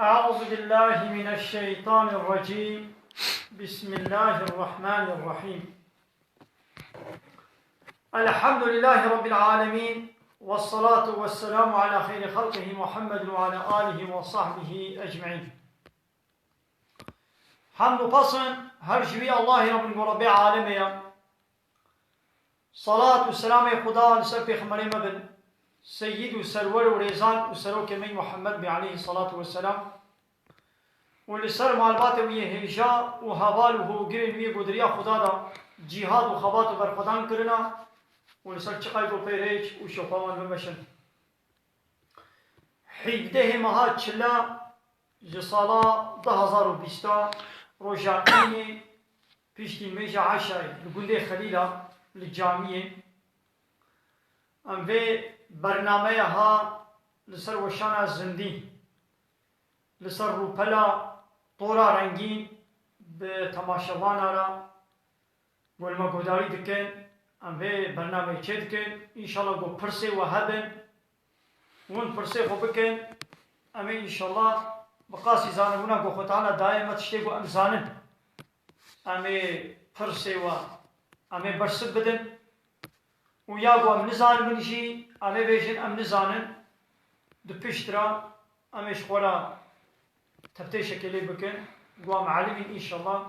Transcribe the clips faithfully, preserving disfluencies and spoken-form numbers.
أعوذ بالله من الشيطان الرجيم. بسم الله الرحمن الرحيم. الحمد لله رب العالمين. والصلاة والسلام على خير خلقه محمد وعلى آله وصحبه أجمعين. Hemd û pesn her ji wî Allahê Rabbin ku Rabbê alemê ye. Salat û selamê Xuda li ser pêxemberê me bin, seyyid û serwer û rêzan û serokê me Muhammed bê aleyhî salatu vesselam û li ser malbatê wî yê hêja û heval û hogirên wî yê ku di riya Xuda de cîhad û xebat û berxwedan kirina û li ser çiqay ku pê rêç û şopa wan bimeşin. Hevdehê meha Çila ji sala du hezar û bîsta roja Înê piştî nimêja Eşayê li gundê Xelîla li camiyê em vê bernameya ha li ser weşana zindî li ser rûpela tora rengîn bi temaşevana re Ku li me guhdarî dikin, em vê bernameyê çêdikin. Înşallah ku pirsê we hebin, hûn pirsê xwe bikin. Em ê înşallah bi qasî zanibûna ku Xwe Teala daye me tiştê ku em zanin, em ê pirsê we, em ê bersiv bidin. Û ya ku em nizanibin jî, em ê bêjin em nizanin. Di pişt re em ê ji xwe re tevtêşekê lê bikin. Ku em elimîn înşallah.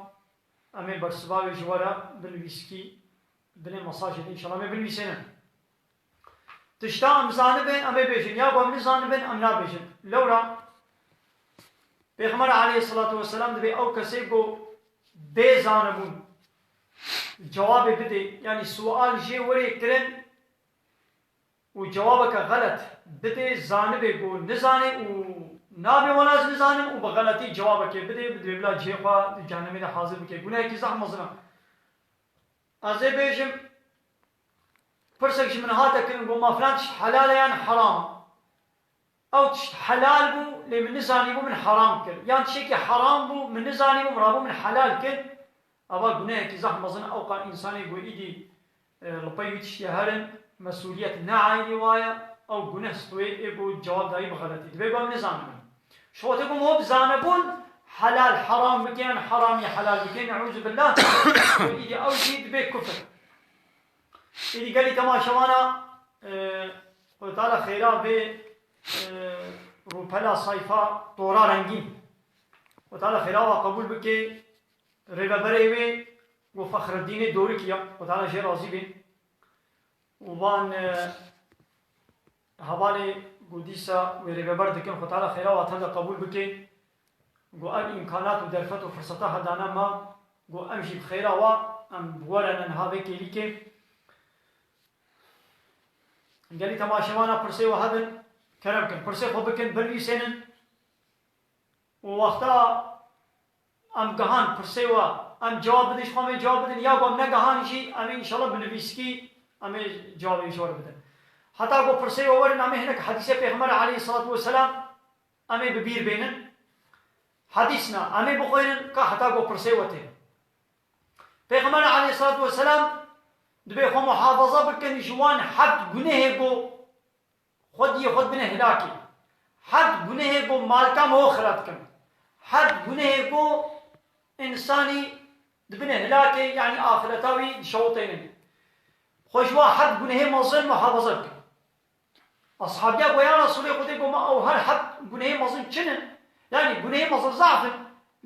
Em ê bersiva wê ji we re binivîskî, binê mesajê de înşallah em ê binivîsênin. Tişta em zanibin, em ê bêjin. Ya ku em nizanibin, em nabêjin. Lewra Pêxember aleyhissalatu vesselam dibê ew kesê ku bê zanibûn cewabê bidê, yanî sual jê werê kirin, û cewabeke xelet bidê, zanibê ku nizanê û nabê wela ez nizanim û bi xeletî cewabekê bidê, bidibê bila cihê xwe di cehennemê de hazir bike. Gunehekî zehf mezin e. Ez ê bêjim, pirsek ji min hate kirin, got, ma filan tişt helal e yan heram e? Ew tişt helal bû, lê min nizanîbû min heram kir. Yan tiştekî heram bû, min nizanîbû min rabû min helal kir. Ava gunehekî zehf mezin e, ewqa însanê ku îdî, e, li pey wî tiştî herin, mesûliyet ne aîdî wa ye, ew guneh stûyê ê ku cewab dayî bi xeletî. Dibê ku em nizanin. Ji xwe tê ku hop zanebûn, helal heram bike yan heramî helal bike, neûzubillah. Û îdî ew jî dibê kufir. Îdî gelî temaşevana, e, Xwedê Teala xêra vê, e, rûpela sayfa tora rengîn. Xwedê Teala xêra wa qebûl bike. Rêveberê wê got Fexreddînê Dorikî ya, Xwedê Teala jê razî be. Û van, e, hevalê ku dîsa wê rêveber dikin, Xwedê Teala xêra wa tev de qebûl bike. Got ev îmkanat û derfet û firseta hedana me, got em jî bi xêra wa em bi we re ne niha vê kêlîkê. Gelî temaşevana pirsê we hebin, kerem kin, pirsê xwe bikin, binivîsênin. Û wexta em gihan pirsê we, em cewab bidin, ji xwe em ê cewab bidin, ya ku em negihan jî, em ê înşallah bi nivîskî, em ê cewabê ji we re bidin. Heta ku pirsê we werin, em ê hinek hedîsê Pêxember aleyhissalatu vesselam, em ê bi bîr bênin. Hedîs ne, em ê bixwînin ka heta ku pirsê we tê. Pêxember aleyhissalatu vesselam dibê xwe muhafaza bikin ji wan heft gunehê ku Xwediyê xwe dibine hilakê. Heft gunehê ku malka me xira dikin. Heft gunehê ku însanî dibine hilakê, yanî axireta wî dişewitêne. Xwe ji wa heft gunehê mezin muhafaza bikin. Ashabiya got, ya Resûlê Xwedê, got, ma ew her heft gunehê mezin çi ne? Yanî gunehê mezin zaf in,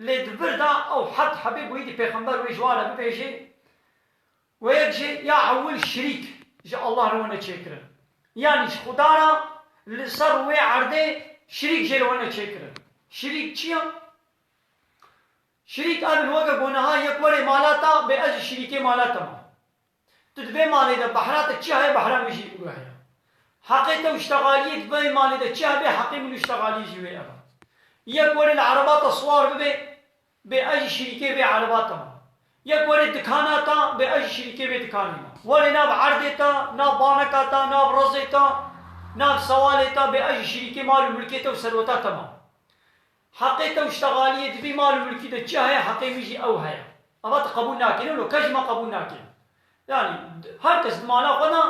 lê di vir de ew heft hebê got, îdî pêxember wê ji wan re bibêje, Wê yek jî ya ewil şirîk ji Allah re wene çêkirin. Yanî ji Xuda re li ser wê erdê şirîk jê re wene çêkirin. Şirîk çi ye? Şirîk ev in weke ku niha yek were mala te bê ez ji şirîkê mala te me. Tu di vê malê de behra te çi heye, behra min jî wê heye. Heqê te û ştexaliyê di vê malê de çi hebe, heqê min û ştexaliyê jî wê hebe. Yek were li ereba te siwar bibe, bê ez jî şirîkê vê ereba te me. Yek were dikana te, bê ez jî şirîkê vê dikanê me. Were nav erdê te, nav baneka te, nav rezê te, nav sewalê te, bê ez jî şirîkê mal û milkê te û serweta te me. Heqê te û ştexaliyê di vî mal û milkî de çi heye, heqê min jî ew heye. Eva tu qebûl nakî, ne wilo, kes ji me qebûl nakî. Yanî, her kes di mala xwe de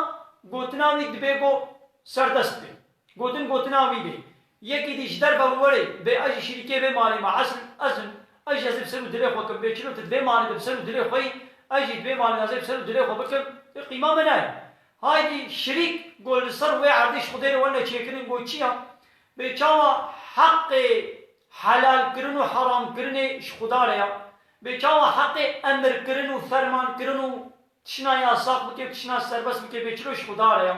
gotina wî dibê ku serdest be. Gotin gotina wî bê. Yekî dî ji derve were, bê ez jî şirîkê vê malê me, esil ez im, ez jî ez ê bi ser û dilê xwe kim, bê çilo tu di vê malê de bi ser û dilê xwe yî, ez jî di vê malê de ez ê bi ser û dilê xwe bikim, ê qîma me nayê. Haydî şirîk got li ser wê erdê ji Xwedê re werne çêkirin, got çi ya? Bê çawa heqê helalkirin û heramkirinê ji Xuda re ya? Bê çawa heqê emirkirin û fermankirin û tişna yasax bike, tişna serbest bike, bê çilo ji Xuda re ya?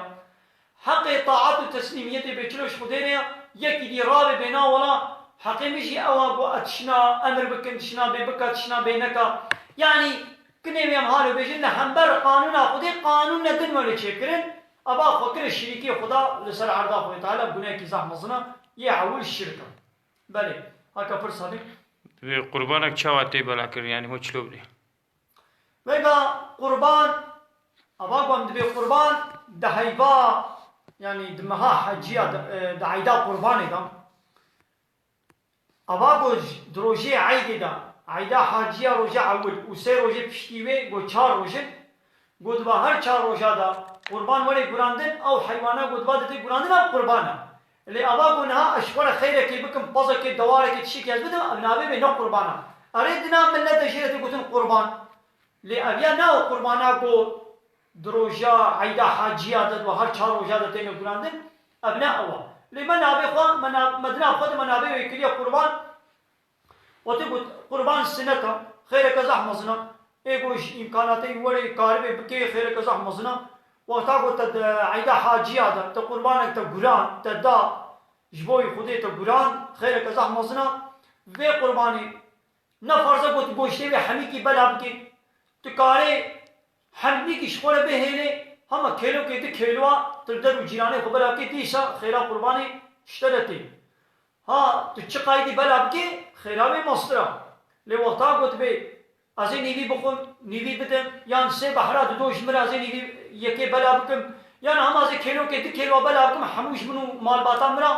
Heqê taat û teslîmiyetê bê çilo ji Xwedê re ya? Yekî dî rabe bê na wela, heqê min jî ew a ku ez tişna emir bikim, tişna bê bika, tişna bê neka. Yanî, kinê wê em halo bêjin, li hember qanûna Xwedê qanûne din were çêkirin, eva xwe kire şirîkê Xuda li ser erda Xwedê Teala, gunehekî zehf mezin a, yê ewil şirk a. Belê, haka pirsa bê. Divê qurbanek çawa tê belakirin, yanî ho çilo bidê? Vêga qurban, ava ku em dibê qurban, di heyva, yanî di meha heciya, di, e, di eyda qurbanê de, ava ku j-, di rojê eydê de, eyda haciya roja ewil û sê rojê piştî wê, ku çar roj in, ku di va her çar roja de qurban were gurandin, ew heywana ku di va didê gurandin, ev qurban e. Lê ava ku niha ez ji xwe re xeyrekê bikim, pezekê, dewarekê, tiştekê ez bidim, ev nabê bê ne qurban e. Erê dina millet de jê re tê gotin qurban. Lê ev ya ne ew qurbana ku di roja eyda haciya de, di her çar roja de têne gurandin, ev ne ew e. Lê me nabê xwe, me na-, me di nav xwe de me nabê wê kiriye qurban. Wextê ku qurban sinet e, xêreke zehf mezin e. Ê ku ji îmkanatê were karibê bikê, xêreke zehf mezin e. Wexta ku te di eyda haciya de, te qurbanek te guran, te da, ji bo wî Xwedê te guran, xêreke zehf mezin e. Vê qurbanê ne ferz e ku tu goştê wê hemîkî bela bikê. Tu karê hemîkî ji xwe re bihêlê, hema kêlokê di kêloa tu li der û cîranê xwe bela bikê, dîsa xêra qurbanê ji te re tê. Ha, tu çi qaydî bela bikê, xêra wê mestir a. Lê wexta ku dibê, ez ê nîvî bixwim, nîvî bidim, yan sê behra dido ji min re, ez ê nîvî yekê bela bikim, yan hema ez ê kêlokê di kêloa bela bikim, hemû ji min û malbata min re,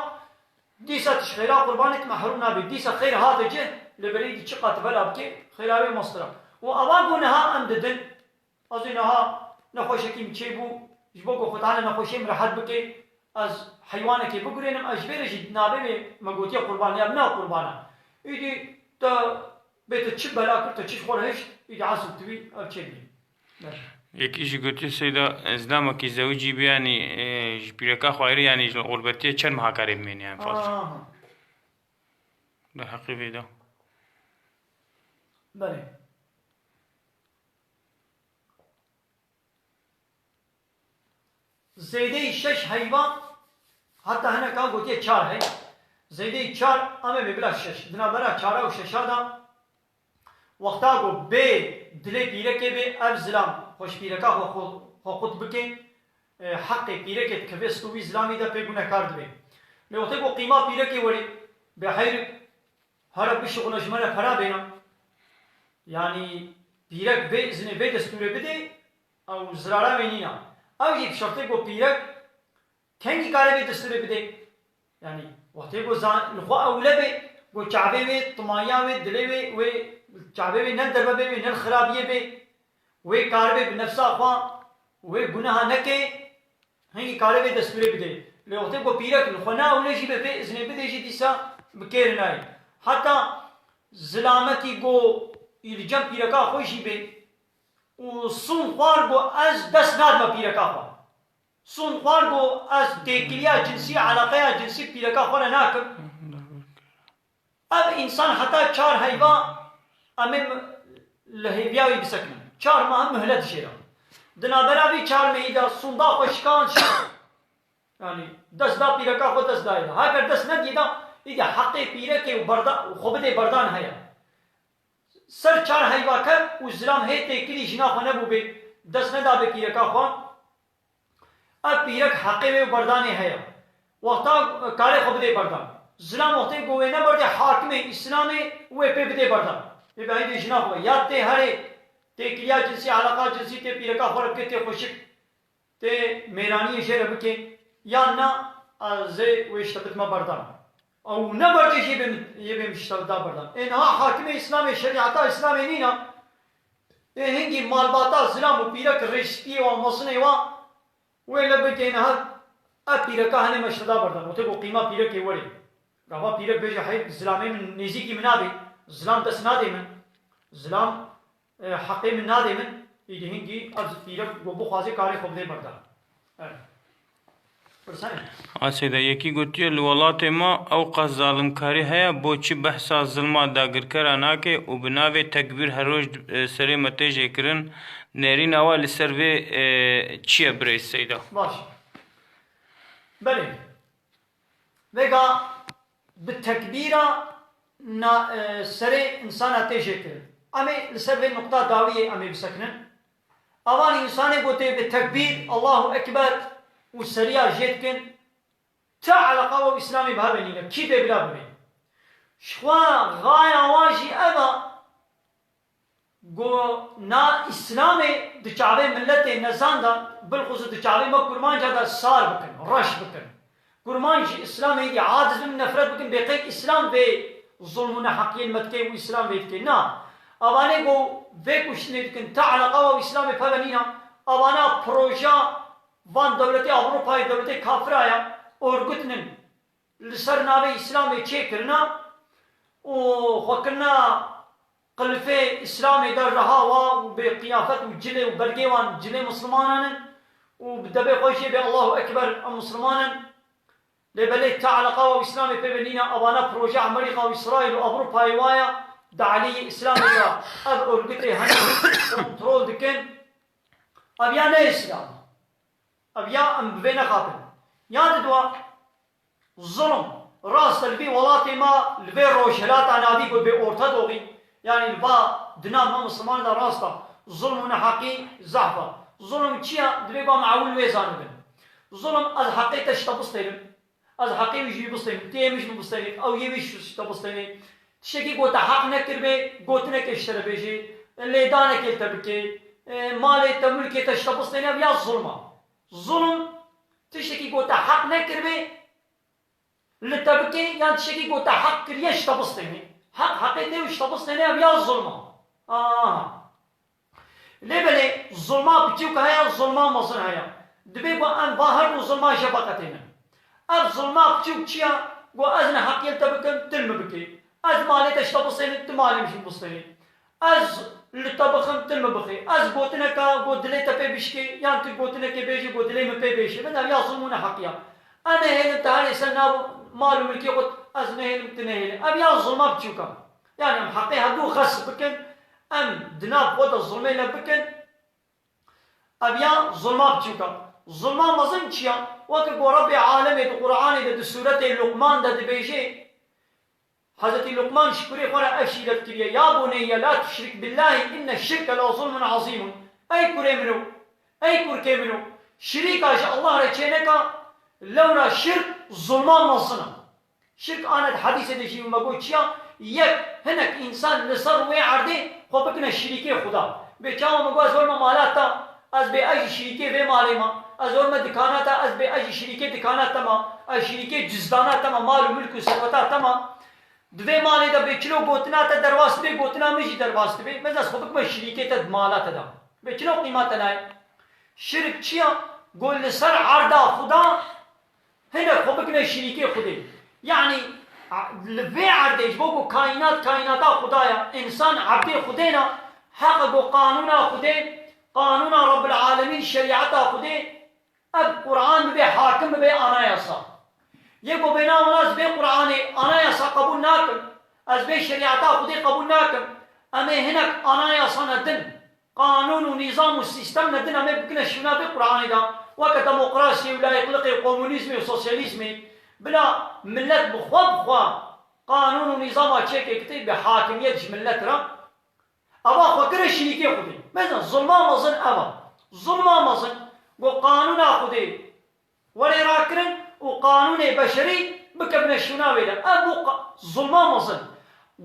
dîsa tu ji xêra qurbanê tu mehrûm nabî. Dîsa xêr hate cih, lê berê dî çiqas tu bela bikê, xêra wê mestir a. Û ava ku niha em didin, ez ê niha nexweşekî min çêbû, ji bo ku Xwedê Teala nexweşiyê min rehet bike, ez heywanekê bigurênim, ez ji vê re jî nabê wê me gotiye qurban, ya ne qurban e. Îdî te bê te çi bela kir, te çi ji xwe re hişt, îdî esil tu wî ev çêbî. Belê. Yekî jî gotiye, Seyda, zilamekî zewicî bî, yanî, e, ji pîreka xwe ayrî, yanî ji xurbetiyê çend meha karê bimêne, yanî, fazla? Aha. Li heqê vê de. Belê. Zêdeyî şeş heyvan, heta hineka gotiye çar hey. Zêdeyî çar, em ê bê bila şeş. Di navbera çara û şeşa de, wexta ku bê dilê pîrekê bê, ev zilam xwe ji pîreka xwe, xwe, xwe qut bike, e, heqê pîrekê dikeve stû wî zilamî de, pê gunekar dibe. Lê wextê ku qîma pîrekê werê, bê heyrik, here bişuxule, ji me re pera bêne. Yanî pîrek vê izinê, vê destûrê bidê, ew zirara wê nîne. Ew jî bi şertê ku pîrek kengî kare vê destûrê bidê. Yanî wextê ku zan-, li xwe ewle bê, ku çavê wê, timayiya wê, dilê wê, wê çavê wê ne derve bê, wê ne li xirabiyê bê, wê karibe bi nefsa xwe, wê guneha neke, hingî kare vê destûrê bidê. Lê wextê ku pîrek li xwe naewle jî be, vê iznê bidê jî, dîsa bi kêr nayê. Heta zilamekî ku î li cem pîreka xwe jî bê û sûn xwar ku ez dest nadime pîreka xwe. Sûn xwar ku ez têkiliya cinsî, eleqeya cinsî pîreka xwe re nakim. Ev însan heta çar heyva em ê li hêviya wî bisekinin. Çar meh muhlet jê re. Di navbera vî çar mehî de sûnda xwe şikand, şi-, yanî dest da pîreka xwe, dest dayê de. Heger dest nediyê de, îdî heqê pîrekê û berda-, xwe bidê berdan heye. Ser çar heyva ket û zilam hê têkilî jina xwe nebûbê, dest nedabe pîreka xwe. Ev pîrek heqê wê û berdanê heye. Wexta, e, karê xwe bidê berdan. Zilam wextê ku wê neberdê, hakimê Îslamê wê pê bidê berdan. Wê bi eydê jina xwe ya tê herê, têkiliya cinsî, eleqa cinsî tê pîreka xwe re bike, tê xweşik, tê mêraniyê jê re bike, yan na, ez ê wê ji te bidime berdan. Ew neberdê jê bê min, yê bê min ji te da berdan. Ê niha hakimê Îslamê, şerîeta Îslamê nîne. Ê hingî malbata zilam û pîrek rêştiyê wan, mezinê wan, wê li bikeyne hev, ev pîreka henê me ji te da berdan. Wextê ku qîma pîrekê werê. Gava pîrek bêje, hey, zilamê min nêzîkî min nabê, zilam dest nadê min, zilam, e, heqê min nadê min, îdî hingî ev pîrek ku bixwazê karê xwe bidê berda. Evet. Pirsene. Asê de yekî gotiye, li welatê me ew qas zalimkarî heye, bo çi behsa zilma dagirkera nake û bi navê tekbîr her roj, e, serê me tê jêkirin, nêrîna we li ser vê, e, çi ye birêz Seyda? Baş. Belê. Vêga bi tekbîra na, e, serê însana tê jêkirin. Em ê li ser vê nuqta dawiyê em ê bisekinin. Avan însanê ku tê bi tekbîr, Allahu Ekber û seriya jê dikin, ti eleqa we û Îslamê bi hev ve nîne, kî bê bila bibê. Ji xwe xaya wan jî ev e, ku na Îslamê di çavê miletê nezan de, bilxusûs di çavê me kurmanca de sar bikin, reş bikin. Kurmanc ji Îslamê êdî aciz bin, nefret bikin, bê qey Îslam vê zulm û neheqiyên me dike û Îslam vê dike. Na, avanê ku vê kuştinê dikin, ti eleqa we û Îslamê peve nîna, avana proja van dewletê Ewropayê, dewletê kafira ye, örgütnin li ser navê Îslamê çêkirina û xwekirina qilifê Îslamê de reha wa û bê qiyafet û cilê û belgê wan cilê Mislimanan in û bi debê xwe jê bê Allahu Ekber, em Misliman in. Lê belê ti eleqa wa û Îslamê pê ve nîne, evana proje Amerîka û Îsraîl û Ewropayê wa ye, di aliyê Îslamê de ev örgütê hene kontrol dikin. Ev ya ne Îslam. Ev ya em bi vê nexapin. Ya di dua, zulm, rast e, li vî welatê me, li vê Rojhilata Navî ku bê Orta Doğî, yanî li va dina me Misliman de rast e, zulm û neheqî zehf e. Zulm çi ye? Divê ku em ewil wê zanibin. Zulm, ez heqê te ji te bistênim, ez heqê wî ji wî bistênim, tu yê min ji min bistênî, ew yê wî ji te bistênê. Tiştekî ku te heq nekiribê, gotinekê ji te re bêjê, lêdanekê li te bikê, e, malê te, milkê te ji te bistêne, ev ya zulm e. Zulm, tiştekî ku te heq nekiribê, li te bikê, yan tiştekî ku te heq kiriye ji te bistênê. Heq heqê te û ji te bistêne, ev ya zulm e. Aha. Lê belê zulma biçûk heye, zulma mezin heye. Divê ku em va her du zulma jê veqetênin. Ev zulma biçûk çi ye? Ku ez neheqiyê li te bikim, tu li min bikê. Ez malê te ji te bistênim, tu malê min ji min bistênî. Ez li te bixim, tu li min bixî. Ez gotineka ku dilê te pê bişkê, yan tu gotinekê bêjî ku dilê min pê bêşê. Min ev ya zulm û neheqiya. Em nehêlin, te herê ser nav mal û milkê xwe, ez nehêlim, tu nehêlî. Ev ya zulma biçûk e. Yanî em heqê hevdû xesf bikin, em di nav xwe de zulmê ne bikin, ev ya zulma biçûk e. Zulma mezin çi ya? Weke ku Rebbê Alemê di Quranê de, di sûretê Luqman de dibêjê, Hezretî Luqman ji kurê xwe re ev şîret kiriye, "Ya buneyye la tuşrik billahi inne şirke la zulmun azîmun." Ey kurê min o, ey kurkê min o, şirîka ji Allah re çêneka, lewra şirk zulma mezin e. Şirk ane di hedîsê de jî me got çiya, yek, hinek însan li ser wê erdê xwe bikine şirîkê Xuda. Bê çawa me got ez werme mala te, ez bê ez jî şirîkê vê malê me, ez werme dikana te, ez bê ez jî şirîkê dikana te me, ez şirîkê cizdana te me, mal û milk û serweta te me. Di vê malê de bê çilo gotina te derbas dibe, gotina min jî derbas dibe. Mez ez xwe bikime şirîkê te di mala te de. Bê çilo qîma te nayê. Şirk çiya? Got li ser erda Xuda hinek xwe bikine şirîkê Xwedê. Yanî, a, li vê erdê ji bo ku kaînat kaînata Xuda ya, însan ebdê Xwedê na, heqe ku qanûna Xwedê, qanûna Rebbil Alemîn, şerîeta Xwedê, ev Quran bibe hakim, bibe anayasa. Yê ku bê na wela ez bê Quranê anayasa qebûl nakim, ez bê şerîeta Xwedê qebûl nakim, em ê hinek anayasana din, qanûn û nîzam û sîstemne din em ê bikine şûna vê Quranê de, weke demokrasiyê û layîqliqê û komunîzmê û sosyalîzmê, bila milet bi xwe bi xwe qanûn û nîzama çêkê kitê bi hakimiyet ji milet re, eva xwe kire şirîkê Xwedê. Mezin, zulma mezin ev e. Zulma mezin, ku qanûna Xwedê were rakirin û qanûnê beşerî bikevine şûna wê de. Ev bû qa-, zulma mezin.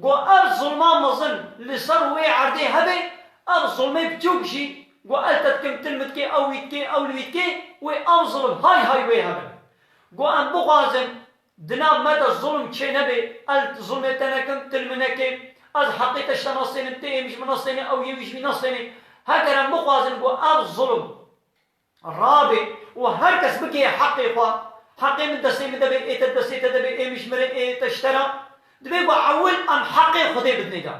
Ku ev zulma mezin li ser wê erdê hebe, ev zulmê biçûk jî ku el te dikim, til min dikê, ew wî dikê, ew li wî dikê, wê ev zulm hay hay wê hebe. Ku em bixwazin di nav me de zulm çê nebe, el zulmê te nekim, til min nekê, ez heqê te ji te nestênim, tê êmî ji min nestêne, ew yê wî ji wî nestêne. Heger em bixwazin ku ev zulm rabe û her kes bigihê heqê xwe, heqê min destê min de be, ê te destê te de be, ê min ji Mirê ê te ji te re, divê ku ewil em heqê Xwedê bidinê de.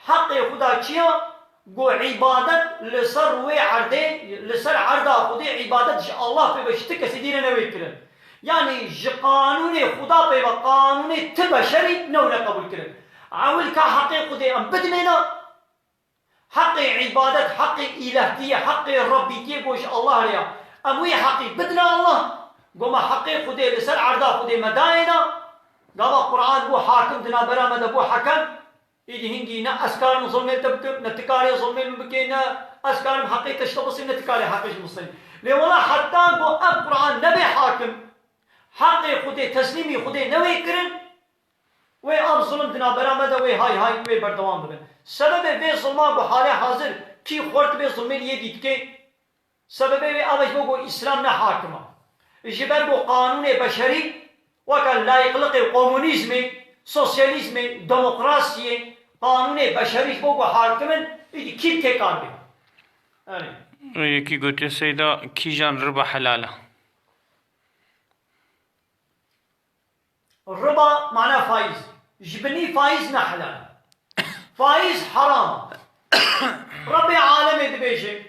Heqê Xweda çi ya? Ku îbadet li ser wê erdê, li ser erda Xwedê îbadet ji Allah pê ve ji ti kesê dî re newê kirin. Yanî ji qanûnê Xweda pê ve qanûnê ti beşerî newne qebûl kirin. Ewil ka heqê Xwedê em bidinê ne, heqê îbadet, heqê îlehtiyê, heqê Rebbîtiyê ku ji Allah re ya. Em wî heqî bidine Allah. Ku me heqê Xwedê li ser erda Xwedê me dayê ne. Gava Quran bû hakim di navbera me de bû hekem. Îdî hingî ne ez karim zulmê te bikim, ne tu karê zulmê min bikê, ne ez karim heqê te ji te bisînim, ne tu karê heqê ji min bisînî. Lê wela heta ku ev Quran nebe hakim, heqê Xwedê, teslîmî Xwedê newê kirin, wê ev zulm di navbera me de wê hay hay wê berdewam bibin. Sebebê vê zulma ku halê hazir kî xurt vê zulmê li yê dî dike, sebebê wê ev e ji bo ku Îslam ne hakim e. Ji ber ku qanûnê beşerî weke layîqliqê, komunîzmê, sosyalîzmê, demokrasiyê, qanûnê beşerî ji bo ku hakim in, îdî kî têkar bê. Erê. Yekî gotiye, Seyda, kîjan riba helal e? Riba mana faiz. Ji binî faiz ne helal. Faiz heram. Rebbê alemê dibêje,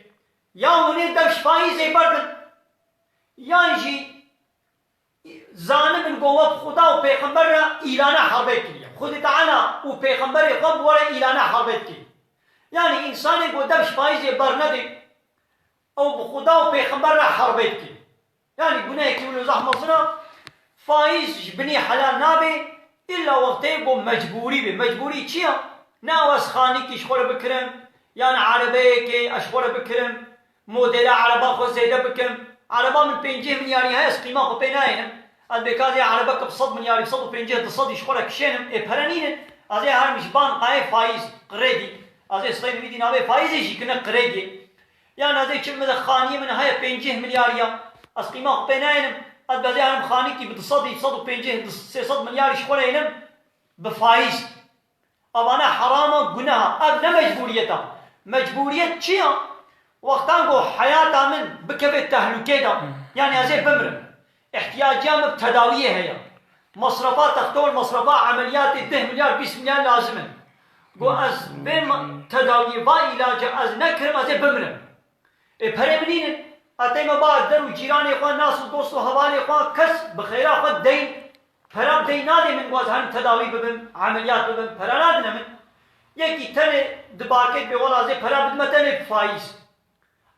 ya hûn ê dev ji faizê berdin, yan jî zanibin ku we bi Xuda û Pêxember re îlana herbê kiriye. Xwedê Teala û Pêxemberê xwe bi we re îlana herbê dike. Yanî însanê ku dev ji faizê bernedê, ew bi Xuda û Pêxember re herbê dike. Yanî gunehekî wilo zehf mezin e, faiz ji binî helal nabe, îlla wextê ku mecbûrî be. Mecbûrî çi ye? Ne ew ez xanîkî ji xwe re bikirim, yan erebeyekê ez ji xwe re bikirim, modela ereba xwe zêde bikim. Ereba min pêncî milyarî heye, ez qîma xwe pê nayênim. Ez bêka ez ê erebeke bi sed milyarî, bi sed û pêncî, du sedî ji xwe re kişênim, ê pere nînin. Ez ê herim ji bankayê faiz, kredî. Ez ê steynim îdî navê faizê jî kine kredî. Yan ez ê çi min de xaniyê min heye pêncî milyarî ya. Ez qîma xwe pê nayênim. Ez bi ez ê herim xanîkî bi du sedî, du sed û pêncî, sê sed milyarî ji xwe re ênim bi faiz. Evane heram e, guneh e. Ev ne mecbûriyet e. Mecbûriyet çi ye? Wextan ku heyata min bikeve tehlûkê de, yanî ez ê bimrim. Îhtiyaciya min bi tedawiyê heye. Masrafa textor, masrafa emeliyatê deh milyar, bîst milyar lazim in. Ku ez bê ma-, tedawiyê, va îlaca ez nekirim, ez ê bimrim. Ê perê min nînin. Ez teyme ba der û cîranê xwe, nas û dost û hevalê xwe, kes bi xeyra xwe deyn, pera bi deyn nadê min, ku ez herim tedawî bibim, emeliyat bibim, pera nadine min. Yekî tenê di bakê bê, wela ez ê pera bidime tenê bi faiz.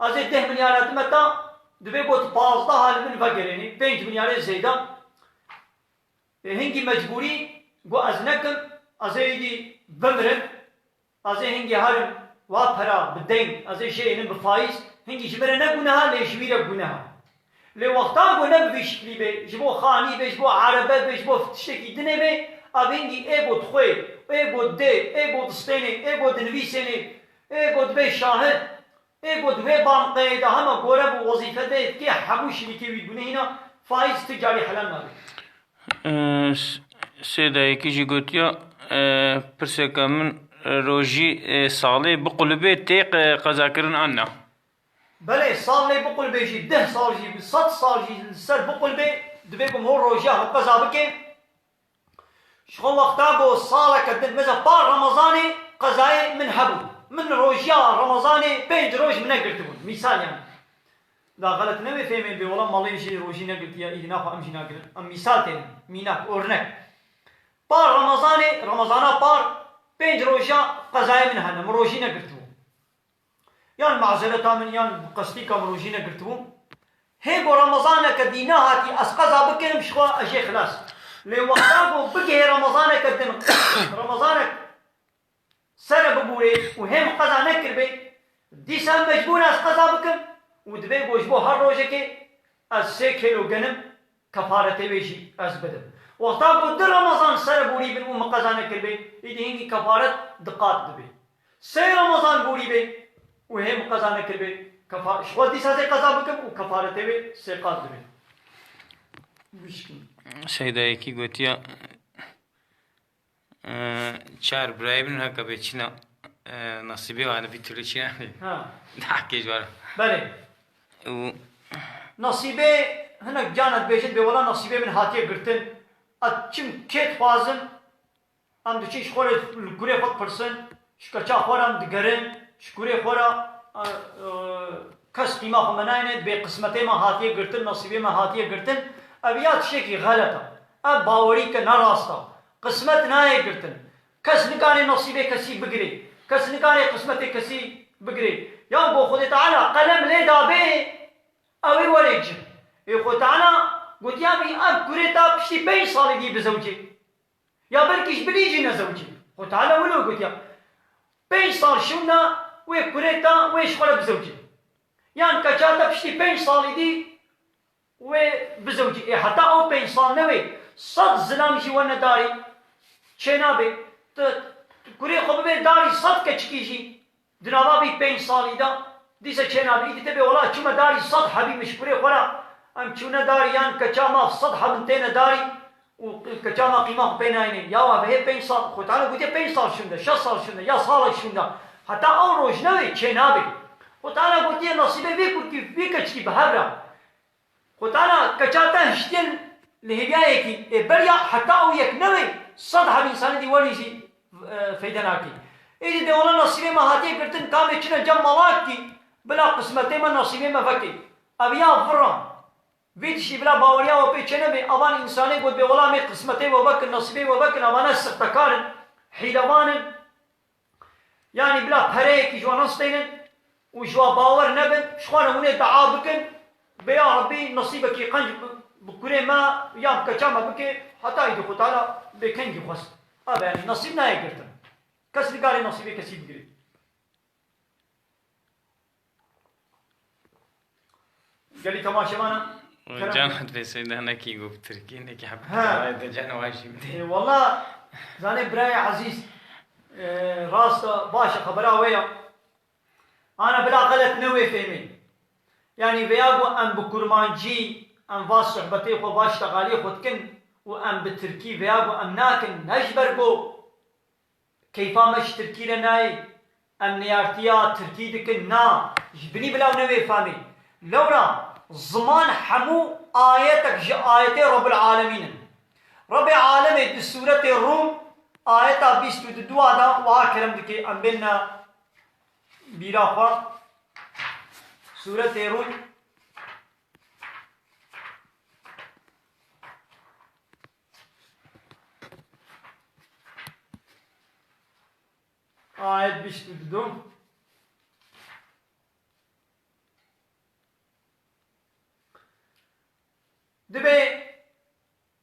Ez ê deh milyara dime ta, divê got pazdeh ha li min vegerênî, pênc milyarê zêde. Ê, hingî mecbûrî got ez nekim, ez ê êdî bimirim, ez ê hingî herim wa pera bi deyn, ez ê jê ênim bi faiz, hingî ji min re ne guneh e, lê ji wî re guneh e. Lê wexta ku ne bi vî şiklî be, ji bo xanî be, ji bo erebe be, ji bo tiştekî dinê be, ev hingî ê got xwê, ê got dê, ê got distênê, ê got dinivîsênê, ê got bê şahid, ê got vê bankeyê de hema gore bû, wezîfe dê dikê, hemû şirîkê wî gunehîna, faiz ti carî helal nabe. Ee, s-, Sêdayekî jî gotiya, ee, pirseka min, ee, rojî, ee, salê biqulibê tê qe-, qezakirin an na? Belê, salê biqulibê jî, deh sal jî, sed sal jî li ser biqulibê, divê ku min rojiya xwe qeza bike. Ji xwe wexta ku saleke din, mesela par Remezanê qezayê min hebû. Min rojiya Remezanê pênc roj min negirtibûn. Mîsal yani. Da xelet nebe fêmên bê, wela malê jî rojî negirtiye, îdî naxwe em jî nagirin. Em mîsal tênin. Mînak, örnek. Par Remezanê, Remezana par pênc roja qezayê min hene. Min rojî negirtibû. Yan mazereta min, yan bi qestîka min rojî negirtibû. Hê ku Remezaneke dî nehatî ez qeza bikim, ji xwe ez jê xilas. Lê wexta ku bigihê Remezaneke din, Remazanek sere bibûrê û hê min qeza nekiribê, dîsa mecbûr e ez qeza bikim û divê ku ji bo her rojekê ez sê kêlo genim kefaretê wê jî ez bidim. Wexta ku du Remezan sere bûrî bin û min qeza nekiribê, îdî hingî kefaret di qat dibê. Sê Remezan bûrî bê û hê min qeza nekiribê, kefa-, ji xwe dîsa zê qeza bikim û kefaretê wê sê qat dibê. Bişkin. Seyda yekî gotiya, e, çar birayê bin heke bê çina, e, nasîbê wan vî türlü çina. Ha. Daha kêj var. Belê. Û nasîbê hinek cana dibêjin, bê wela nasîbê min hatiye girtin. Ez çim kê dixwazim, em diçin ji xwe re li kurê xwe dipirsin, ji keça xwe re em digerin, ji kurê xwe re, e, e, kes qîma xwe me nayêne, dibê qismetê me hatiye girtin, nesîbê me hatiye girtin. Ev ya tiştekî xelet e. Ev bawerî ke ne rast e. Qismet nayê girtin. Kes nikare nesîbê kesî bigirê. Kes nikare qismetê kesî bigirê. Ya bo Xwedê Teala qelem lê dabê, ew ê were cih. Ê Xwedê Teala gotiya bî, ev kurê ta piştî pênc salî dî bizewcê. Ya belkî ji bilî jî nezewcê. Xwedê Teala wilo gotiya. Pênc sal şûnda wê kurê ta wê ji xwe re bizewcê. Yan keça te piştî pênc salî dî wê bizewcî. Ê heta ew pênc sal newê, sed zilam jî werne darî, çênabê. Tu, tu kurê xwe bibê darî sed keçikî jî, di nava vî pênc salî de, dîse çênabê. Îdî te bê wela çûme darî sed hebî min ji kurê xwe re, em çûne darî yan keça me sed hebin têne darî û keça me qîma xwe pê nayînê. Ya wa vehê pênc sal, Xwedê Teala gotiye pênc sal şûnde, şeş sal şûnde, ya salek şûnde. Heta ew roj newê çênabê. Xwedê Teala gotiye nesîbê vê kurkî, vê keçikî bi hev re. Xwedana keça te hiştiye li hêviyayekî, ê beriya heta ew yek newê, sed heb însanê dî werî jî, e, feyde nakî. Êdî dê wela nasîbê me hatiye girtin, kamê çine cem malakî, bila qismetê me nasîbê me vekê. Ev ya vira. Vê tiştî bila baweriya we pê çênebê, avan însanê got bê wela mê qismetê we vekin, nasîbê we vekin, avana sixtekar in, hîlevan in. Yanî bila pereyekî ji wan nestênin û ji wan bawer nebin, ji xwe re hûn ê dua bikin, bê ya Rebbî nesîbekî qenc bi, bi kurê me ya bi keça me bike, heta îdî Xwedê Teala bê kengî xwest. Ev e, yanî nesîb nayê girtin. Kes nikarê nesîbê kesî bigirê. Gelî temaşevana. Can, hadi sen de nekî got Tirkî, nekî hep Ha. Tirkî de can wajî bide. E, walla, zanê birayê ezîz, e, rast e, baş e, xebera wê ya. Ana bila xelet ne wê fehmê. Yanî veya ku em bi kurmancî, em va sohbetê xwe, va ştegalê xwe dikin û em bi tirkî veya ku em nakin, ne ji ber ku Keyfa me ji tirkî re nayê. Em neyartiya tirkî dikin, na, ji binî bila ne wê famê. Lewra ziman hemû ayetek ji ayetê Rabbil Alemîn in. Rebê Alemê di Sûretê Rûm ayeta bîst û du de wiha kerem dike, em bêne bîra xwe. Sûretê Rûm. Ayet bîst û du. Dibê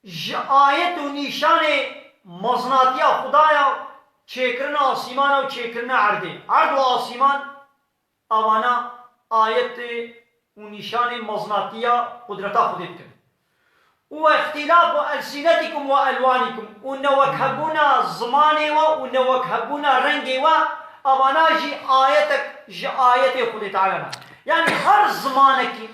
ji ayet û nîşanê mezinatiya Xwedaya çêkirina asîmana û çêkirina erdê. Erd û asîman Awana ayetê û nîşanê mezinatiya qudreta Xwedê dikin. Û wextîlafu elsînetikum we elwanikum, û newekhebûna zimanê we û newekhebûna rengê we, avana jî ayetek ji ayetê Xwedê Teala ne. Yanî her zimanekî,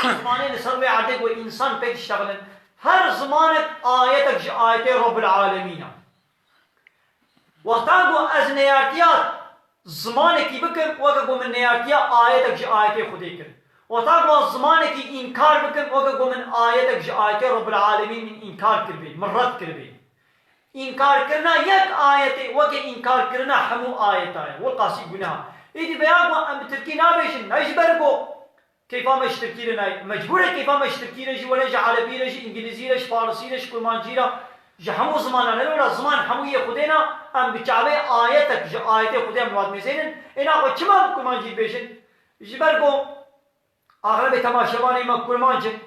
zimanê li ser wê erdê ku însan pê diştexilin, her zimanek ayetek ji ayetê Rabbil Alemîn e. Wexta ku ez neyartiya zimanekî bikim, weke ku min neyartiya ayetek ji ayetê Xwedê kir. Wexta ku ez zimanekî înkar bikim, weke ku min ayetek ji ayetê Rabbil Alemîn min înkar kiribê, min red kiribê. Înkarkirina yek ayetê weke înkarkirina hemû ayeta ye. Wilqasî guneha. Êdî veya ku em bi tirkî nabêjin, ne ji ber ku Keyfa me ji tirkî re nayê. Mecbûr e keyfa me ji tirkî re jî were, ji erebî re, ji îngilîzî re, ji farisî re, ji kurmancî re, ji hemû zimanan re. Lewra ziman hemû yê Xwedê ne, em bi çavê ayetek ji ayetê Xwedê em radimêzênin. Ê naxwe çima bi kurmancî dibêjin? Ji ber ku axrebê temaşevanê me kurmanc in.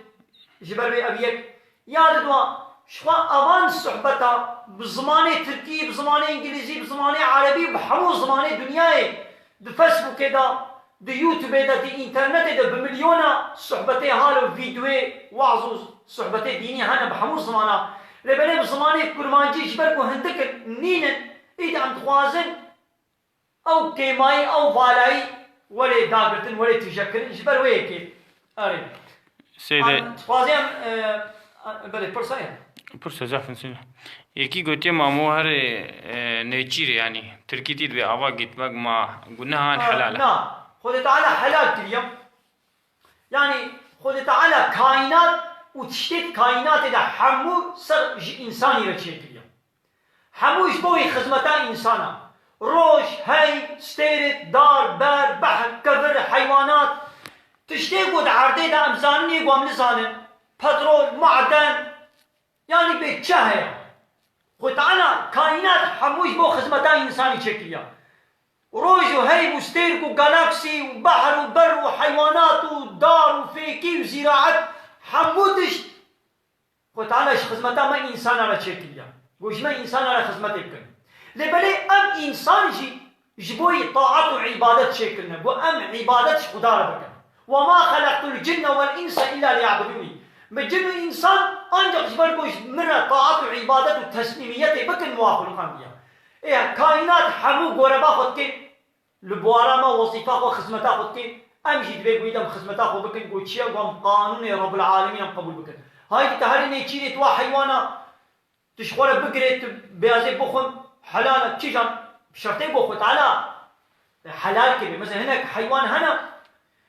Ji ber vê ev yek. Ya di dua, ji xwe evan sohbeta bi zimanê tirkî, bi zimanê îngilîzî, bi zimanê erebî, bi hemû zimanê dinyayê, di Facebookê de, di YouTubeê de, di înternetê de bi milyona sohbetê halo, vîdeoyê, waz û sohbetê dînî hene bi hemû zimana. Lê belê bi zimanê kurmancî ji ber ku hindik in, nîn in, îdî em dixwazin ew kêmayî, ew valayî were dagirtin, were tîjekirin, ji ber wê yekê. Erê. Seyde. Em dixwazin, e, belê, pirsa ye. Pirsa zaf in seyde. Yekî gotiye mamo herê, e, nêçîrê, yanî tirkî tî dibê ava gitmek ma gunehan Ha, helal e. Na, Xwedê Teala helal kiriye. Yanî Xwedê Teala kaînat û tiştê di kaînatê de hemû ser ji însanî re çêkiriye. Hemû ji bo wî xizmeta însan e. Roj, hey, stêrê, dar, ber, behr, kevir, heywanat. Tiştê ku di erdê de em zanin yê ku em nizanin. Petrol, maden, yanî bê çi heye? Xwe Teala kaînat hemû ji bo xizmeta însanî çêkiriye. Roj û heyv û stêrk û galaksî û behr û ber û heywanat û dar û fêkî û zîraet, hemû tişt Xwe Teala ji xizmeta me însana re çêkiriye. Got, ji me însana re xizmetê bikin. Lê belê em însan jî ji bo yî taat û îbadet çêkirine. Got, em îbadet ji Xuda re bikin. "Ve ma xelaqtul cinne vel insa illa liyabudûnî." Me cin û însan ancak ji ber ku ji min re taat û îbadet û teslîmiyetê bikin, min wan xuliqandiye. Ê, kaînat hemû goreba xwe dike. Li buwara me wezîfa xwe, xizmeta xwe dike. Em jî divê ku em xizmeta xwe bikin, ku çiya ku em qanûnê Rabbul Alemîn em qebûl bikin. Haydî te herî nêçîrê tu wa heywana, tu ji xwe re bigirê, tu bêyazê bixwin, helal e. Kîjan? Bi şertê ku Xwe Teala helal kiriye. Mesela hinek heywan hene,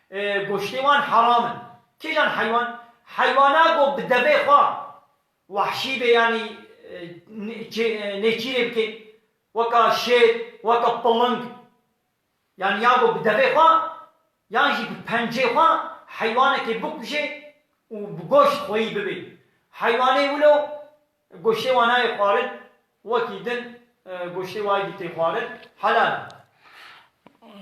e, goştê wan heram in. Kîjan heywan? Heywana ku bi devê xwe wehşî bê, yanî, e, nê-, çê-, e, nêçîrê bike, weka şêr, weka piling. Yan ya ku bi devê xwe, yan jî bi pencê xwe heywanekê bikuje û bi goşt xweyî bibe. Heywanê wilo goştê wan nayê xwarin, wekî din, e, goştê wayî dî tê xwarin, helal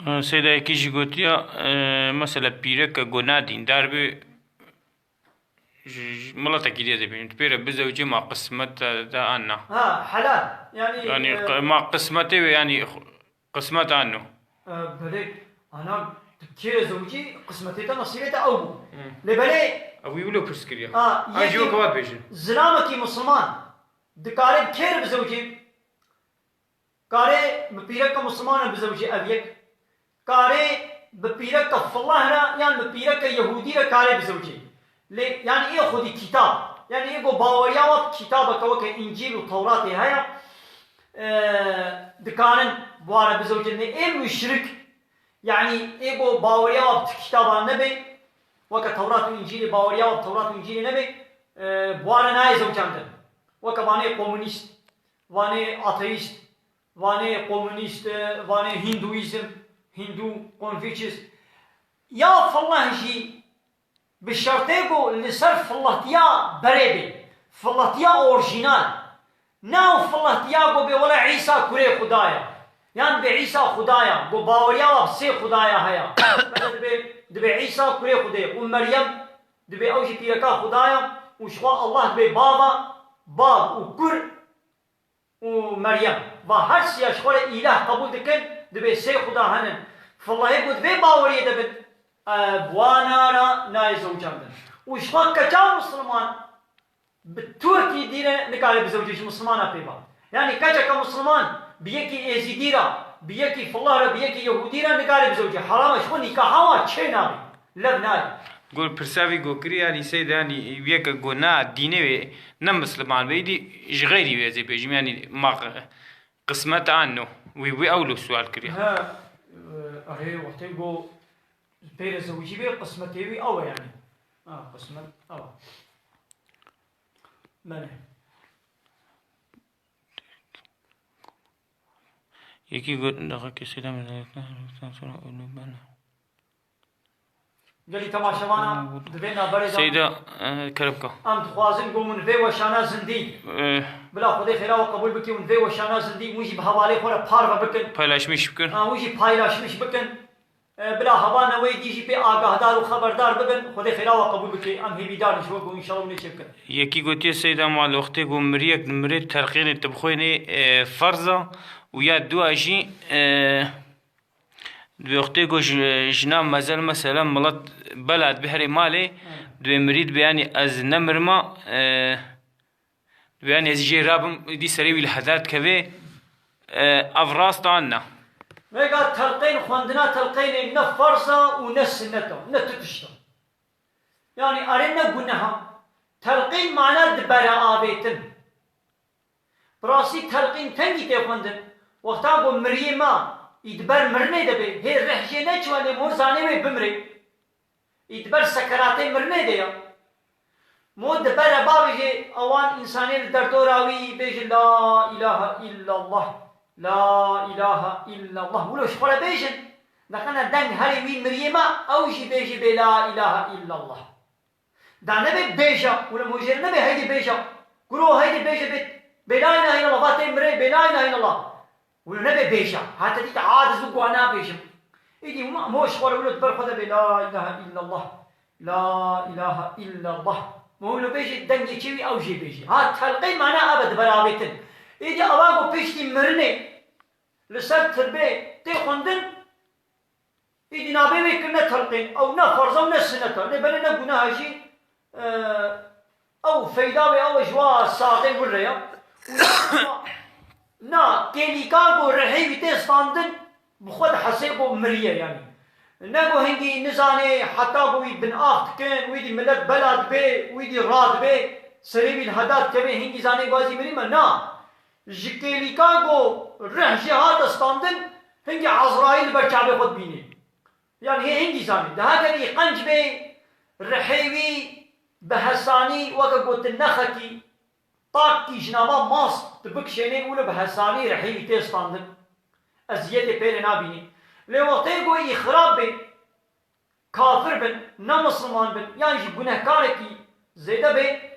e. Seyda yekî jî gotiya, e, mesela pîreke ku nadîndar be, ji, ji miletekî dê dibînin. Tu pê re bizewicî ma qismet te, te an na? Ha, helal. Yani, Yanî e, qi-, ma qismetê wê, yanî qismet an no? E, belê, ana, tu kê re zewicî, qismetê te, nesîbê te ew bû. Hı. Lê belê, Ew wî wilo pirs kiriye. Ha, An ji yekî weke vat bêjin. Zilamekî Misliman dikare bi kê re bizewicî? Karê bi pîreke Misliman re bizewicî ev yek. Karê bi pîreke Fillah re yan bi pîreke Yehûdî re karê bizewicî. Lê, yanî ê xwedî kitab. Yanî ê ku baweriya wa bi kitabeke weke Încîl û Tewratê heye, e, dikarin bi wa re bizewicin. Lê ê muşrik, yanî ê ku baweriya wa bi tu kitaban nebe, weke Tewrat û Încîlê, baweriya wa bi Tewrat û Încîlê nebe, e, bi wa re nayê zewicandin. Weke vanê komunîst, vanê ateîst, vanê komunîst, vanê hinduîzm, hindû, konfûçyus. Ya Fillah jî bi şertê ku li ser Fillahtiya berê bê, Fillahtiya orjînal. Ne ew Fillahtiya ku bê wele Îsa kurê Xuda ye. Yan bê Îsa Xuda ye, ku baweriya wa bi sê Xudaya heye. Belê dibê, dibê Îsa kurê Xudê û Meryem dibê ew jî pîreka Xuda ye û ji xwe Allah dibê bava, bav û kur û Meryem. Va her siya ji xwe re îlah qebûl dikin, dibê sê Xuda henin. Fillahê ku di vê baweriyê de bin, e, bi wana re nayê zewicandin. Û ji xwe keça Misliman bi Turkî dî re nikare bizewicê, ji Mislimana pê ba. Yanî keçeke Misliman bi yekî Êzîdî re, bi yekî Fillah re, bi yekî Yehûdî re nikare bizewicê. Heram e, ji xwe nîkaha wan çê nabe. Lev nayê. Got pirsa vî ku kirî, yanî seyde, yanî yeke ku na dînê wê ne misliman be, îdî ji xeyrî wê ez ê bêjim, yanî ma qismet an no. Wî, wî ew lo sual kiriye. He, e, erê, wextê ku pê re zewicî be, qismetê wî ew e yanî. Ha, qismet ew e. Belê. Yekî got, daxa kesê de mezarî, sonra ölü bana. Gelî temaşevana, di vê navberê de Seyda, e, kerem ka. Em dixwazin ku hûn vê weşana zindî, E, bila Xwedê xêra we qebûl bike, hûn vê weşana zindî, hûn jî bi hevalê xwe re parve bikin. Paylaşmiş bikin. Ha, hûn jî paylaşmiş bikin. E, bila hevalên we dî jî pê agahdar û xeberdar bibin, Xwedê xêra we qebûl bike. Em hêvîdar in ji we ku înşallah hûn ê çê bikin. Yekî gotiye, Seyda, ma li wextê ku miriyek dimire, telqînê tu bixwînî, e, ferz e û ya dua jî, e, Di wextê ku ji, jina mezin mesela milet bela dibe herê malê, Hı. dibê mirî dibe, yanî ez nemirima, e, dibe, yanî ez jê rabim, dî serê wî li heder dikeve, e, ev rast an ne? Vêga telqên, xwendina telqênê ne ferz e û ne sinnet e, ne tu tişt e. Yanî erê ne guneh e. Telqîn mana dibereavêtin. Bi rastî telqîn tengî tê xwendin. Wexta ku miriyê ma, î di ber mirinê de be, hê rih jê neçû, lê mor zanê wê bimrê. Î di ber sekeratê mirinê de ya. Mo di ber re bavêje, ewan însanê li derdora wî bêje, "La ilahe illallah, la ilahe illallah." Wilo ji xwe re bêjin. Deqene deng herê wî miriyê me, ew jî bêje bê, "La ilahe illallah." Da nebe bêja, wilo mo jê re nebe heydê bêja. Guro heydê bêje bê, bê "La ilahe illallah", va tê mirê, bê "La ilahe illallah." Wilo nebe bêja. Heta dî te aciz û guh nabêjim. Îdî ma-, mo ji xwe re wilo di ber xwe de bê, "La ilahe illallah. La ilahe illallah." Mo wilo bêjê, dengê çê wî ew jê bêjê. Ha, telqîn mana ev e, di ber avêtin. Îdî ewa ku piştî mirinê li ser tirbê tê xwendin, Îdî nabê wê kirine telqîn. Ew ne ferz e û ne sinet e. Lê belê ne gunah e jî, e, ew feyda wê ew e ji wa saxê wir re ya. Û na, na kêlîka ku rihê wî tê standin, bi xwe dihesê ku miriye yanî. Ne ku hingî nizanê heta ku wî bin ax dikin, wî dî milet bela dibê, wî dî radibê, serê wî li heda dikeve, hingî zanê ku ez jî mirî me. Na. Ji kêlîka ku rih jê hate standin, hingî Ezraîl li ber çavê xwe dibînî. Yanî hê hingî zanî. Di hegerî qenc bê, rihê wî bi hesanî weke gotin nexekî, takkî ji nava mast dibikişênê û li bi hesanî rihê wî tê standin. Eziyetê pê re nabînî. Lê wextê ku î xirab bê, kafir bin, ne misilman bin, yan jî gunehkarekî zêde bê,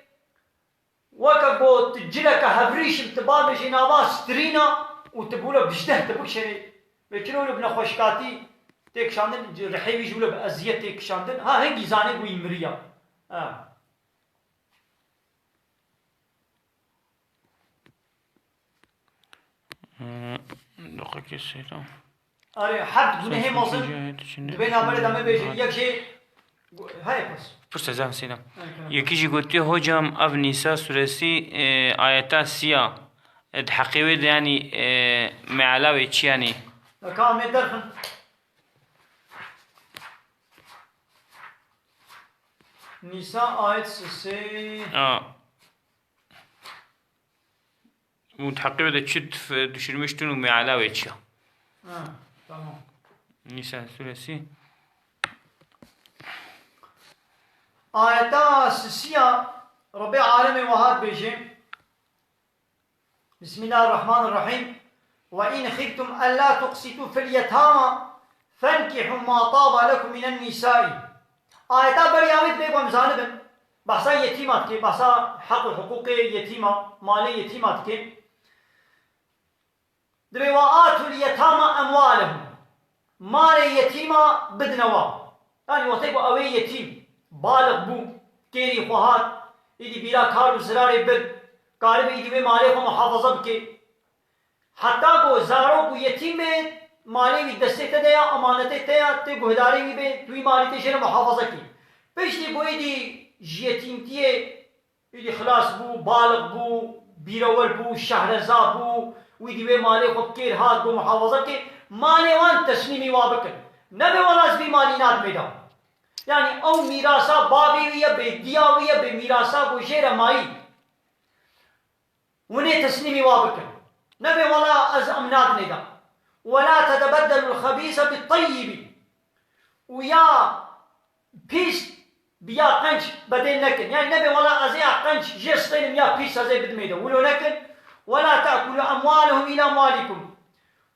Weke ku tu cileke hevrîşim tu bavêjî nava strîna û tu bûle bijdeh tu bikişênî. Vê çilo wilo bi nexweşkatî tê kişandin, rihê wî jî wilo bi eziyet tê kişandin. Ha hingî zanê ku wî miriya. Ha. Ee, Doqekê seyda. Erê, heft gunehê mezin. Dibê navberê de me bêjin, yek jê gu-, heye pirs. Pirs ez em seyda. Heye, kena. Yekî jî gotiye, hocam, ev Nîsa suresi, e, ayeta siya, e, di heqê wê de yanî, e, meala wê çi yanî? Ka em ê derxin. Nîsa ayet sisê. A. Û di heqê wê de çi dif-, düşürmüştün û meala wê çi ya? Ha, tamam. Nîsa suresi. Ayeta sisiya Rabbê alemê wiha dibêje. Bismillahirrahmanirrahim. Ve in xiftum ella tuqsitu fil yetama fenkihu ma taba lekum minen nisai. Ayeta beriya wê dibê ku em zanibin. Behsa yetîma dike, behsa heq û hiqûqê yetîma, malê yetîma dike. Dibê, "Ve atul yetama emwalehum." Malê yetîma bidine wa. Yanî wextê ku ew ê yetîm, baliq bû, kêrî xwe hat, îdî bîra kar û zirarê bir, karibe îdî wê malê xwe muhafaza bike. Heta ku zarok û yetîm bê, malê wî destê te de ya, emanetê te ya, tê guhdarê wî bê, tu wî malê tê jê re muhafaza kî. Piştî ku êdî ji yetîmtiyê êdî xilas bû, baliq bû, bîrewer bû, şehreza bû, wî dî wê malê xwe kêr hat, bû muhafaza kê, malê wan teslîmî wa bikin. Nebe wela ez vî malî nadimê da. Yanî ew mîrasa bavê wî ye, bê diya wî ye, bê mîrasa ku jê re mayî. Hûn ê teslîmî wa bikin. Nebe wela ez em nadinê da. Wela tetebeddelul xebîse bit teyyibi. Û ya pîs bi ya qenc bedêl nekin. Yanî nebe wela ez ê ya qenc jê stênim ya pîs ez ê bidimê de. Wilo nekin. Wela te'kulu emwalehum ila emwalikum.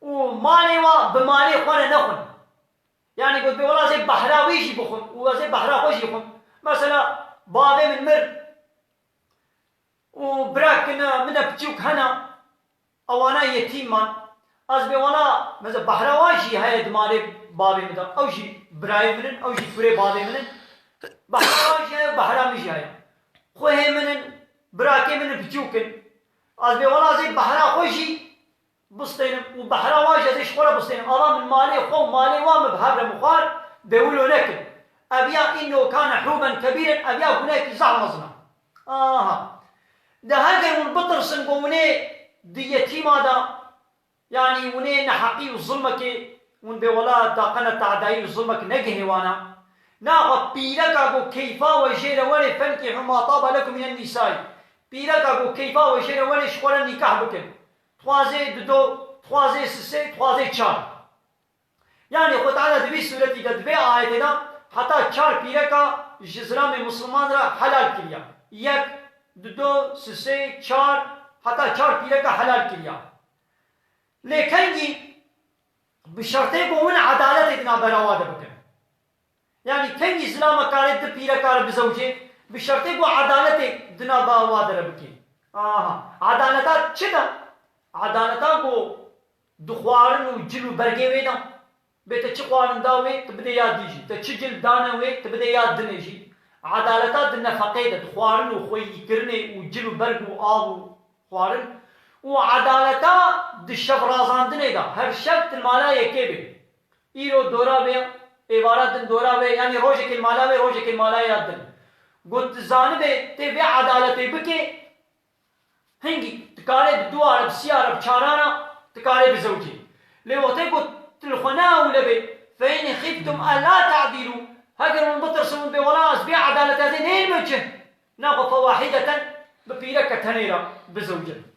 Û malê wa bi malê xwe re nexwin. Yanî got bê wela ez ê behra wî jî bixwim û ez ê behra xwe jî xwim. Mesela bavê min mir, û birakina min e piçûk hene, ewana yetîm man. Ez bê wela, mesela behra wan jî heye di malê bavê min de. Ew jî birayê min in, ew jî kurê bavê min in. Behra wan jî heye, behra min jî heye. Xwehê min in, birakê min in piçûk in. Ez bê wela ez ê behra xwe jî bistênim û behra wan jî ez ê ji xwe re bistênim. Ava min malê xwe û malê wan min bi hev re mixwar, bê wilo nekin. Ev ya innehu kane hûben kebîren, ev ya gunehekî zehf mezin e. Aha. De heger hûn bitirsin ku hûn ê di yetîma de, yanî hûn ê neheqî û zilmekê, hûn bê wela taqene tadayî û zilmek negihê wana. Naxwe pîreka ku keyfa we jê re were, fenkîhû ma taba lekum minen nîsayî. Pîreka ku keyfa we jê re were, ji xwe re nîkah bikin. Dixwazê dido, dixwazê sisê, dixwazê çar. Yanî Xwe Teala di vî sûretî de, di vê ayetê de heta çar pîreka ji zilamê misilman re helal kiriye. Yek, dido, sisê, çar, heta çar pîreka helal kiriya. Lê kengî bi şertê ku hûn edaletê di navbera wa de bikin. Yanî kengî zilamek kare di pîreka re bizewicê, bi şertê ku edaletê di navbera wa de re bikê. Aha. Edaleta çi de? Edaleta ku di xwarin û cil û bergê wê de. Bê te çi xwarin da wê, tu bidê ya dî jî. Te çi cil dane wê, tu bidê ya dinê jî. Edaleta di nefeqê de, di xwarin û xweyîkirinê û cil û berg û av û xwarin. Û edaleta di şevrazandinê de, her şev tu li mala yekê bê. Îro dora wê, êvara din dora wê, yanî rojekê li mala wê, rojekê li mala ya din. Got, tu zanibê tê vê edaletê bikê, Hingî dikarê bi duwa re, bi siya re, bi çara re dikarê bizewicê. Lê wextê ku tu li xwe neewle bê, fe in xiftum ella ta'dîlû, heger hûn bitirsin, hûn bê wela ez bê edaletê ez ê neynim cih, naxwe fe wahîdeten, bi pîreke tenê re bizewicin.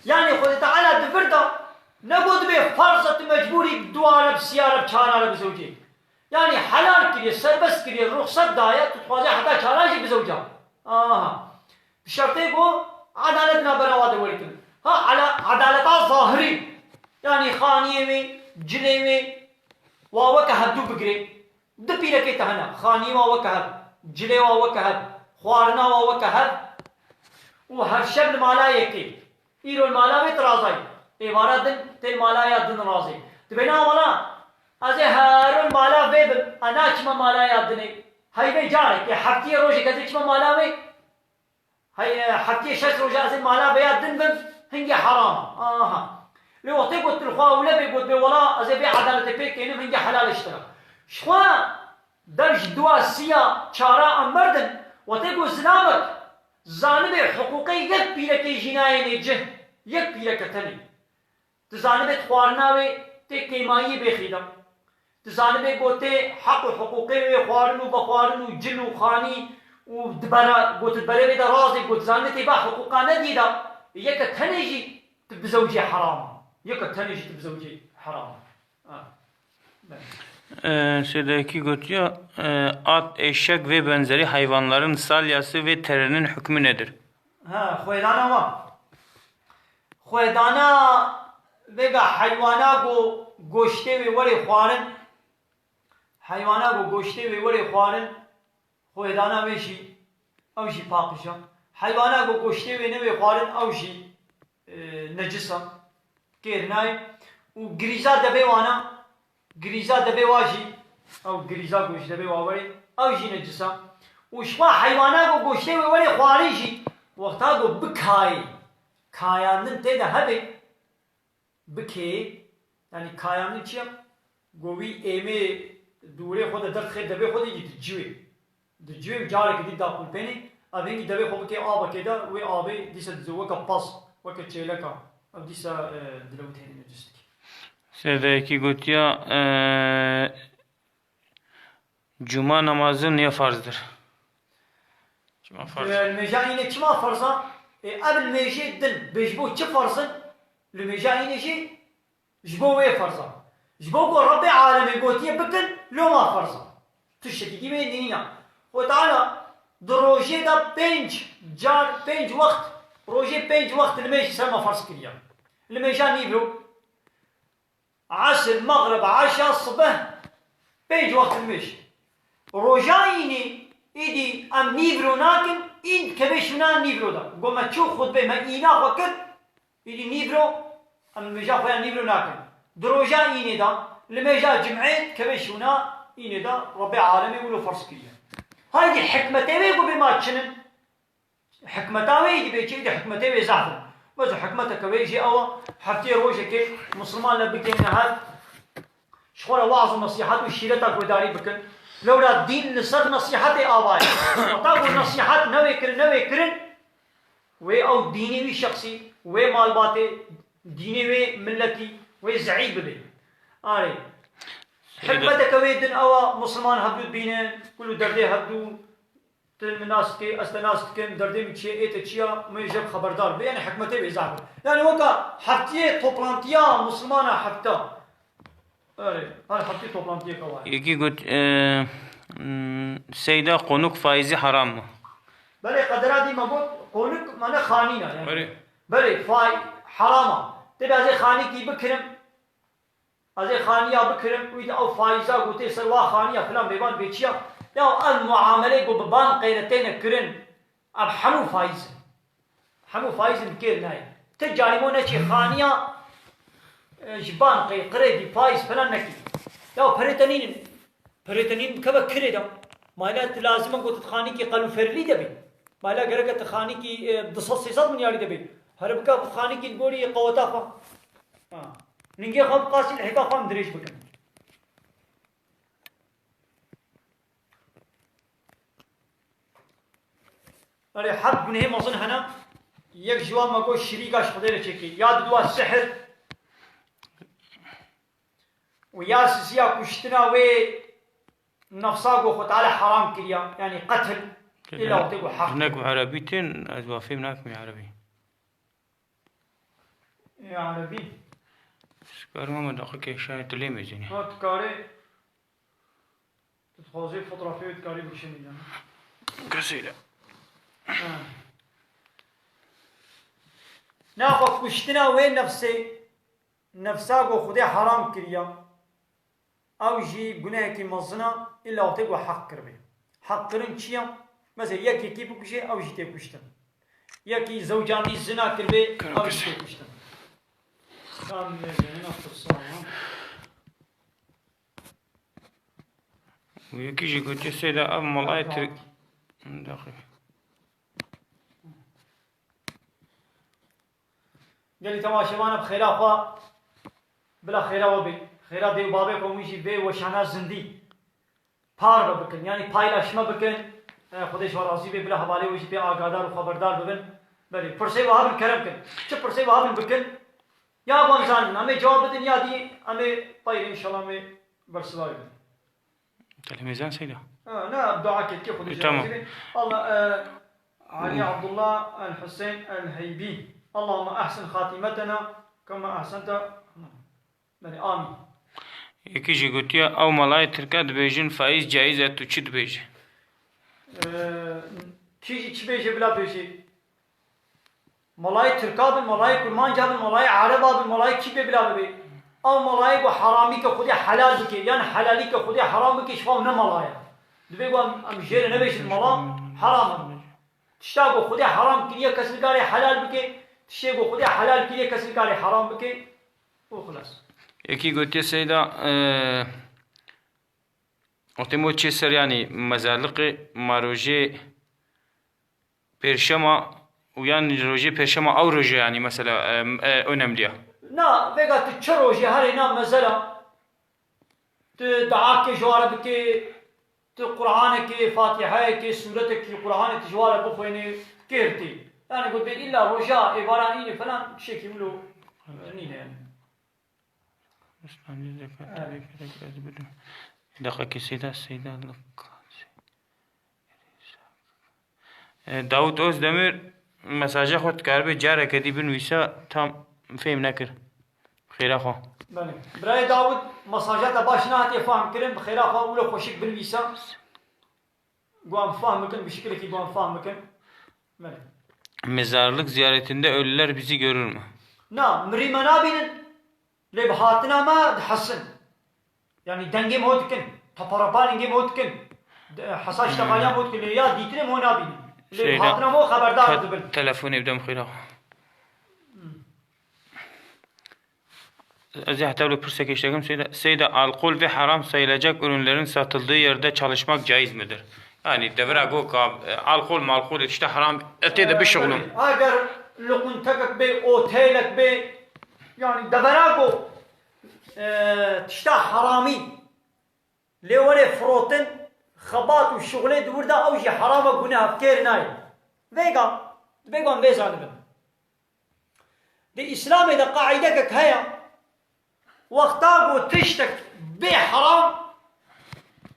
Yanî Xwedê Teala di vir de negot bê ferz e tu mecbûrî bi duwa re, bi siya re, bi çara re bizewicê. Yanî helal kiriye, serbest kiriye, ruxset daye, tu dixwazê heta çara jî bizewca. Aha. Bi şertê ku edalet navbera wa de were kirin. Ha, ela-, edaleta zahirî. Yanî xaniyê wê, cilê wê, wa weke hevdû bigirê. Du pîrekê te hene. Xaniyê wa weke hev, cilê wa weke hev, xwarina wa weke hev. Û her şev li mala yekê. Îro li mala wê tu razayî. Êvara din tê li mala ya din razê. Dibê na wela, ez ê herin mala vê bim. Ez naçime mala ya dinê. Heyvê carekê, heftiyê rojek ez ê çime mala wê. Hey, e, heftiyê şeş roja ez ê mala vêya din bim, hingê heram e. Aha. Lê wextê got tu li xwe ewle bê, got bê wela ez ê vê edaletê pê kênim, hingê helal e ji te re. Ji xwe dev ji dua siya çara em berdin, wextê got zilamek zanibê hiqûqê yek pîrekê jî nayênê cih, yek pîreke tenê. Tu zanibê di xwarina wê tê kêmayiyê bê xîda. Tu zanibê ku tê heq û hiqûqê wê xwarin û vexwarin û cil û xanî û di bera, ku tu di berê wê de razê, ku tu zanibê tê va hiqûqa nediyê de, yeke tenê jî tu bizewicê heram e. Yeke tenê jî tu bizewicê heram e. Ha. Belê. Ee, Sêdekî gotiya, e, at, eşek ve benzeri hayvanların salyası ve terinin hükmü nedir? Ha, xwedana wan. Xwedana vêga heywana ku goştê wê werê xwarin, heywana ku goştê wê werê xwarin, xwedana wê jî, ew jî paqij e. Heywana ku goştê wê newê xwarin, ew jî, e, necis e. Kêr nayê. Û girîza devê wan e. Girîza devê wa jî, ew girîza ku ji devê wa werê, ew jî necis e. Û ji xwe heywana ku goştê wê werê xwarin jî, wexta ku bikayê, kayandin tê de hebe, bikê, yanî kayandin çi ye? Ku wî êmê dûrê xwe de derdixe devê xwe de yî diciwê. Diciwê û careke dî daxulpênê, ev hingî devê xwe bikê avekê de, wê avê dîsa weke pas, weke çêleka, ev dîsa, e, dilewitêne necis dike. Sêdekî gotiya, e, cuma namazı niye farzdır? Cuma farz. E, limêja înê çima farz e? E, ev limêjê din bê ji bo çi farz in? Limêja înê jî ji bo wê farz e. Ji bo ku Rebbê alemê gotiye bikin, loma farz e. Tiştekî dî wê nîna. Xwe Teala di rojê de pênc car, pênc wext, rojê pênc wext limêj ser me farz kiriye. Limêja nîvro, Esr, Mexrib, Eşa, Sibeh, pênc wext limêj. Roja înê, îdî em nîvro nakin, în dikeve şûna nîvro de. Go me çû xutbê me îna xwe kir, îdî nîvro, em limêja xwe ya nîvro nakin. Di roja înê de, limêja cimê dikeve şûna înê de, Rebbê alemê wilo ferz kiriye. Haydî hikmetê wê ku bê ma çin in. Hikmeta wê yî dibê çi? Yî di hikmetê wê zehf in. Bes hikmeteke wê jî ew e, heftiyê rojekê misilman li bikêne hev, ji xwe re waz û nesîhet û şîreta guhdarî bikin. Lewra dîn li ser nesîhetê ava ye. Heta ku nesîhet newê kirin, newê kirin, wê ew dînê wî şexsî, wê malbatê, dînê wê miletî, wê zeîf bibe. Arê. Seyda. Hikmeteke wê din ew e, misilman hevdû dibînin, kul û derdê hevdû, Tu min nas dikî, ez te nas dikim, derdê min çi ye, ê te çi ya, min ji xeberdar be. Yanî hikmetê wê zaf e. Yanî weka heftiyê toplantiya Musulmana hefta. Erê, her heftiyê toplantiyeke wa ye. Yekî got, e, m, Seyda, konuk faizi haram mı? Belê qedera dî me got, qonik me ne xanîna yani. Belê. Belê, fay, herama. Tê ez ê xanîkî bikirim, ez ê xaniya bikirim, wî de ew faiza gotê ser wa xaniya filan bêvan bêçiya. Ya ev muamelê ku bi bankê re têne kirin, ev hemû faiz in. Hemû faiz in kêr nayê. Ti carî mo neçî xaniya, e, ji bankê, kredî, faiz filan nekî. Ya perê te nînin. Perê te nîn bikeve kirê de. Mayla tu lazim e ku tu xanîkî qelûferlî de bî. Mayla gereke tu xanîkî, e, du sed sê sed milyarî de bî. Here bike xanîkî li gorî qeweta xwe. Ha. Ningê xwe biqasî li hêka xwe em dirêj bikin. Erê, heft gunehê mezin hene. Yek ji wan me got şirîka ji Xwedê re çêkê. Ya diduwa sihir. Û ya sisiya kuştina wê nefsa ku Xwe Teala heram kiriya, yanî qetil, îla wextê ku heq. Hinek bi erebî tên, ez ba fêm nakim ya erebî. Ya erebî. Sikarim ama daqiqê şayê tu lê mezînî. Ha, tu karê, tu dixwazê fotografê wê dikarî bikişînî yani. Kesê de. Ha. Naxwe kuştina wê nefsê, nefsa ku Xwedê heram kiriya, ew jî gunehekî mezin e, îla wextê ku heq kiribe. Heq kirin çi ye? Mesela yek yekî bikuje, ew jî tê kuştin. Yekî zewcanî zina kiribe, ew jî tê kuştin. Tam ne, ne, ne, ne, Û yekî jî gotiye, Seyda, ev malayê Tirk. Daxil. Gelî temaşevan, bi xêra xwe, bila xêra we bê. Xêra dê û babê ku hûn jî vê weşana zindî parve bikin. Yanî paylaşme bikin. E, Xwedê ji we razî bê, bila hevalê we jî pê agadar û xeberdar bibin. Belê, pirsê we hebin kerem kin. Çi pirsê we hebin bikin. Ya wan zanin, em ê cewab bidin, ya dî em ê tayr înşallah em ê bersiva bidin. Telmîzan Seyda. Ha, ne, dua ketkî Xwedê E, tamam. razî bê. Allah, e, Ali Abdullah El Hüseyin El Heybi. Allahümme ahsin khatimetena kema ahsente. Belê, amin. Yekî jî gotiye, ew malayê Tirka dibêjin faiz caiz e, tu çi dibêjî? E, kî jî çi bêje bila bêje. Malayê Tirka bin, malayê Kurmanca bin, malayê Ereba bin, malayê kî bê bila bibê. Ew malayê ku heramî ke Xwedê helal bike, yan helalî ke Xwedê heram bike, ji xwe ne malaya. Divê ku em, em jê re nebêjin mala, heram e. Tişta ku Xwedê heram kiriye, kes nikarê helal bike, tiştê ku Xwedê helal kiriye, kes nikarê heram bike. Û xilas. Yekî gotiye Seyda, e, Wextê me çê ser, yanî mezarliqê, ma rojê pêrşema û yan rojê pêrşema ew roje, yanî mesela, e, e, önemli ya. Na, vêga tu çi rojê herê na mezela, tu duakê ji ware bikê, tu Qur'anekê, Fatihayekê, sûretekî Qur'anê tu ji ware bixwênê, kêr tê. Yani got bê illa roja êvaran înê falan, tiştekî wilo, e, nîne yani. Îslamcı zekatı Evet. bir kere ez bilirim. Deqekî Seyda, Seyda. E, Davut Özdemir mesaja xwe dikaribê careke dî binivîsa, tam fêm nekir. Xêra xwe. Belê. Birayê Davut, mesaja te baş nehatiye fehm kirin, bi xêra xwe wilo xweşik binivîsa. Guan fam bikin, bi şekilekî guan fam bikin. Belê. Mezarlık ziyaretinde ölüler bizi görür mü? Na, mirî me nabînin, lê bi hatina me dihesin. Yani dengê me dikin, taparapalingê me dikin. De-, hesa ji teqaliya me dikin, lê ya dîtinê me nabînin. Lê bi Şeyda, hatina me xeberdar te-, dibin. Telefonê bidem xêra. Ez ê heta wilo pirsek hêştekim, Seyda. Seyda, alkol ve haram sayılacak ürünlerin satıldığı yerde çalışmak caiz midir? Yani devra go ka, e, alkol malkol işte haram, e, tê de bişixulum. Eger luquntekek bê, otelek bê, yani devera go, e, tişta haramî lê were firotin, xebat û şixulê di wir de ew jî haram e, guneh e, kêr nayê. Vêga, vêga em vê zanibin. Di Îslamê de qaîdekek heye, wexta ku tiştek bê heram,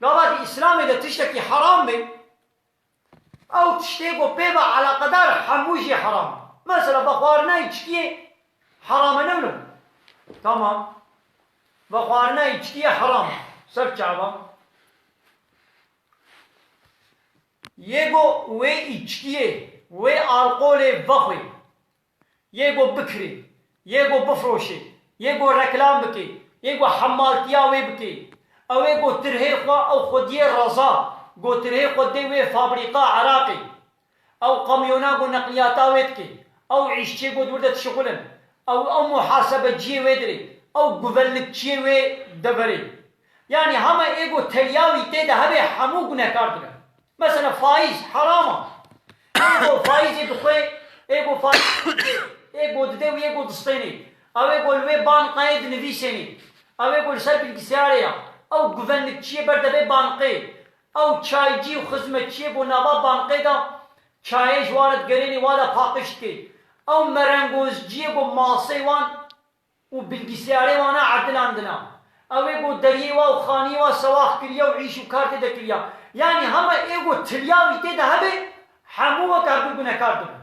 gava di Îslamê de tiştekî heram bê, ew tiştê ku pê ve eleqedar hemû jî heram. Mesela vexwarina îçkiyê heram e, ne wilo? Tamam. Vexwarina îçkiyê heram e. Ser çava. Yê go wê îçkiyê, wê alkolê vexwê. Yê go bikirê, yê go bifroşê, yê go reklam bikê, yê go hemmaltiya wê bikê. Ew ê go tirhê xwe, ew xwediyê reza, go tirhê xwe dê wê fabrîqa Iraqê. Ew kamyona go neqliyata wê dikê. Ew îşçiyê go di wir de dişixulin. Ew, ew muhasebeciyê wê dirê. Ew guvenlikçiyê wê deverê. Yanî hema ê go teliya wî tê de hebe hemû gunekar dibe. Mesela faiz heram e. Ê go faizê dixwe, ê go faiz didê, ê go didê û ê go distênê. Ew ê go li wê banqayê dinivîsênê. Ew ê go li ser bilgisayarê ya. Ew guvenlikçiyê berde vê banqê. Ew çaycî û xizmetçiyê go nava banqê de çayê ji wan re digerênê, wa de paqij dikê. Ew merengozciyê go masê wan û bilgisayarê wana erdilandina. Ew ê go deriyê wa û xaniyê wa sewax kiriye û îş û kar tê de kiriya. Yanî hema ê go tiliya wî tê de hebe, hemû wek hev du gunekar dibin.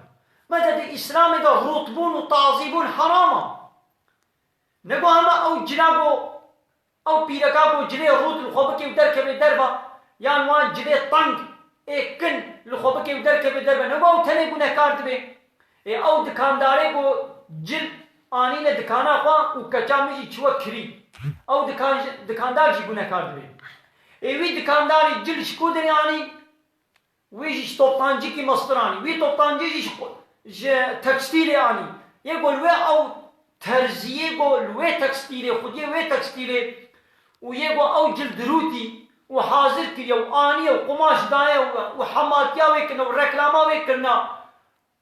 Mesela di Îslamê de rûtbûn û tazîbûn heram e. Ne go hema ew cila go, ew pîreka go cilê rût li xwe bikê û derkeve derve, yan wan cilê teng ê kin li xwe bikê û derkeve derve. Ne go ew tenê gunekar dibe. Ê ew dikandarê ku cil anîne dikana xwe û keça min jî çiwe kirî. Ew dikan-, dikandar jî gunekar dibe. Ê wî dikandarî cil ji ku derê anî? Wî jî ji toptancîkî mestir anî. Wî toptancî jî ji xwe, ji tekstîlê anî. Yê ku li wê ew terziyê ku li wê tekstîlê, xwediyê wê tekstîlê û yê ku ew cil dirûtî û hazir kiriye û aniye û qumaş daye û, û hemaltiya wê kirine û reklama wê kirine.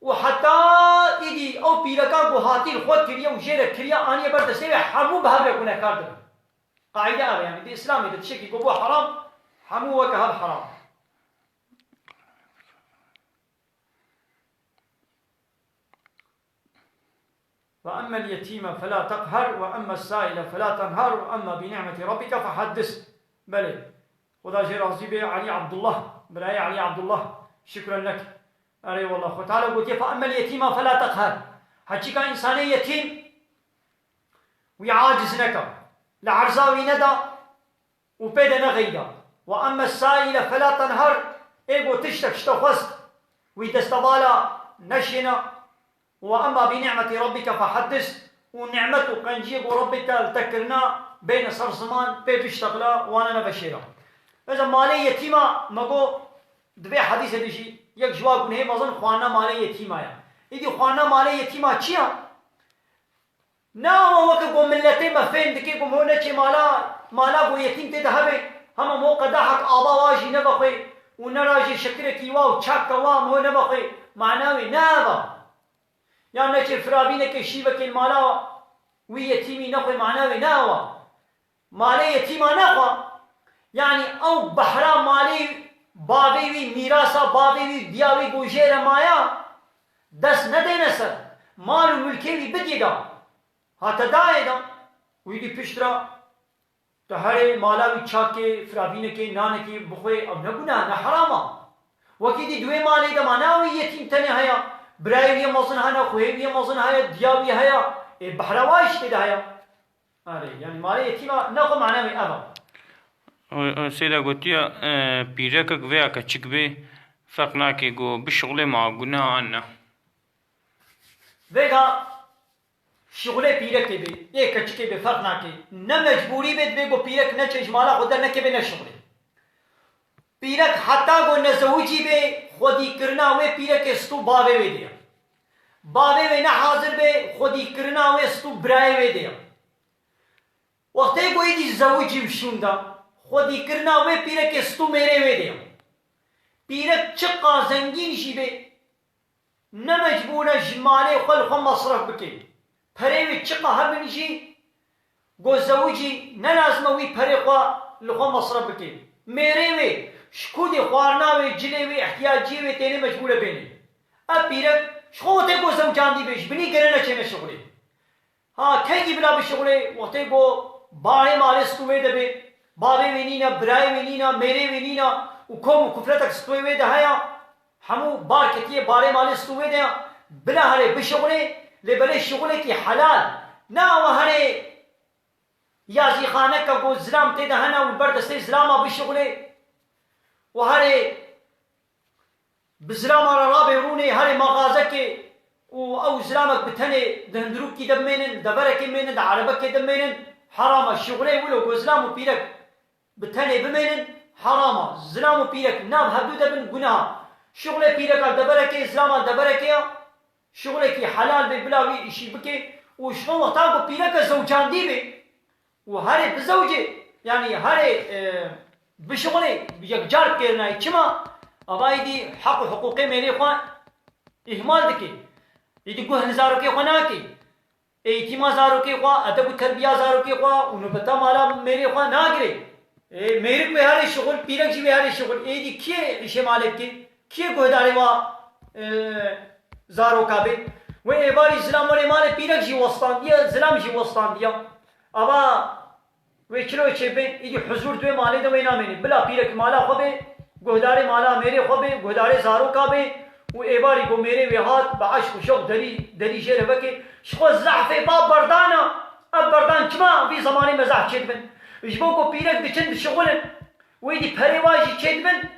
Û heta îdî ew pîreka ku hatî li xwe kiriye û jê re kiriye aniye ber destê wê, hemû bi hev re gunekar dibin. Qaîde ev e, yanî di Îslamê de tiştekî ku bû heram, hemû weke hev heram. وأما اليتيم فلا تقهر، وأما السائل فلا تنهر، وأما بنعمة ربك فحدث. Belê. Xuda jê razî bê, Elî Abdullah. Birayê Elî Abdullah. Şükren lek. Erê wallah. Xwe Teala gotiye, فأما اليتيم فلا تقهر. Heçîka însanê yetîm wî aciz neke. Li erza wî neda û pê de nexeyda. وأما السائل فلا تنهر. Ê go tiştek ji te xwest, wî destevala neşêne. وأما بنعمة ربك فحدث. Û nîmet û qenciyê ku Rebbê te li te kirina, bêne ser ziman, pê biştexile, wana neveşêre. Mesela malê yetîma, me got, di vê hedîsê de jî yek ji wa gunehê mezin xwarina malê yetîma ye. Îdî xwarina malê yetîma çi ye? Ne awa weke ku miletê me fêm dike ku mo neçê mala, mala ku yetîm tê de hebe, hema mo qedehek ava wa jî nevexwe û ne ra jê şekirekî wa û çakka wa mo nevexwe, mana wê ne ev e. Yan neçê firavînekê şîvekê li mala wî yetîmî nexwe, mana wê ne ew e. Malê yetîma nexwe. Yanî ew behra malê bavê wî, mîrasa bavê wî, diya wî ku jê re maya, dest nedêne ser. Mal û milkê wî bidî da. Ha te dayê da. Wî dî pişt re tu herê mala wî çakê, firavînekê, nanekê bixwê, ew ne gunah, ne heram e. Wekî dî di wê malê de ma ne ew yetîm tenê heye, birayê wî yê mezin hene, xuhê wî yê mezin heye, diya wî heye. Ê behra wa jî tê de heye. Erê, yanî malê yetîma nexwe mana wê ev e. O, o Seyda gotiye, e, pîrekek vêya keçik bê, ferq nake ku bişuxulê ma gunah an ne. Vêga şuxulê pîrekê bê, ê keçikê bê, ferq nake. Ne mecbûrî bê, divê ku pîrek neçe ji mala xwe dernekeve, ne şuxulê. Pîrek heta ku nezewicî bê, xwedîkirina wê pîrekê stû bavê wê de ye. Bavê wê ne hazir bê, xwedîkirina wê stû birayê wê de ye. Wextê ku êdî zewicî û şûnda, xwedîkirina wê pîrekê stû mêrê wê de ye. Pîrek çiqa zengîn jî bê, ne mecbûr e ji malê xwe li xwe mesref bike. Perê wê çiqa hebin jî, ku zewicî ne lazim e wî perê xwe li xwe mesref bike. Mêrê wê, ji ku dê xwarina wê, cilê wê, ihtiyaciyê wê tênê mecbûr e bênê. Ev pîrek ji xwe wextê ku zewicandî bê, ji binî gere neçêne şixulê. Ha, kengî bila bişixulê, wextê ku barê malê stû wê de bê, bavê wê nîne, birayê wê nîne, mêrê wê nîne û kom û kufletek stûyê wê de heye, hemû bar ketiye barê malê stû wê de ye, bila herê bişixulê, lê belê şixulekî helal. Ne awa herê yazîxaneke ku zilam tê de hene û ber destê zilama bişixulê û herê bi zilaman re rabê rûnê herê maxazekê û ew zilamek bi tenê di hundirûkî de bimênin, deverekê bimênin, di erebekê de bimênin, heram e. Şixulê wilo ku zilam û pîrek bi tenê bimênin, heram e. Zilam û pîrek nav hevdû de bin, gunah e. Şixulê pîreka deverekê, zilama deverekê ya, şixulekî helal bê, bila wî îşî bike û ji xwe wexta ku pîreke zewcandî bê, û herê bizewcê, yanî herê, e, bişixulê, yekcar bikêrnayê. Çima? Ava êdî heq û hiqûqê mêrê xwe îhmal dike. Êdî guh li zarokê xwe nake. Eğîtîma zarokê xwe, edeb û terbiya zarokê xwe û nobeta mala mêrê xwe nagire. Ê, mêrik wê herê şixul, pîrek jî wê herê şixul. Êdî kî yê îşê malê bike? Kî yê guhdarê wa, e, zaroka bê? Wê êvarî zilam were malê, pîrek jî westandiye, zilam jî westandiye. Ava wê çilo çêbe, êdî huzûr di wê malê de wê namêne. Bila pîrek mala xwe bê, guhdarê mala mêrê xwe bê, guhdarê zaroka bê û êvarî ku mêrê wê hat, bi eşq û şewq derî, derî jê re veke. Ji xwe zehfê ba berdana. Ev berdan çima vî zemanê mezah çêdibin? Ji bo ku pîrek diçin dişixulin. Wê dî perê wa jî çêdibin.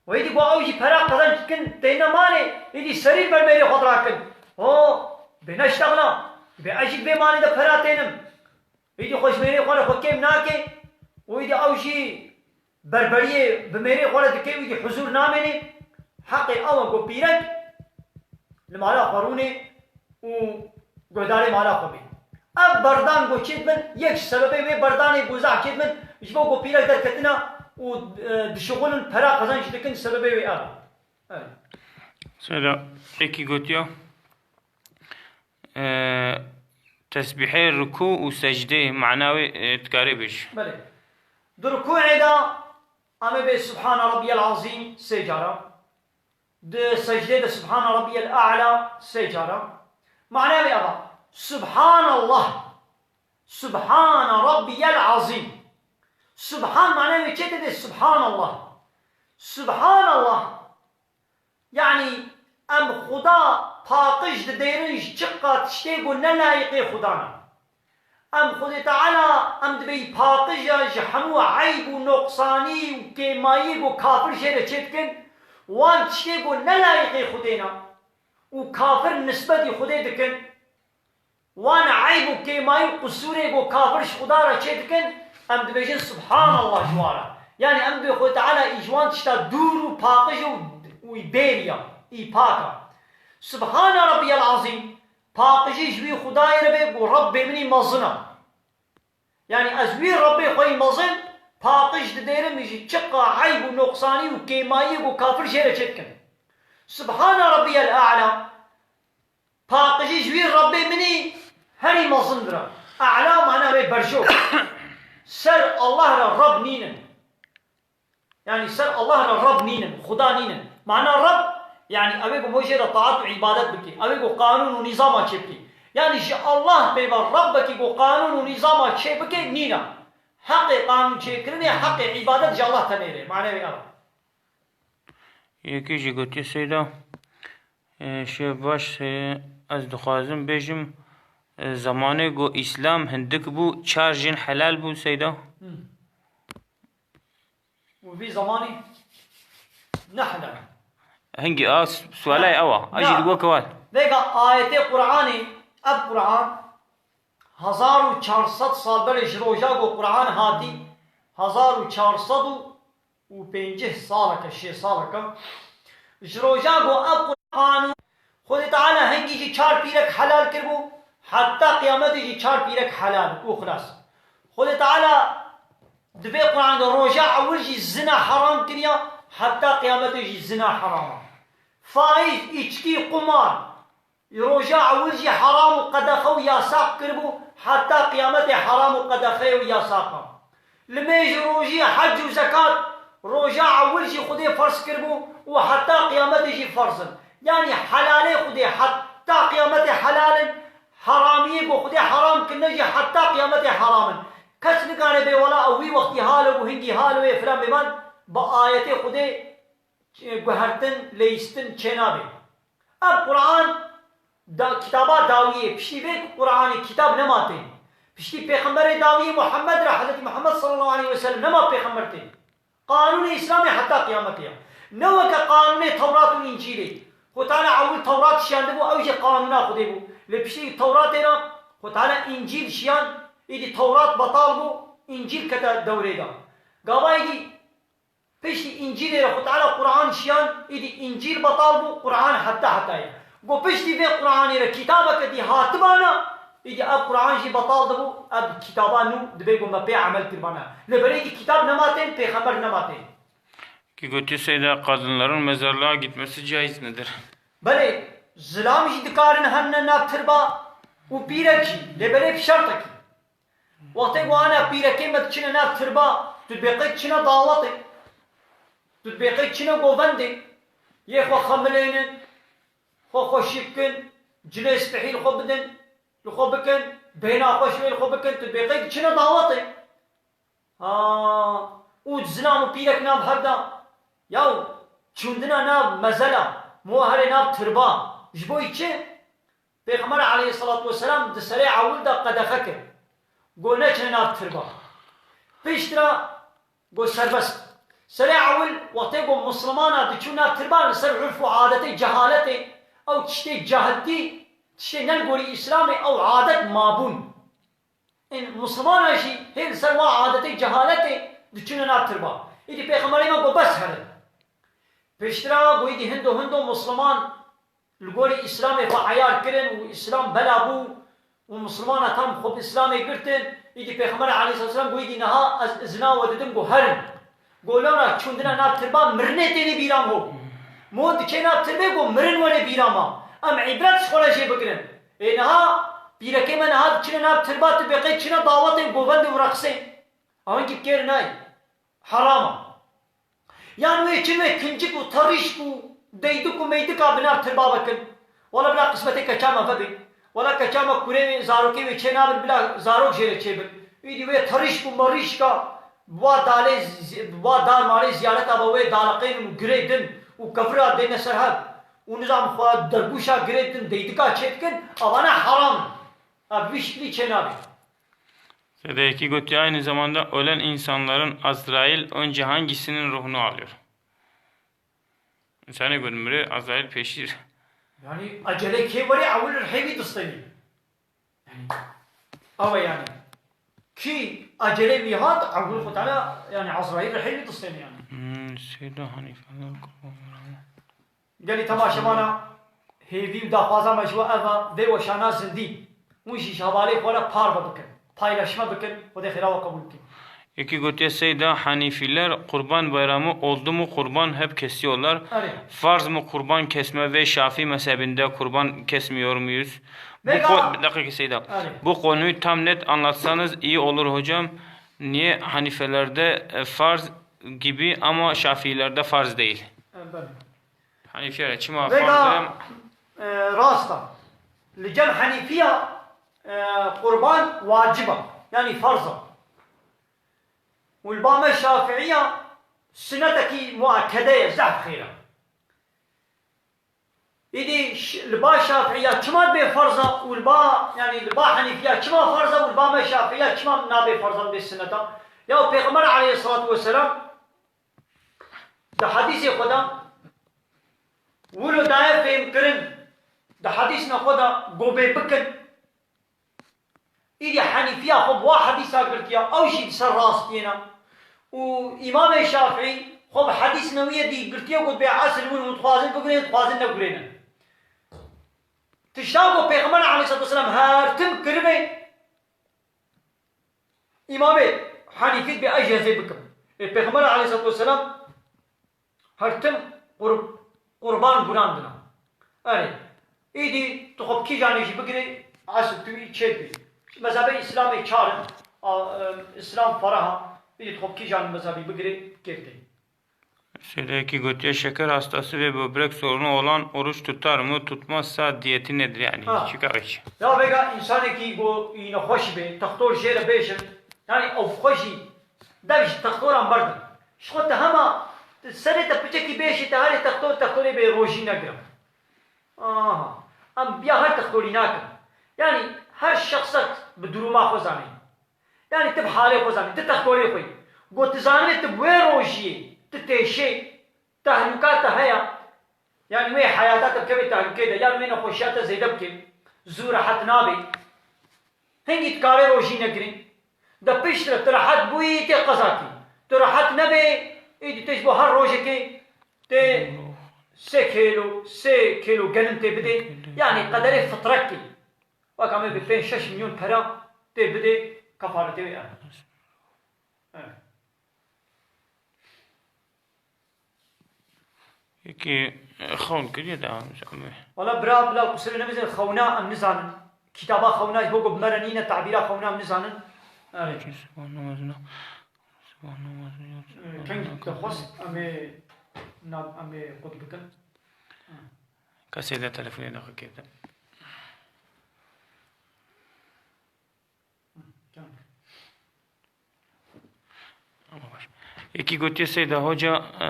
Wê dî ku ew jî pera qezenc dikin, têne malê, êdî serî ber mêrê xwe dirakin. Ho, bê neştexla, bê ez jî vê malê de pera tênim. Êdî xwe ji mêrê xwe re xwe kêm nake û êdî ew jî berberiyê bi mêrê xwe re dike û êdî huzûr namêne. Heqê ew e ku pîrek li mala xwe rûnê û guhdarê mala xwe bê. Ev berdan ku çêdibin, yek ji sebebê wê berdanê ku zehf çêdibin, ji bo ku pîrek derketina û, e, dişixulin, pera qezenc dikin, sebebê wê ev e. Evet. Seyda, yekî gotiya, e, tesbîhê rukû û secdê mana wê, e, dikarê bêj. Belê. Di rukûê de em ê bê Subhana Rabbiyel Azîm sê cara. Di secdê de Subhana Rabbiyel A'la sê cara. Mana wê ev e. Subhanallah. Subhana Rabbiyel Azîm. Subhan mana wê çê tê de Subhanallah. Subhanallah. Yanî em Xuda paqij didêrin ji çiqa tiştê ku ne layîqê Xudan e. Em Xwedê Teala em dibê paqij e ji hemû eyb û noqsanî û kêmayî ku kafir jê re çêdikin, wan tiştê ku ne layîqê Xwedê ne û kafir nisbetî Xwedê dikin. Wan eyb û kêmayî û qisûrê ku kafir ji Xuda re çêdikin, em dibêjin Subhanallah ji wan re. Yanî em dibê Xwedê Teala î ji wan tişta dûr û paqij û, û î bêriya, î paka. Subhana Rabbiyel Azîm, paqijî ji wî Xudayê re be ku Rebbê min î mezin e. Yanî ez wî Rebbê xwe yî mezin, paqij didêrim ji çiqa eyb û noqsanî û kêmayî ku kafir jê re çêdikin. Subhana Rabbiyel A'la, paqijî ji wî Rebbê min î herî mezindir e. A'la mana wê berjo. Ser Allah re Reb nînin. Yanî ser Allah re Reb nînin, Xuda nînin. Mana Reb, yanî ew ê ku bo jê re taat û îbadet bike, ew ê ku qanûn û nîzama çêbike. Yanî ji Allah pê ve Rebbekî ku qanûn û nîzama çêbike nîne. Heqê qanûn çêkirinê, heqê îbadet ji Allah tenê re. Mana wê ev e. Yekî jî gotiye Seyda, e, şev baş, e, ez dixwazim bêjim, e, zemanê ku Îslam hindik bû, çar jin helal bû Seyda? Hmm. Û vî zemanî ne helal. Hingî a s-, suala ew a. A jî Na. Li gor kewal. Vêga ayetê Qur'anê, ev Qur'an hezar û çar sed sal berê ji roja ku Qur'an hatî, hezar û çar sed û pêncî saleke, şêst saleke, ji roja ku ev Qur'an û Xwedê Teala hingî jî çar pîrek helal kiribû, heta qiyametê jî çar pîrek helal û xilas. Xwedê Teala di vê Qur'an de roja ewil jî zina heram kiriya, heta qiyametê jî zina heram e. Faîz, îçkî, qumar, roja ewil jî heram û qedexe û yasaq kiribû, heta qiyametê heram û qedexe û yasaq e. Limêj û rojî, hec û zekat, roja ewil jî Xwedê ferz kiribû û heta qiyametê jî ferz in. Yanî helalê Xwedê heta qiyametê helal in, heramiyê ku Xwedê heram kirine jî heta qiyametê heram in. Kes nikare bê wela ew wî wextî halo bû, hingî halo ye filan bêvan, bi ayetê Xwedê guhertin, leyîstin çênabe. Ev Quran da, kitaba dawiyê, piştî vê Quranê kitab nema tên. Piştî Pêxemberê dawiyê Muhammed re, Hezretî Muhammed sallallahu aleyhi ve sellem, nema pêxember tên. Qanûnê Îslamê heta qiyametê ye. Ne weke qanûnê Tewrat û Încîlê. Xwe Teala ewil Tewrat şiyandibû, ew jî qanûna Xwedê bû. Lê piştî Tewratê re Xwe Teala Încîl şiyan, îdî Tewrat betal bû, Încîl kete dewrê de. Gava îdî piştî Încîlê re Xwe Teala Quran şiyan, îdî Încîl betal bû, Quran heta heta ye. Go piştî vê Quranê re kitabeke dî hatibana, îdî ev Quran jî betal dibû, ev kitaba nû dibê go me pê emel kiribana. Lê berê îdî kitab nema tên, pêxember nema tên. Ki gotiye Seyda, kadınların mezarlığa gitmesi caiz midir? Belê, zilam jî dikarin hemne nav tirba û pîrek jî, lê belê bi şertekî. Wextê ku ana pîrekê me diçine nav tirba, tu dibê qey diçine dawetê, tu dibê qey diçine govendê, yê xwe xemilênin, xwe xweşik bikin, cilê spehî li xwe bidin, li xwe bikin, bêhna xweş wê li xwe bikin, tu dibê qey diçine dawetê. Ha, û zilam û pîrek nav hev de. Yaw, çûndina nav mezela, mo herê nav tirba. Ji bo çi? Pêxember aleyhisselatu vesselam di serê ewil de qedexe kir. Go neçine nav tirba. Piştre go serbest. Serê ewil wextê go Muslimana diçû nav tirba li ser urf û adetê cehaletê, ew tiştê cahiltî, tiştê ne li gorî Îslamê ew adet mabûn. Ên Muslimana jî hê li ser wa adetê cehaletê diçûne nav tirba. Îdî Pêxemberê me got, bes herin. Piştre got, îdî hindo hindo Musliman li gorî Îslamê xwe eyar kirin û Îslam bela bû û Muslimana tam xwe bi Îslamê girtin. Îdî Pêxemberê aleyhisselam got, îdî niha ez izina we didim, got herin. Go lewra çûndina nav tirba mirinê tênê bîra me. Mo diçê nav tirbê go mirin were bîra me. Em îbret ji xwe re jê bigirin. Ê niha pîrekê me niha diçine nav tirba, tu bê qey diçine dawetê govendê û reqsê. Ew hinkî bi kêr nayê. Heram e. Yan wê çi wê kincik û terîşk û deydik û meydika bi nav tirba bikin. Wela bila qismetê keça me vebê. Wela keça me kurê wê, zarokê wê çê nabin, bila zarok jê re çêbin. Îdî wê terîşk û merîşka bi wa dalê zi-, bi wa dar malê ziyareta be wê daleqênin û girê din û kevira dêne ser hev. Û nizam xwe dergûşa girê din deydika çêdikin, avana heram in. Ev bi vî şiklî çênabe. Seyda, ki gotiye, aynı zamanda ölen insanların Azrail önce hangisinin ruhunu alıyor? Însanê ku dimire, Azraîl pêşî re. Yanî ecelê kê were ewil rihê wî distênî. Yanî, ew e yanî. Kî ecelê wî hat, ewil xwe Teala, yanî Azraîl rihê wî distênî yanî. Hmm, Seyda Hanîfe, Allah kurban. Gelî temaşevana hêvî û daxwaza me ji we ev e, vê weşana zindî. Hûn jî ji hevalê xwe re parve bikin, paylaşme bikin, Xwedê xêra we qebûl bikin. Yekî gotiye, Seyda, Hanifiler Kurban Bayramı oldu mu kurban hep kesiyorlar. Erê. Farz mı kurban kesme ve Şafii mezhebinde kurban kesmiyor muyuz? Bu Vega- ko-, bir dakika Seyda. Erê. Bu konuyu tam net anlatsanız iyi olur hocam. Niye Hanifelerde, e, farz gibi ama Şafiilerde farz değil? Erê, belê. Hanifiye re çima Vega, farz e? E, rast e. Li cem Henifiya, e, qurban wacib e. Yanî farz e. Û li ba me Şafiiya sunetekî muakkede ye, zehf xêr e. Îdî ş-, li ba Şafiiya çima bê farz e û li ba, yanî li ba Henifiya çima farz e û li ba me Şafiiya çima nabê farz e, bê sunet e? Ya Pêxember aleyhissalatu vesselam Di hedîsê xwe de wilo daye fêhmkirin, di hedîsna xwe de gobê bikin. Îdî Henîfiya xwe bi wa hedîsa girtiya, ew jî li ser rastiyê ne. Û Îmamê Şafîî xwe bi hedîsna wî yê dî girtiye, got bê esil win hûn dixwazin bigurên, dixwazin negurênin. Tişta ku Pêxember aleyhisselatu vesselam her tim kiribe, Îmamê Henîfî bê ez jî ez ê bikim. Ê Pêxember aleyhisselatu vesselam her tim qur-, qurban gurandina. Erê, îdî tu xwe bi kîjanê jî bigirê, esil tu wî çêdibî. Mezhebê Îslamê çar in, a, e, Îslam fereh a, îdî tu xwe bi kîjanê mezhebî bigirê, kêf tê. Seyda Yekî gotiye, şeker hastası ve böbrek sorunu olan oruç tutar mı? Tutmazsa diyeti nedir yani? Ha. Çi kar için? Ya vêga însanekî ku wî nexweş be, textor jê re bêjin, yanî ew xwe jî dev ji textoran berdin. Ji xwe te hema serê te piçekî bêşî te herê textor, textorê bê rojî negire. Aha. Em biya her textorî nakin. Yanî her şexsek bi durûma xwe zanî. Yanî tu bi halê xwe zanî, tu textorê xwe yî. Got tu zanî tu bi wê rojiyê, tu têşê, Tehlûka te heye. Yanî wê heyata te bikeve tehlûkê de. Yan wê nexweşiya te zêde bike. Zû rehet nabe. Hingî dikarê rojîne girê. De piştre tu rehet bûyî tê qeza kî. Tu rehet nebe, êdî tu ji bo her rojekê tê sê kêlo, sê kêlo genim tê bidê. Yanî qederê fitrek kî. Weka me bi pênc şeş milyon pera tê bidê kefaretê wê ev. Evet. Yekî, e, xewn kiriye de, em, em. Wala bira, bila qusirê nebizin, xewna em nizanin. Kitaba xewna ji bo ku bi me re nîne, tabîra xewna em nizanin. Evet. Sibah namazına, sibah namazına, Ee, keng te xwest, em ê na-, em ê qut bikin. Kesê de telefonê de xwe kir de. Ama baş. Yekî gotiye Seyda Hoca, e,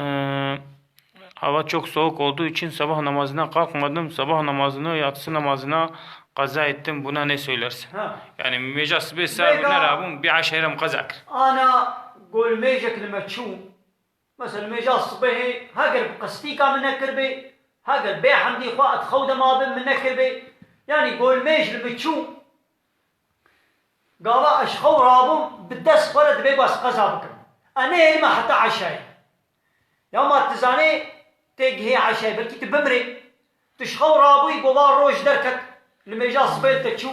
hava çok soğuk olduğu için sabah namazına kalkmadım. Sabah namazını, yatsı namazına kaza ettim. Buna ne söylersin? Ha. Yani mêja sibê sar Vega- bûne rabûm, bir aşeyre em qeza kir. Ana gol mêjek li me çû. Mesela, mêja sibehê, heger bi qistîka min nekiribê, heger bê hemdî xwe ez xew de mabim min nekiribê, yanî golmêj li min çû, gava ez xew rabûm, bi dest xwe re dibê ku ez qeza bikim. Ez nehêlime heta eşayê. Ya ma tu zanê tê gihê eşayê, belkî tu bimirê. Tu ji xew rabûyî ku va roj derket, li mêja sibê li te çû,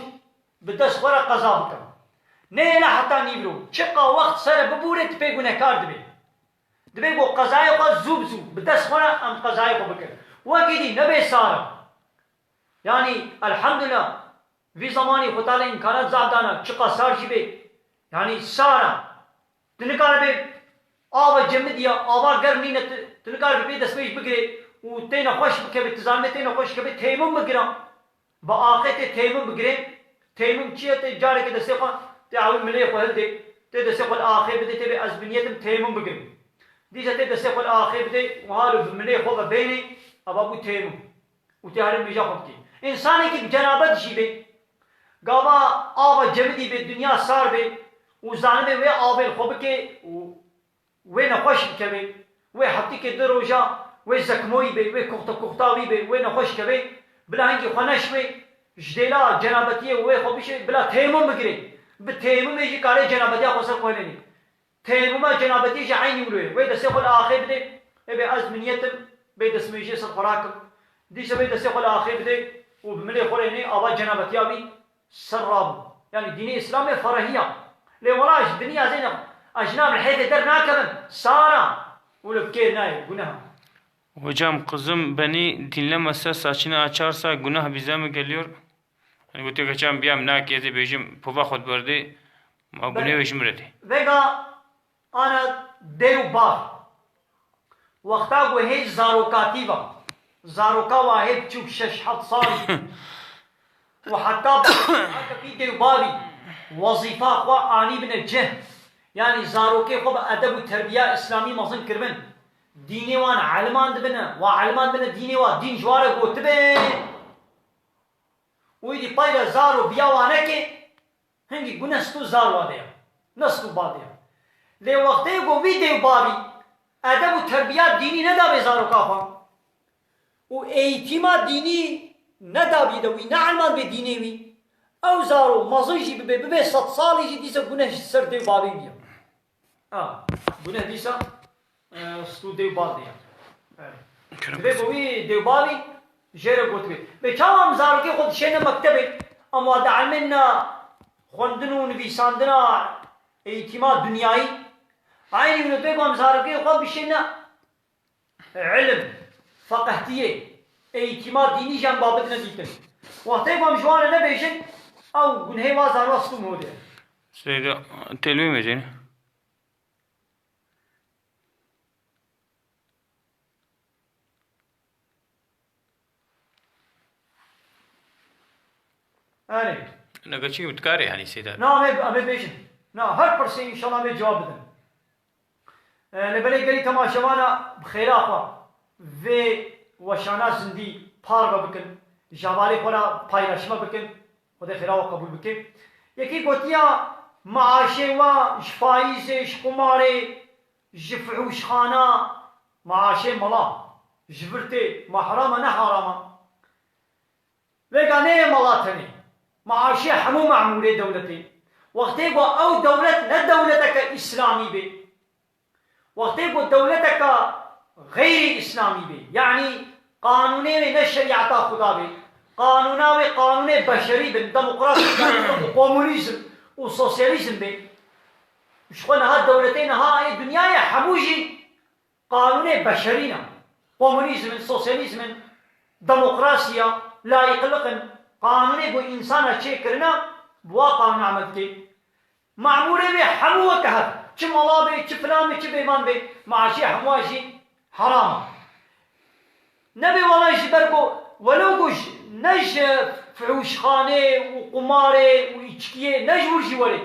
bi dest xwe re qeza bikim. Nehêle heta nîvro. Çiqa wext sere bibûrê, tu pê gunehkar dibê. Dibê ku qezayê xwe zû bi zû, bi dest xwe re em qezayê xwe bikin. Wekî dî nebê sar e. Yanî, elhamdulillah, vî zemanî Xwedê Teala îmkanat zaf dana, çiqa sar jî bê. Yanî, sar e. Tu nikaribê ava cemidî ya, ava germ nîne, tu, tu nikaribê pê destmêj bigirê û tê nexweş bikevê, tu zanibê tê nexweş kevê, têmum bigira. Bi axê tê têmum bigirê. Têmum çi ye? Tê carekê destê xwe, tê ewil milê xwe hildê. Tê destê xwe li axê bidê, tê bê ez bi niyetim têmum bigirim. Dîsa tê destê xwe li axê bidê û halo bi milê xwe ve bênê, eva bû têmum. Û tê herê mêja xwe bikê. Însanekî bi cenabet jî bê. Gava ava cemidî bê, dinya sar bê û zanibê wê avê li xwe bikê û wê nexweş bikevê, wê heftîkê du roja, wê zekmoyî bê, wê kuxta kuxta wî bê, wê nexweş kevê, bila hingî xwe neşwê, ji dêla cenabetiyê wê xwe bişê, bila têmum bigirê. Bi têmumê jî karê cenabetiya xwe ser xwe hêlênê. Têmuma cenabetiyê jî eynî wilo ye. Wê destê xwe li axê bidê, ê bê ez bi niyetim, bê destmêjiyê ser xwe rakim. Dîsa wê destê xwe li axê bidê û bi milê xwe re hênê, ava cenabetiya wî ser rabû. Yanî dînê Îslamê ferehiya. Lê wela ji dinya zêne, ez ji nav lihêfê dernakevim, sar a. Wilo bi kêr nayê, guneh a. Hocam, kızım beni dinlemezse, saçını açarsa günah bize mi geliyor? Hani gotiye geçen bir em nakê, ez ê bêjim, pova xwe diberdê, ma gunê wê ji min re tê. Vega ana dê û bav. Wexta ku hê zarokatî ve, zaroka wa hê biçûk şeş heft salî û heta bi-, heta vî dê û bavî wezîfa xwe anî bine cih, yanî zarokê xwe bi edeb û terbiya îslamî mezin kiribin, dînê wan elimandibine, wa elimandibine dînê wa, dîn ji wan re gotibe û êdî pey re zaro biya wa neke, Hingî guneh stû zar wa de ya. Ne stû ba de ya. Lê wextê ku vî dê û bavî edeb û terbiya dînî nedabê zaroka xwe û eğitîma dînî nedabî de wî neelmandbê dînê wî, ew zaro mezin jî bibe, bibe sed salî jî dîsa guneh ji ser dê û bavê wî ya. Ha, guneh dîsa, e, stû dê û bav de ya. Evet. Kerem Divê olsun. Bo wî dê û bavî jê re gotibê. Bê çawa em zarokê xwe dişêne mektebê, em wa dielmêne xwendin û nivîsandina, eğitîma dinyayî. Eynî wilo bê ku em zarokê xwe bişêne ilim, feqehtiyê, eğitîma dînî jî em babidine dîtin. Wextê ku em ji wan re nebêjin, ew gunhê wa zaro stû modê. Seyda, telwê me jêne. Erê. Nega çi dikarê, yanî, Seyda? Na, em ê, em ê bêjin. Na, her pirsê înşallah em ê cewab bidin. E, lê belê gelî temaşevana bi xêra xwe vê weşana zindî parve bikin. Ji hevalê xwe re paylaşme bikin. Xwedê xêra we qebûl bike. Yekî gotiya, maaşê we ji faîzê, ji qumarê, ji fihûşxana, Maaşê mala ji vir tê, ma heram e ne haram e? Vêga neyê mala tenê. Maaşê hemû memûrê dewletê. Wextê ku ew dewlet ne dewleteke îslamî bê, wextê ku dewleteke xeyrî îslamî bê, yanî qanûnê wê ne şerîeta Xuda bê, qanûna wê qanûnê beşerî bin, demokrasî û komunîzm û sosyalîzm bê, ji xwe niha dewletê niha ê dinyayê hemû jî qanûnê beşerî ne. Komunîzm in, sosyalîzm in, demokrasiya, layîqlik in, qanûnê ku însana çêkirine, bi wa qanûn amel dike. Mamûrê wê hemû weke hev. Çi mala bê, çi filan bê, çi bêvan bê, maaşê hemûa jî heram e. Nebê wela ji ber ku, welo ku ji, ne ji fihûşxanê û qumarê û îçkiyê, ne ji wir jî were.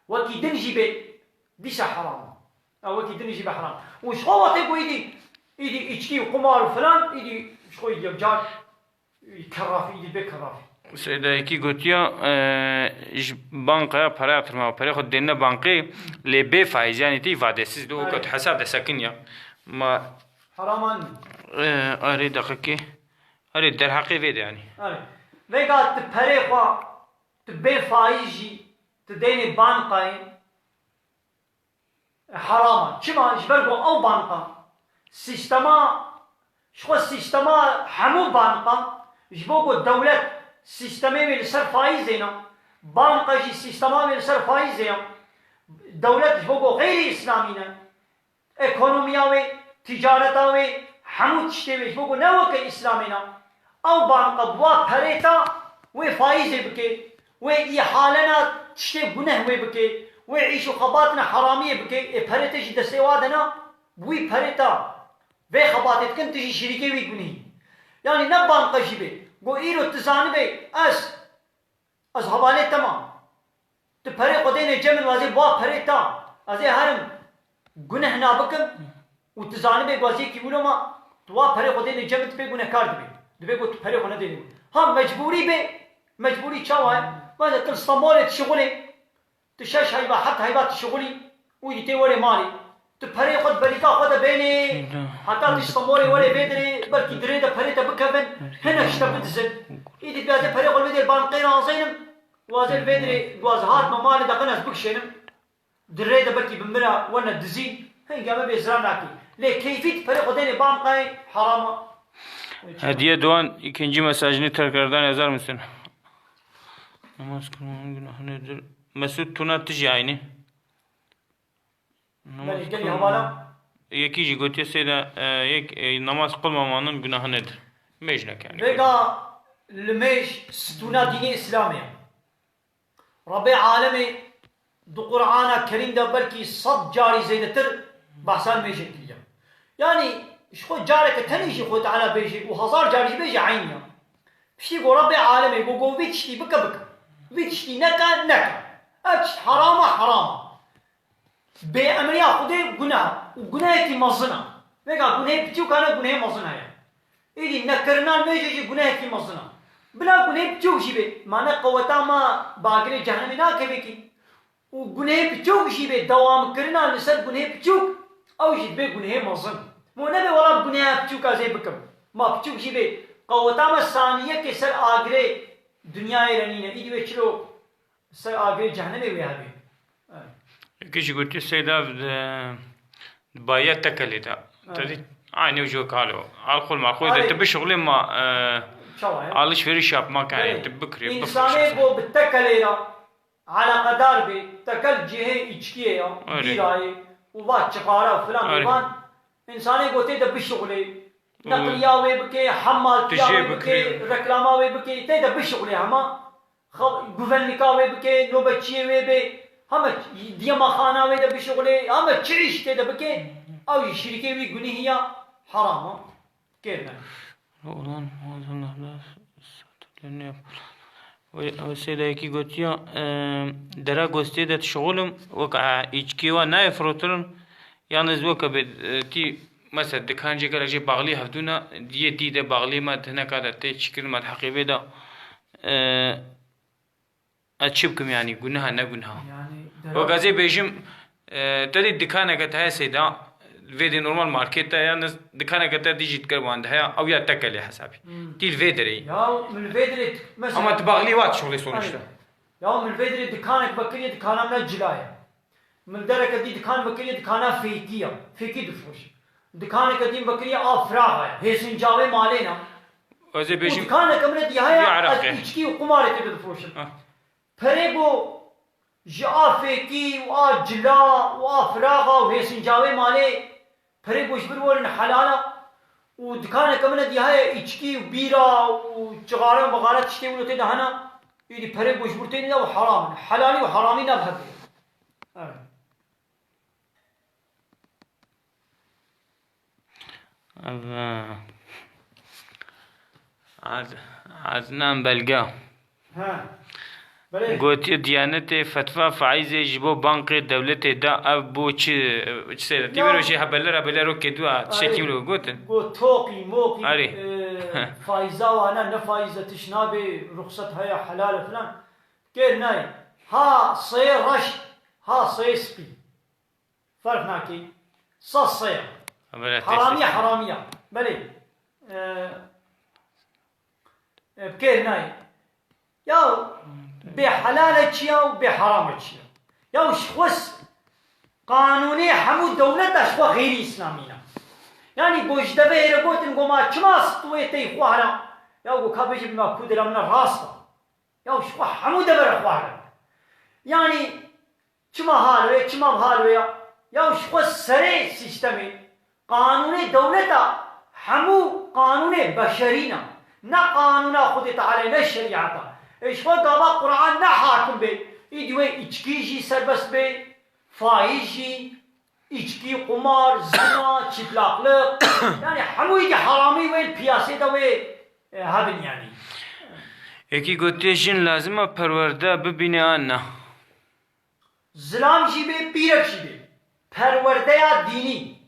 Wekî din jî bê, dîsa heram e. Ew wekî din jî be heram. Û ji xwe wextê ku îdî, îdî îçkî û qumar û filan, îdî ji xwe îdî yekcar, îdî kerrafî, îdî bê kerrafî. Seyda yekî gotiya, e, ji bankaya pere atirma, perê xwe dêne bankê, lê bê faiz, yanî tê vadesiz de, o Evet. ket hesab de sekin ya. Ma Heraman. E, arê deqikê, arê derheqê vê de yanî. Evet. Vêga tu perê xwe, tu bê faiz jî, tu dênê bankayê, heram e. Çima? Ji ber ku ew banka, sîstema, ji xwe sîstema hemû banka, ji bo ku dewlet sîstemê wê li ser faîzê ne, banka jî sîstema wê li ser faîzê ye. Dewlet ji bo ku xeyrî îslamî ne, ekonomiya wê, ticareta wê, hemû tiştê wê, ji bo ku ne weke îslamê ne. Ew banka bi wa perê ta wê faîzê bike, wê îhalena tiştê guneh wê bike, wê îş û xebatna heramiyê bike, ê perê te jî destê wa de ne, bi wî perê ta vê xebatê dikin, tu jî şirîkê wî gunehî. Yanî ne banka jî bê, go îro tu zanibê ez, ez hevalê te ma. Tu perê xwe dêne cem min, wazê bi wa perê ta, ez ê herim guneh na bikim û tu zanibê, waziyekî wilo ma, tu wa perê xwe dêne cem min, tu pê gunehkar dibê. Dibê ku tu perê xwe nedêne. Ha mecbûrî bê, mecbûrî çawa ye? Mesela tu li Stenbolê dişixulê, tu şeş heyva, heft heyva dişixulî û îdî tê werê malê. Tu perê xwe di berîka xwe de bênê, heta tu ji Stenbolê werê vê dirê, belkî dirê de perê te bikevin, hinek ji te bidizin. Îdî tu dibê ez ê perê xwe bidê li bankê razeynim, wazê li vê dirê, waz hatime malê de qin ez bikişênim. Dirê de belkî bi min re werne dizî, hingê me bê zirar nakê. Lê keyfî tu perê xwe dênê bankayê, heram e. Hediye Doğan ikinci mesajını tekrardan yazar mısın? Namaz kılmanın günahı nedir? Mesut Tuna Tijayni. Namaz Belê, gelî kılma-, hevala. Yekî jî gotiye seyda, e, yek, e, namaz kılmamanın günahı nedir? Mêj neke yani. Vêga li mêj stûna dînê Îslamê ye. Rebê alemê di Qur'ana Kerîm de belkî sed carî zêdetir behsa li mêjê kiriye. Yanî ji xwe careke tenê jî Xwedê Teala bêje û hezar carî jî bêje eynî ye. Piştî go Rebê alemê go, go vî tiştî bike, bike. Vî tiştî neke, neke. Ev tişt heram e, heram e. Bêemriya Xwedê guneh e û gunehekî mezin e. Vêga gunehê piçûk hene, gunehê mezin heye. Êdî nekirina nimêjê jî gunehekî mezin e. Bila gunehê piçûk jî bê, ma ne qeweta me bi agirê cehenemê nakevê kî. Û gunehê piçûk jî bê, dewamkirina li ser gunehê piçûk, ew jî dibê gunehê mezin. Mo nebe wela bi guneha piçûka zê bikim. Ma piçûk jî bê, qeweta me saniyekê ser agirê dinyayê re nîne. Îdî wê çilo ser agirê cehenemê wê hebê. Evet. Yekî jî gotiye seyda, e, di baya tekelê de. Evet. Te dî aynı wek halo. Alkol malkol de Hayır. Te bişuxulê ma, e, Çawa ye? Alışveriş yapmak yani, Evet. Te bikirê, İnsanê bifroşe. Bo bi tekelê re alaqedar bê. Tekel cihê içkiyê ya, Öyle. Bîrayê û va çixara filan Öyle. Van. İnsanê go tê de bişuxulê. Neqliya wê bike, hemmaltiya wê bike, reklama wê bike, tê de bişuxulê hema. Xew-, guvenlika wê bike, nobetçiyê wê bê, heme diyemaxana wê de bişuxulê, heme çi îş tê de bike, ew jî şirîkê wî gunîhî ya, heram e. Kêr ne. Olan muazın laflar, satırlarını yap. Ve, ve Seydayekî gotiya, e, dera gostiyê de dişuxulim, wek, e, îçkê wa nayê firotirin, Yalnız weke bê, e, tî, mesela, dikan jê gelek jê baxlî hevdû ne, diyê dî de baxlî me, hineka de tê çikirin me di heqê vê de, e, ez çi bikim, yanî, guneha, ne guneha? Yani, Wek ez ê bêjim, e, te dî dikaneke te heye seyda, Vê dê normal marketa ya, ne dikaneke te dî jî dikir wan de heye, ew ya tekelê hesabî. Hmm. Tî li vê derê yî. Ya min li vê derê, mesela, Ama tu baxlî wat şolê sonuçta. Aynen. Ya min li vê derê dikanek vekiriye, dikana min cila ye. Min dereke dî dikan vekiriye, dikana fêkî ya. Fêkî difroşe. Dikaneke dî vekiriye, a firaxa ye. Hêsincavê malê ne. Ez ê Û bêjim, dikaneke min dî heye, ya Iraqê. Ez îçkî û qumarê tê de difroşim. Ha. Perê ku ji a fêkî û a cila û a firaxa û hêsincavê malê, perê ku ji vir werin helal e û dikaneke min dî heye, îçkî û bîra û cixare û mixare tiştê wilo tê de hene, êdî perê ku ji vir têne de û heram in. Helalî û heramî nav hev e. Evet. Allah. Ad-, Adnan Belga. Ha. Belê. Gotiye Diyanetê fetva faîzê ji bo bankê dewletê da, ev bû çi, çi seyre? Tî Ya. Vero jê hebelera belero kê dua, tiştekî Arê. Wilo gotin. Go toqî, moqî, Arê. E, faiza wana, ne faize tiş nabe, ruxsat haya, helal e filan. Kêr nayê. Ha seyê reş, ha seyê spî. Ferq nake. Sas seyr. Heramî heramî ya. Belê. E, e, bi kêr nayê. Ya bê helal e çi ya û bê heram e çi ya. Ya ji xwe s-, qanûnê hemû dewleta ji xwe xeyrî îslamî ne. Yanî go ji devê hêre gotin go ma çima stûyê tey xwahra. Ya go ka bêjin ma ku dera min e rast e. Ya ji xwe hemû devera xwahra. Yanî Çima hal wê, çima hal wê ya? Ya ji xwe serê sîstemê, qanûnê dewleta hemû qanûnê beşerî ne. Ne qanûna Xwedê Teala, ne şerîeta. Ê ji xwe gava Quran ne hakim bê, îdî wê îçkî jî serbest bê, faîz jî, îçkî, qumar, zina, çîplaqlik, yanî hemû îdî heramî wê li piyasê de wê, e, hebin yanî. Yekî gotiye jin lazim e perwerde bibîne an ne? Zilam jî bê, pîrek jî bê. Perwerdeya dînî,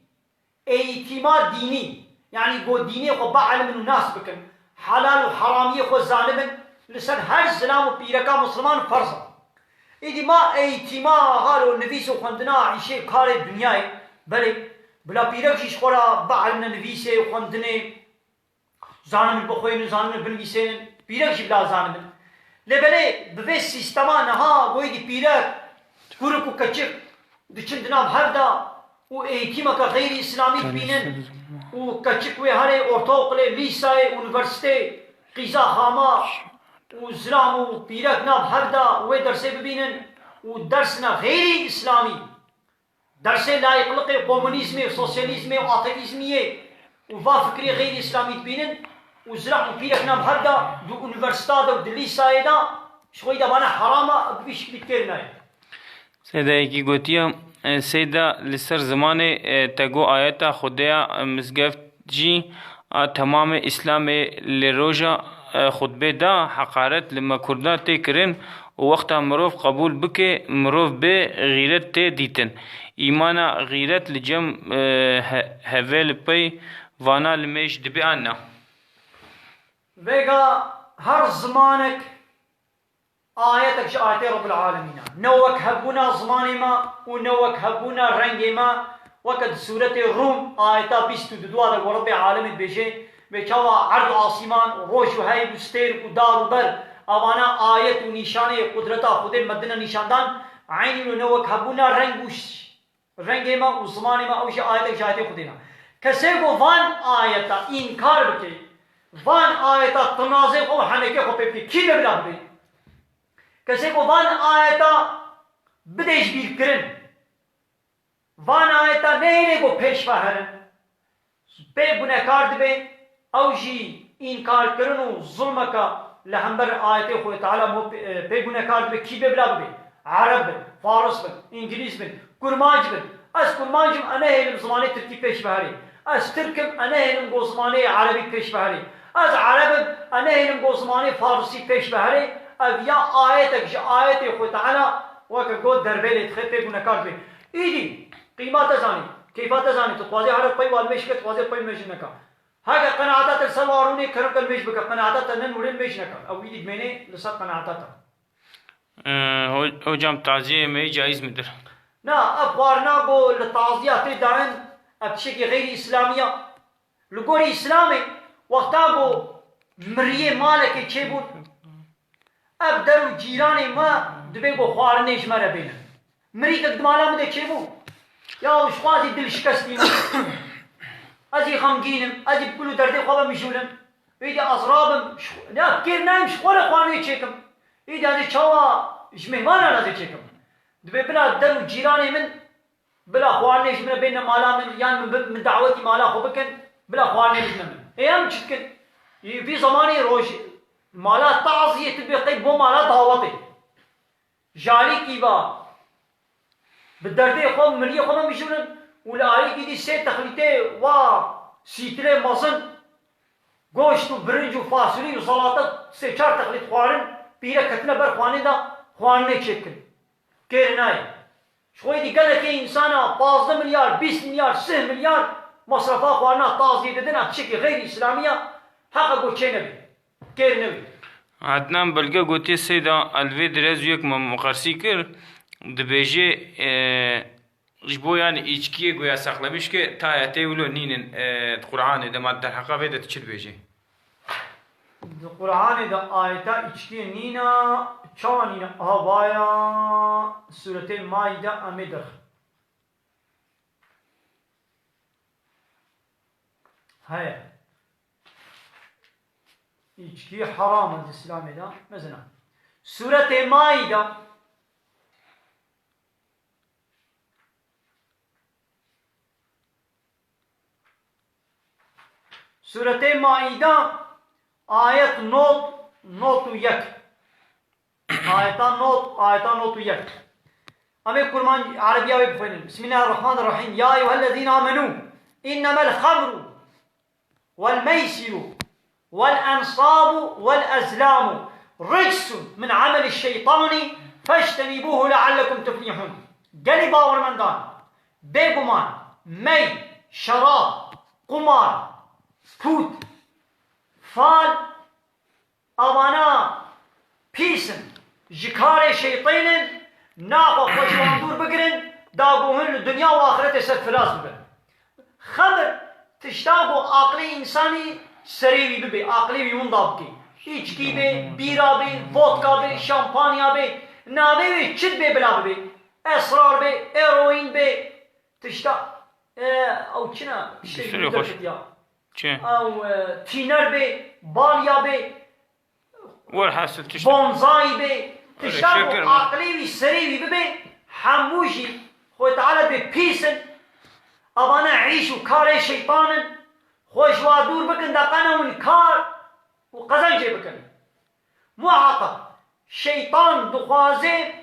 eğîtîma dînî, yanî go dînê xwe bielimin û nas bikin, helal û heramiyê xwe zanibin, li ser her zilam û pîreka misliman ferz e. Êdî ma eğîtîma halo nivîs û xwendina îşê karê dinyayê, belê, bila pîrek jî ji xwe re bielimine nivîsê û xwendinê, Zanibin bixwînin, zanibin binivîsênin, pîrek jî bila zanibin. Lê belê bi vê sîstema niha goyî dî pîrek, kurik û keçik diçin di nav hev de û eğîtîmeke xeyrî îslamî dibînin û keçik wê herê ortaokulê, lîsayê, unîversîteyê, qîza xama û zilam û pîrek nav hev de wê dersê bibînin û dersine xeyrî îslamî. Dersê layîqliqê, komunîzmê, sosyalîzmê û ateîzmiyê û va fikrê xeyrî îslamî dibînin û zilam û pîrek nav hev de di unîversîta de û di lîsayê de ji xwe de vana heram e, bi vî şiklî dikêr nayê. Seyda yekî gotiye, e, Seyda li ser zimanê, e, te got ayeta Xwedê ya, e, mizgeft jî a temamê Îslamê lê roja, e, xutbê de heqaret li me Kurda tê kirin û wexta mirov qebûl bike, mirov bê xîret tê dîtin. Îmana xîret li cem, e, he-, hevê li pey vana limêj dibe an na? Vêga her zimanek Ayetek ji ayetê Rebbil Alemîn e. Ne wek hebûna zimanê me û ne wek hebûna rengê me, weke di sûretê Rûm, ayeta bîst û du de ku Rebbê Alemê dibêje, bê çawa erd û asîman, roj û heyv û stêrk û dar û ber, evana ayet û nîşaneyê qudreta Xwedê me dine nîşandan, eynî wilo ne wek hebûna reng û ş-, Rengê me û zimanê me, ew jî ayetek ji ayetê Xwedê ne. Kesê ku van ayeta înkar bike, van ayeta tinazê xwe û henekê xwe pê bike, kî dê bila bibe? Kesê ku van ayeta bide ji bîr kirin, van ayeta nehêle ku pêş ve herin, pê gunekar dibe, ew jî înkarkirin û zulmeke li hember ayetê Xwedê Teala mo pê, pê gunekar dibe, kî bê bila bibe? Ereb bin, Faris bin, Îngilîz bin, Kurmanc bin. Ez Kurmanc im, ez nehêlim zimanê Tirkî pêş ve herê. Ez Tirk im, ez nehêlim go zimanê Erebî pêş ve herê. Ez Ereb im, ez nehêlim go zimanê Farisî pêş ve herê. Ev ya ayetek ji ayetê Xwedê Teala weke got derbê lê dixe, pê gunekar dibe. Îdî, Qîma te zanî, keyfa te zanî, tu dixwazî here pey wan mêj ke, dixwazî pey mêj neka. Heke qenaeta te li ser wan rûnê, kerem ke li mêj bike, qenaeta te ne nûrê li mêj neka. Ew wî dî dimênê li ser qenaeta te. Ee, ho-, hocam, taziye yemeği caiz midir? Na, ev xwarina ku li taziya tê dayîn, Ev tiştekî xeyrî îslamî ya. Li gorî Îslamê wexta ku miriyê malekê çêbûn, ev der û cîranê me dibê ku xwarinê ji me re bênin. Mirîkek di mala min de çêbû. Ya ji xwe ez ê dilşikestî bim. Ez ê xemgîn im. Ez ê bi kul û derdê xwe ve mijûl im. Êdî ez rabim. Ji xwe, ya kêr nayêm ji xwe re xwarinê çêkim. Êdî ez ê çawa ji mêhmanan ez ê çêkim. Dibê bila der û cîranê min bila xwarinê ji min re bêne mala min, yan min bi-, min dawetî mala xwe bikin, bila xwarinê bidine min. Ê em çi dikin? Ê vî zemanê roj mala taziyê tu dibê qey bo mala dawetê. Ji alîkî ve bi derdê xwe, miriyê xwe me mijûlin û li alîkî dî sê texlîtê wa sîtilê mezin, goşt û birinc û fasulî û salate sê çar texlît xwarin pîre ketine ber xwarinê de xwarinê çêdikin. Kêr nayê. Ji xwe dî gelekê însana pazdeh milyar, bîst milyar, sih milyar masrefa xwarina taziyê didin, ev tiştekî xeyrî îslamî ya, heqa ku çê nebê. Kêr nebê. Adnan Belge gotiye, Seyda, ez li vê dirê ez yek me muqersî kir, dibêje, e, ji bo, yani, îçkiyê ku yasaklamış ke ta ayetê wilo nînin, e, di Qur'anê de, ma derheqa vê de tu çi dibêjî? Di Qur'anê de ayeta îçkiyê nîna, çawa nîna? Aha, vaya Sûretê Maîde em ê derxin. Heye. Îçkî heram e di Îslamê de. Mesela, Sûretê Maîde, Sûretê Maîde, ayet nod, nod û yek. Ayeta nod, ayeta nod û yek. Em ê kurmanc-, erebiya wê bixwînin. Bismillahirrahmanirrahîm. Ya eyyuhellezîne amenû, innemel xemru والميسر والأنصاب والأزلام رجس من عمل الشيطان فاجتنبوه لعلكم تفلحون. Gelî bawermendan, bêguman, mey, şerab, qumar, pût, fal, avana pîs in, ji karê şeytên in, naxwe xwe ji wan dûr bigirin, da ku hûn li dinya û axretê serfiraz bibin. Xemir tişta ku aqilê însanî serê wî bibê, aqilê wî winda bike. Îçkî be, bîra be, vodka be, şampanya be, navê wê çi dibe bila bibe. Esrar be, eroîn be, tişta, e, ew çi ne? Tiştê Diştirê xweş. Derketiya. Çi? Ew, e, tîner be, balya be, Werhasil tişt. Bonzayî bê, Öyle tişta ku şeker mi? Aqilê wî serê wî bibe, hemû jî Xwedê Teala dibê pîs in. Avane îş û karê şeytan in. Xwe ji wa dûr bikin, da qene hûn kar û qezencê bikin. Muhaqqeq, şeytan dixwaze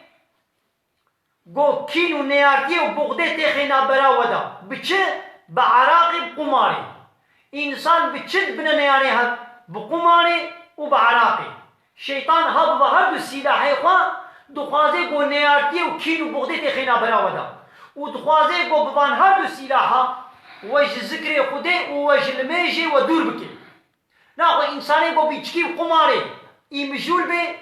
Go kîn û neyartiyê û buxdê têxê navbera we de. Bi çi? Bi eraqê, bi qumarê. Însan bi çi dibine neyarê hev? Bi qumarê û bi eraqê. Şeytan ha bi her du sîlahê xwe dixwaze go neyartiyê û kîn û buxdê têxê navbera we de. Û dixwaze go bi van her du sîlaha we ji zikrê Xwedê û we ji limêjê we dûr bike. Naxwe însanê ku bi îçkî û qumarê î mijûl bê,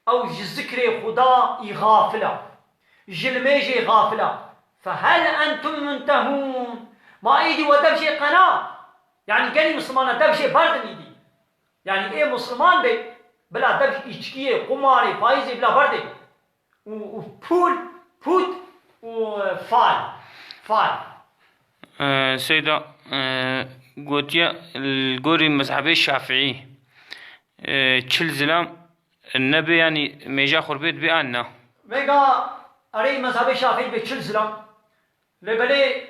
ew ji zikrê Xuda î xafil a, ji limêjê xafil a. Fehel entum muntehûn? Ma îdî we dev jê qena? Yanî gelî misilmana dev jê berdin îdî? Yanî ê misilman bê, bila dev îçkiyê, qumarê, faîzê bila berdê. û, û pûl, pût û, e, fal. Fal. E, Seyda, e, gotiye, li gorî mezhebê Şafîî, e, çil zilam nebe, yanî mêja xurbê dibe an na? Vêga erê mezhebê Şafîî be çil zilam. Lê belê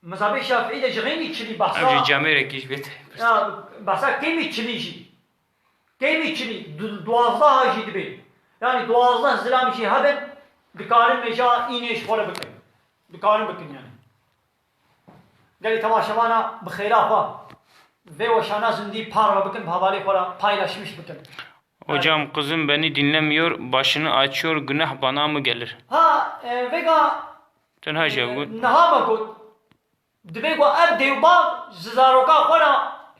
Mezhebê Şafîî de ji xeynî çilî behsa. Ev jî camêrekî ji bê te. Ya, behsa kêmî çilî jî. Kêmî çilî, du-, duwazdeh jî dibê. Yanî duwazdeh zilam jî hebin, dikarin mêja înê ji xwe re bikin. Dikarin bikin yanî. Gelî temaşevana bi xêra xwe vê weşana zindî parve bikin, bi hevalê xwe re paylaşmiş bikin. Hocam, kızım beni dinlemiyor, başını açıyor, günah bana mı gelir? Ha, e, vêga Tenha ji ev got. Niha me got, divê ku ev dêwbav ji zaroka xwe re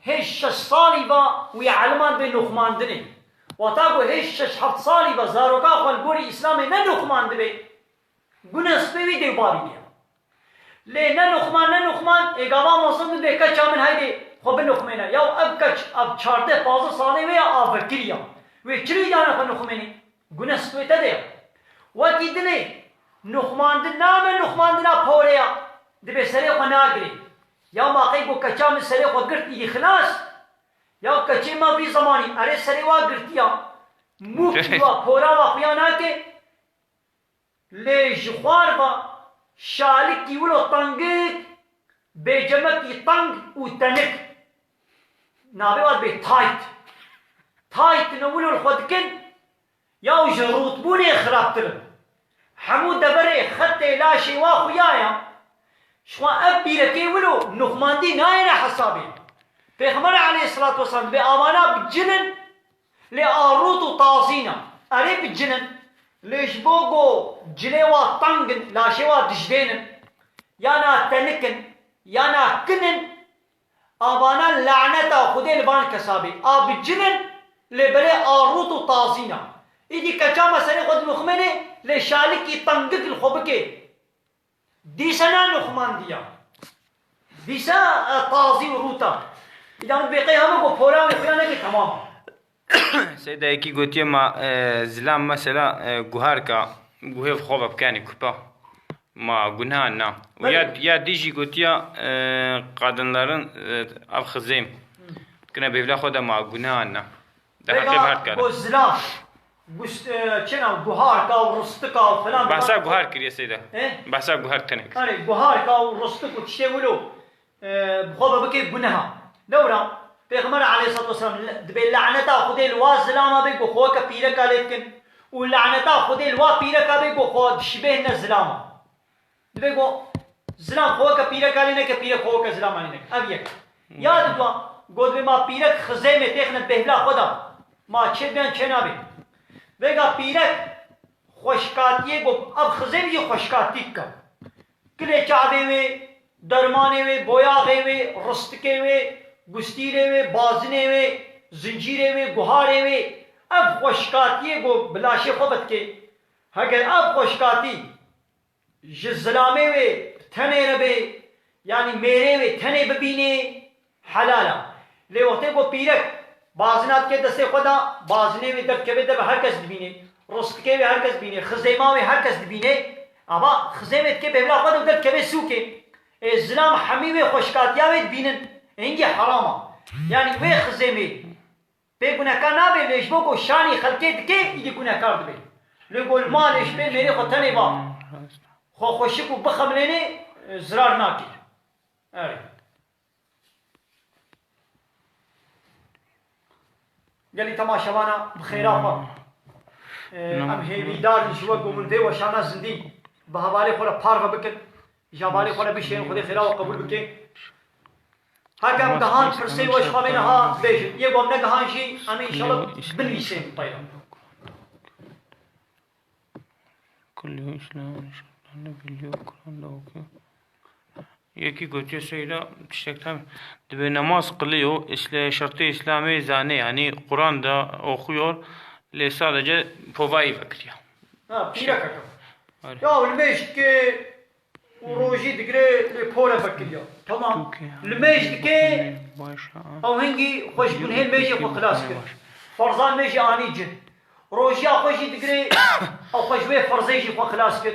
hê şeş salî ve wî eliman bê nûxmandinê. Wata ku hê şeş heft salî ve zaroka xwe li gorî Îslamê ne nûxmandibe, gune spê wî dêwbavî bûye. Lê ne nuxman, ne nuxman, ê gava mezin bibe keça min, heydê xwe binuxmêne. Yaw ev keç, ev çardeh pazdeh salê wê ya, a vekirî ya. Wê çi lî dane xwe nuxmênê? Gune stûyê te de ya. Wekî dinê, nuxmandin name nuxmandina porê ya. Dibê serê xwe nagirê. Ya ma qey got keça min serê xwe girt, îdî xilas? Ya keçê me vî zemanî, erê serê wa girtiya. Mûkî wa, pora wa xuya nake. Lê ji xwar ve şalikî wilo tengik, bêcemekî teng û tenik. Navê wa dibê tayt. Tayt ne wilo li xwe dikin, ya ji rûtbûnê xirabtir in. Hemû deverê xetê laşê wa xuya ya. Ji xwe ev pîrekê wilo nuxmandî nayêne hesabê. Pêxember aleyhisselatu vesselam dibê avana bi cil in, lê a rût û tazîn e. Erê bi cil in, lê ji bo ku cilê wa teng in, laşê wa dijdênin, yana tenik in, yana kin in, avana laneta Xwedê li van kesa bê. A bi cil in, lê belê a rût û tazîn e. Îdî keça me serê xwe dinuxmênê, lê şalikî tengik li xwe bikê. Dîsa na nuxmandiya. Dîsa, e, tazî û rûta. Îda min bêqey heme ku pora wê xuya neke, temam. Seyda yekî gotiye ma, e, zilam mesela, e, guharka guhê xwe ve bikenî kupa. Ma guneha na. Û ya, Belê. Ya dî jî gotiya, e, kadınların, e, ev xizêm. Hı. Dikine bêvla xwe de ma guneha na. De heqê Vega bi her kare. Go zilam. Gust-, e, çi nav, guharka û ristika û filan. Bahsa guhar kiriye Seyda. E? Bahsa guhar tenê kir. Hani guharka û ristik û tiştê wilo, e, bi xwe ve bike guneha. Lewra Pêxember aleyhissalatu vesselam le-, dibê laneta Xwedê li wa zilama be ku xwe weke pîreka lê dikin û laneta Xwedê li wa pîreka be ku xwe dişibêhne zilama. Dibê ku zilam xwe weke pîreka lê neke, pîrek xwe weke zilama lê neke. Ev yek. Ya didwa, got dibê ma pîrek xizêmê têxine bêhla xwe de. Ma çê biyan çê nabê. Vêga pîrek xweşkatiyê ku ev xizêm jî xweşkatî dike. Kilê çavê wê, dermanê wê, boyaxê wê, ristikê wê, gustîlê wê, bazinê wê, zincîrê wê, guharê wê, ev xweşkatiyê ku bi laşê xwe vedikê. Heger ev xweşkatî ji zilamê wê tenê re bê, yanî mêrê wê tenê bibînê, helal e. Lê wextê ku pîrek bazina dike destê xwe de, bazinê wê derdikeve derve, her kes dibînê. Ristikê wê her kes dibînê. Xizêma wê her kes dibînê. Ava xizêmê dike bêvla xwe de û derdikeve sûkê. Ê zilam hemî wê xweşkatiya wê dibînin. Ê hingî heram e. Yanî wê xizêmê pê gunekar nabe, lê ji bo ku şanî xelkê dike, îdî gunekar dibe. Lê ku li malê ji pê mêrê xwe tenê va, xwe xweşik û bixemlênê, zirar nake. Erê. Gelî temaşevana bi xêra xwe. Ee, em hêvîdar in ji we ku min vê weşana zindî bi hevalê xwe re parve bikin. Ji hevalê xwe re bişên, Xwedê xêra we qebûl bike. Heke em gehand pirsê we ji xwe bê niha bêjin. Yê ku em negehand jî em ê înşallah binivîsên peyda. Kullu İslam inşallah ne biliyor Kur'an'da okuyor. Yekî gotiye Seyda tiştek tam dibe namaz kılıyor, isle şartı İslam'ı zane yani Kur'an'da okuyor, lê sadece povayı bekliyor. Ha, pîrek heke. Öyle. Ya, li mêj dike û rojî digire lê pore vekiriya. Tamam. Li mêj dike, ew hingî xwe ji gunhên mêjê xwe xilas kir. Ferzan mêjê anî cih. Rojiya xwe jî digire, ew xwe ji wê ferzê jî xwe xilas kir.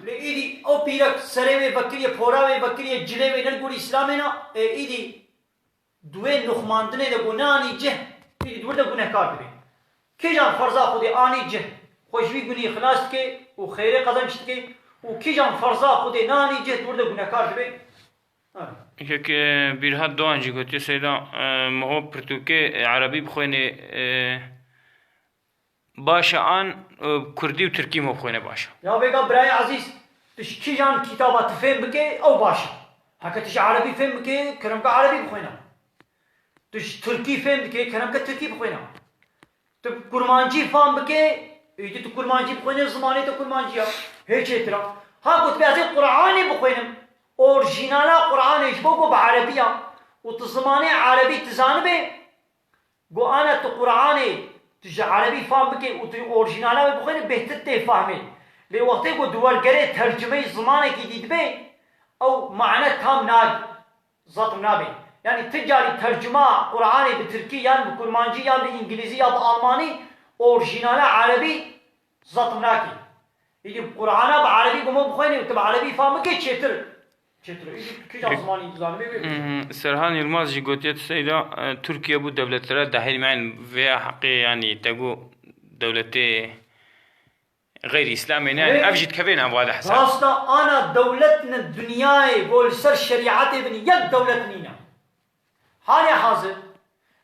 Lê îdî ew pîrek serê wê vekiriye, pora wê vekiriye, cilê wê ne li gor Îslamê ne, ê, îdî di wê nuxmandinê de ku neanî cih, îdî di wir de gunehkar dibe. Kîjan ferza Xwedê anî cih, xwe ji wî gunî xilas dike û xêrê qezenc dike û kîjan ferza Xwedê neanî cih, di wir de gunehkar dibe. Ha. Yek, e, Bîrhat Doğan jî gotiye, Seyda, e, miho pirtûkê, e, erebî bixwênê, e, baş e an, e, kurdî û tirkî miho bixwêne baş e? Ya vêga birayê ezîz, tu ji kîjan kitaba tu fêm bike, ew baş e. Heke tu ji erebî fêm bike, kerem ke erebî bixwêne. Tu ji tirkî fêm dike, kerem ke tirkî bixwêne. Tu kurmancî fam bike, êdî tu kurmancî bixwêne, zimanê te kurmancî ya. Hê çêtir e. Ha, got, ez ê Qur'anê bixwênim. Orjînala Qur'anê ji bo ku bi erebî ya û tu zimanê erebî tu zanibe, Got, ana tu Qur'anê, tu ji erebî fam bike û tu orjînala wê bixwîne, bêhtir tê fahmê. Lê wextê ku di wergerê tercimeyî zimanekî dî dibe, ew mane tam na-, zatm nabe. Yani ti carî tercuma Qur'anê bi tirkî yan bi kurmancî yan bi îngilîzî ya bi almanî, orjînala erebî zatm nake. Îdî Qur'ana bi erebî guma bixwêne û tu bi erebî fam bike çêtir. Çêtir. Îdî tu kîja zimanî zanibê wê bike. Hmm, Serhan Yilmaz jî gotiye, tu Seyda, e, Tirkiye bû dewletlere dahil me, yani vê heqê, yani te got dewletê Xeyrî Îslamê ne, yani ev jî dikevê nav wade hesab. Rasta ana dewlet ne dinyayê go li ser şerîetê binî yek dewlet nîne. Halê hazir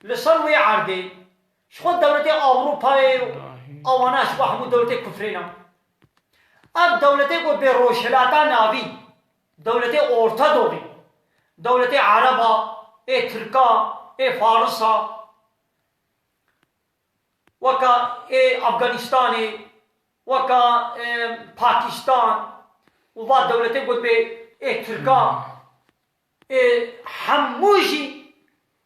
li ser wê erdê ji xwe dewletê Ewropayê û ewana ji xwe hemû dewletê kufrê ne. Ev dewletê ku bê Rojhilata Navî, dewletê Orta Doğî, dewletê Ereba, ê Tirka, ê Farisa, weka ê Afganistanê, weka, e, Pakistan û va dewletê got bê ê Tirka, ê hemû jî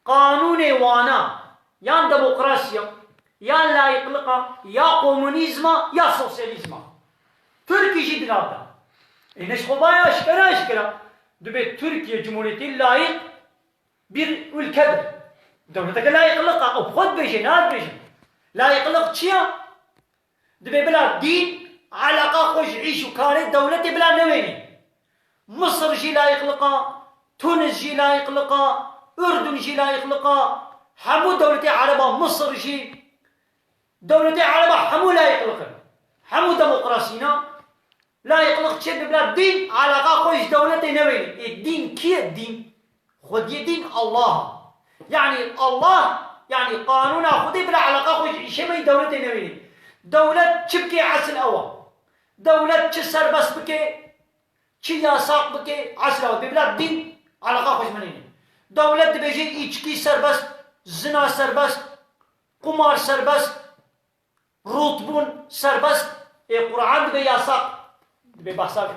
qanûnê wana yan demokrasiya, yan layîqliqa, ya komunîzma, ya sosyalîzma. Tirkî jî di nav de. Ê ne ji xwe vaya aşkera aşkera. Dibê Tirkiye Cumhuriyetî layîq bir ülkedir. Dewleteke layîqliqa, ew xwe dibêje, nadibêje. Layîqliq çi ya? Dibê bila dîn, eleqa xwe ji îş û karê dewletê bila newênê. Misir jî layîqliqa, Tunis jî layîqliqa, Urdun jî layîqliqa, hemû dewletê Ereba, Misir jî, dewletê Ereba hemû layîqliq in. Hemû demokrasî ne. Layîqliq çê dibira dîn, eleqa xwe ji dewletê newênê. Ê dîn kî ye? Dîn. Xwediyê dîn Allah. Yani Allah, yani qanûna Xwedê bila eleqa xwe ji îşê me yî dewletê newênê. Dewlet çi bike esil ew e. Dewlet çi serbest bike, çi yasaq bike, esil ew e. Bê bila dîn eleqa xwe ji me neyne. Dewlet dibêje îçkî serbest, zina serbest, qumar serbest, rûtbûn serbest, ê Quran dibe yasaq, dibe behsa be.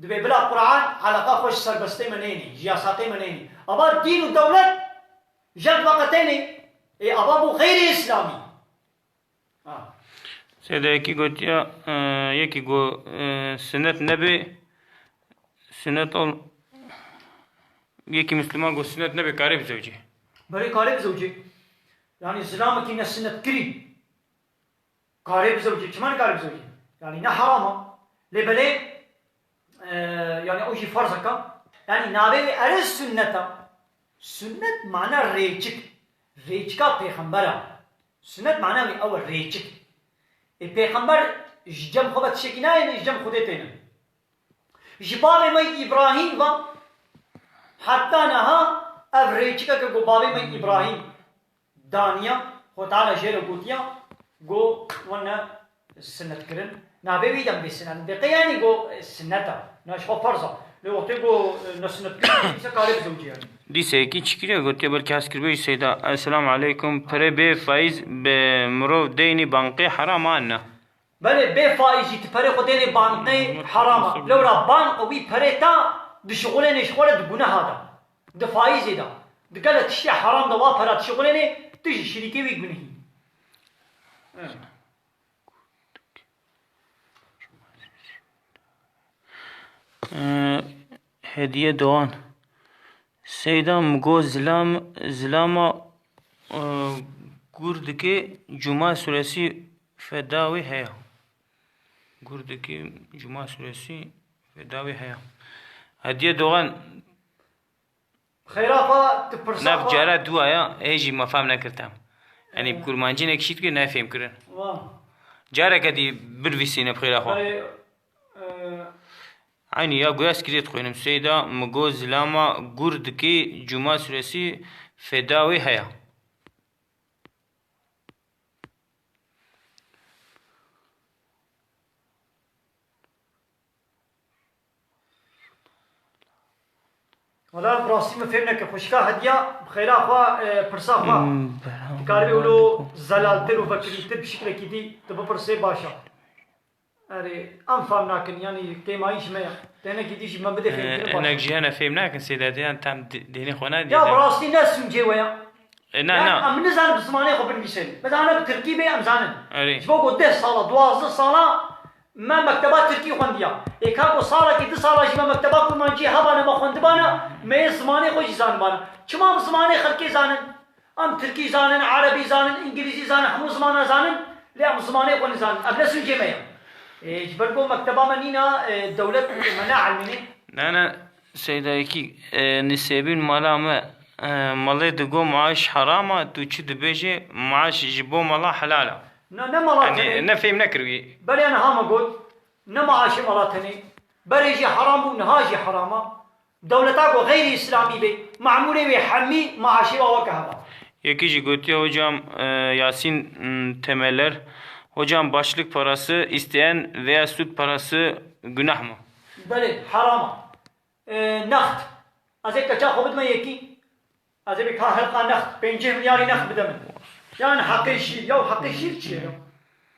Dibe bila Quran eleqa xwe ji serbestê me neyne, ji yasaqê me neyne. Ama dîn û dewlet jek veqetêne, ê ava bû xeyrî îslamî. Ha. Seyda yekî gotiya, e, yekî go, e, sinet nebe, sinet ol, yekî Müslüman go sinet nebe, kare bizewcê. Berê kare bizewcê. Yani zilamekî ne sinet kirî. Kare bizewcê. Çima nikare bizewcê? Yani ne haram e. Lê belê, e, yani ew jî ferzeke. Yani navê wê erê sunnet e. Sunnet mana rêçik. Rêçika pêxember e. Sunnet mana wê ew e, rêçik. Ê pêxember ji cem xwe ve tiştekî nayêne, ji cem Xwedê têne. Ji bavê me Îbrahîm ve heta niha ev rêçikeke ku bavê me Îbrahîm daniya, Xwe Teala jê re gotiya, go, wene sinnet kirin. Navê wî dem bê sinnet. Dê qey yanî go, e, sinnet e. Na ji xwe ferz e. Lê wextê go, e, ne sinnet kirin, dîsa kare bizewcê yani. Dîsa yekî çi kiriye, gotiye belkî hez kiribe jî Seyda. Esselamu aleykum. Pere bê faiz bi mirov deynî bankê heram an ne? Belê, bê faîz jî tu perê xwe dênê bankê heram e. Lewra bank wî perê ta dişixulênê ji xwe re di guneha de. Di faîzê de. Di gele tiştê heram de wa pera dişixulênê, tu jî şirîkê wî gunehî. Ee, Hediye Doğan. Seyda, min got zilam, zilama, e, gurdikê Cuma suresi feda wê heya. Gurdikê Cuma suresi feda wê heya. Hediye Doğan. Xeyra xwe tu pirsa xwe. Nav cara dua ya, hê jî me fam nekir tam. Yani kurmancî nekişît ki ne fêm kirin. Wa. Careke dî birvîsîne bi xêra xwe. Belê, e, Eynî ya goya ez kirê dixwînim. Seyda, min got zilama gurdikê Cuma suresi feda wê heya. Wala bi rastî min fêm neke. Xwişka Hediya, bi xêra xwe, e, pirsa xwe. Hmm, dikaribî wilo zelaltir û vekirîtir bi şiklekî dî tu bipirsê baş e. Erê, em fam nakin, yanî kêmayî ji me ye. Tenekî dî jî me bide fêmkirin baş. Hinek jî hene fêm nakin, sêdadiyan tam di-, dênê xwe nadî. Ya bi rastî ne sûcê we ya. E, na, na. Em nizanin bi zimanê xwe binivîsin. Bi zane bi tirkî bê em zanin. Erê. Ji bo ku deh sala, duwazdeh sala Me mekteba tirkî xwendiya. Ê ka ku salekî, du sala jî me mekteba kurmancî hebane, me xwendibane, me yê zimanê xwe jî zanibane. Çima em zimanê xelkê zanin? Em tirkî zanin, erebî zanin, îngilîzî zanin, hemû zimana zanin, lê em zimanê xwe nizanin. Ev ne sûcê me ye. Ê, ji ber ku mekteba me nîna, ê, dewlet me neelmînê. Ne, ne, Seyda Yekî, e, nisêbîn mala me, e, malê digo maaş heram e, tu çi dibêjê, maaş ji bo mala helal e. Na, ne mala Yanî, tenê. Ne fêm nekir wî. Belê, niha me got, ne maaşê mala tenê. Berê jî heram bû, niha jî heram e. Dewleta ku xeyrî îslamî be, memûrê wê hemî maaşê wa weke hev e. Yekî jî gotiye, hocam, e, Yasîn, m, Temeler, hocam, başlık parası isteyen veya süt parası günah mı? Belê, heram e. E, next. Ez ê keça xwe bidime yekî. Ez ê bê ka helqa next, pêncî milyarî next bide min. Yan heqê şîr, ya heqê şîr çi ye ya?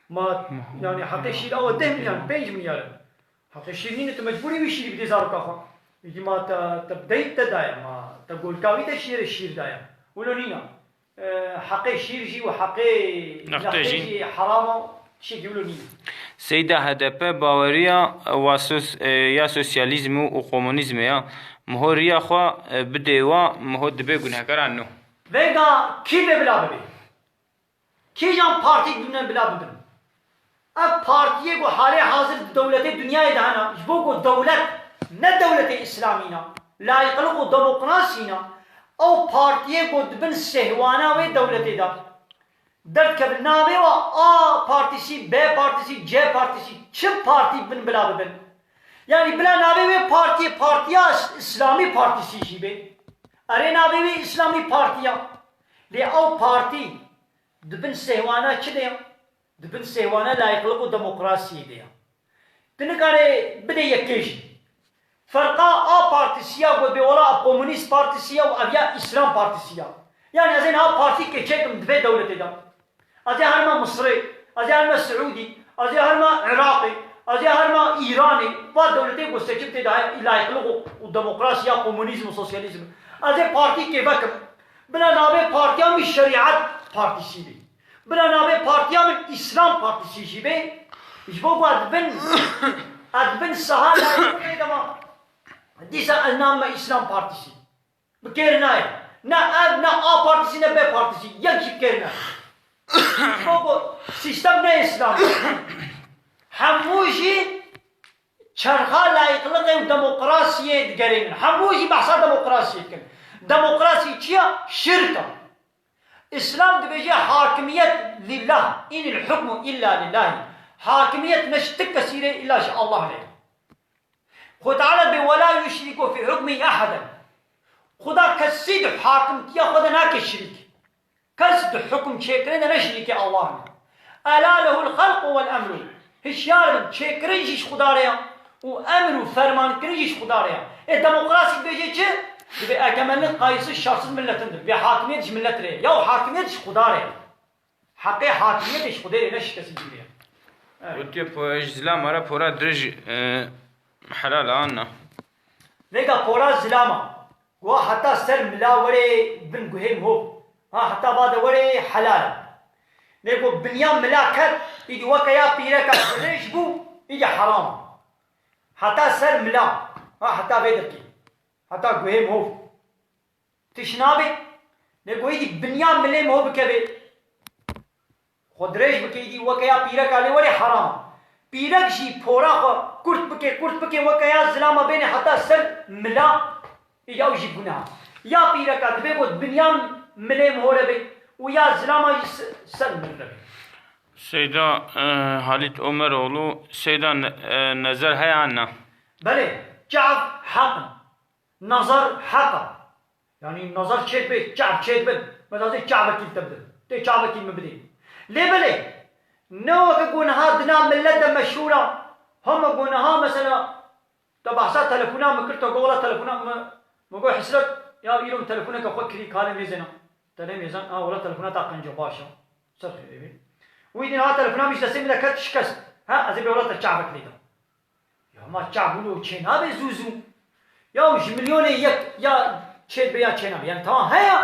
Ma, yani heqê şîr ew deh milyar, pênc milyar e. Heqê şîr nîne, tu mecbûrî wî şîrî bidî zaroka xwe. Îdî ma te, te bi deyt te daye, ma te golka wî de şîrê şîr daye. Wilo nîne. E, heqê şîr jî û heqê Nextê nextê jî. Jî heram e, tiştekî wilo nîne. Seyda H D P baweriya wa sos-, e, ya sosyalîzmê û komunîzmê ya. Miho riya xwe, e, bidê wa, miho dibe gunehkaran no. Vêga kî vê bila bibe? Kîjan partî dibine bila bibin? Ev partiyê ku halê hazir di dewletê dinyayê de hene, ji bo ku dewlet ne dewletê îslamî ne, layîqliq û demokrasî ne, ew partiyê ku di bin sêhwana wê dewletê de derdikevin navê wa A partîsî, B partîsî, C partîsî, çi partî bin bila bibin? Yanî bila navê wê partiyê Partiya Îs-, Îslamî Partîsî jî bê. Erê navê wê Îslamî Partiya. Lê ew partî di bin sêhwana çi de ye? Di bin sêhwana layîqliq û demokrasiyê de ye. Tu nikarê bidê yekê jî. Ferqa A partîsî ya ku bê wela ev Komunîst Partîsî ya û ev ya Îslam Partîsî ya. Yanî ez ê niha partîkê çêkim di vê dewletê de. Ez ê herime Misirê, ez ê herime Siûdî, ez ê herime Iraqê, ez ê herime Îranê. Va dewletê ku seçim tê de heye, layîqliq û, û demokrasî ya komunîzm û sosyalîzm. Ez ê partîkê vekim. Bila navê partiya min Şerîet Partîsî bê. Bila navê partiya min Îslam Partîsî jî bê, ji bo ku ez bin, ez bin saha layîqê de ma, dîsa ez namime Îslam Partîsî. Bi kêr nayê. Ne ev, ne A Partîsî, ne B Partîsî. Yek jî bi kêr nayê. Ji bo ku sîstem ne Îslam e. Hemû jî çerxa layîqliqê û demokrasiyê digerînin. Hemû jî behsa demokrasiyê dikin. Demokrasî çi ye? Şirk e. Îslam dibêje hakimiyet lillah, inil hukmu illa lillahi. Hakimiyet ne ji ti kesî re, îlla ji Allah re. Xwe Teala dibê, "Wela yuşriku fi hukmihi ehaden." Xuda kesî di hakimtiya xwe de nake şirîk. Kes di hukum çêkirin de ne şirîkê Allah ne. Ela lehul xelqu wel emru. Hişyar bin, çêkirin jî ji Xuda re ya û emr û fermankirin jî ji Xuda re ya. Ê demokrasî dibêje çi? Dibê egemenlik kayıtsız şartsız milletindir. Vê hakimiyet ji millet re ye. Ya hakimiyet ji Xuda re ye. Heqê hakimiyetê ji Xwedê re, ne ji kesî dî re ye. Evet. Gotiye po-, ji zilama re pora dirêj, e, helal a, na? Vêga pora zilama. Wa heta ser mila were bin guhê mihov. Ha, heta va de were helal e. Lê ku binya mila ket, îdî weke ya pîreka dirêj bû, îdî heram e. Heta ser mila. Ha, heta vê derkê. Heta guhê mihov. Tiş nabe. Lê ku îdî binya milê mihov bikeve. Xwe dirêj bike, îdî weke ya pîreka lê were heram e. Pîrek jî pora xwe kurt bike, kurt bike, weke ya zilama bêne heta ser mila, ya ew jî guneh e. Ya pîreka dibe ku binya milê mihov re be û ya zilama jî se-, ser mil re be. Seyda, e, Halit Omeroğlu, Seyda ne-, e, nezer heye an na? Belê, çav heq in. Nazar heq e. Yanî nazar çêdibe, çav çêdibin. Mesela ez ê çavekî li te bidim. Tê çavekî min bidî. Lê belê, ne weke ku niha dina millet de meşhûr e. Hema ku niha mesela te behsa telefona min kir, te got wela telefona min, min got Hesret, ya îro min telefoneke xwe kirî, kalê mêzena. Te nêmêzen, ha wela telefona te qenc e, baş e. Ser xêrê be. Wî din ha telefona min ji destê min de ket, şikest. Ha, ez ê bê wela te çavek lê da. Ya ma çavûlo çênabe zû zû. Ya ji milyonê yek ya çêdibe ya çênabe. Yani tamam heye.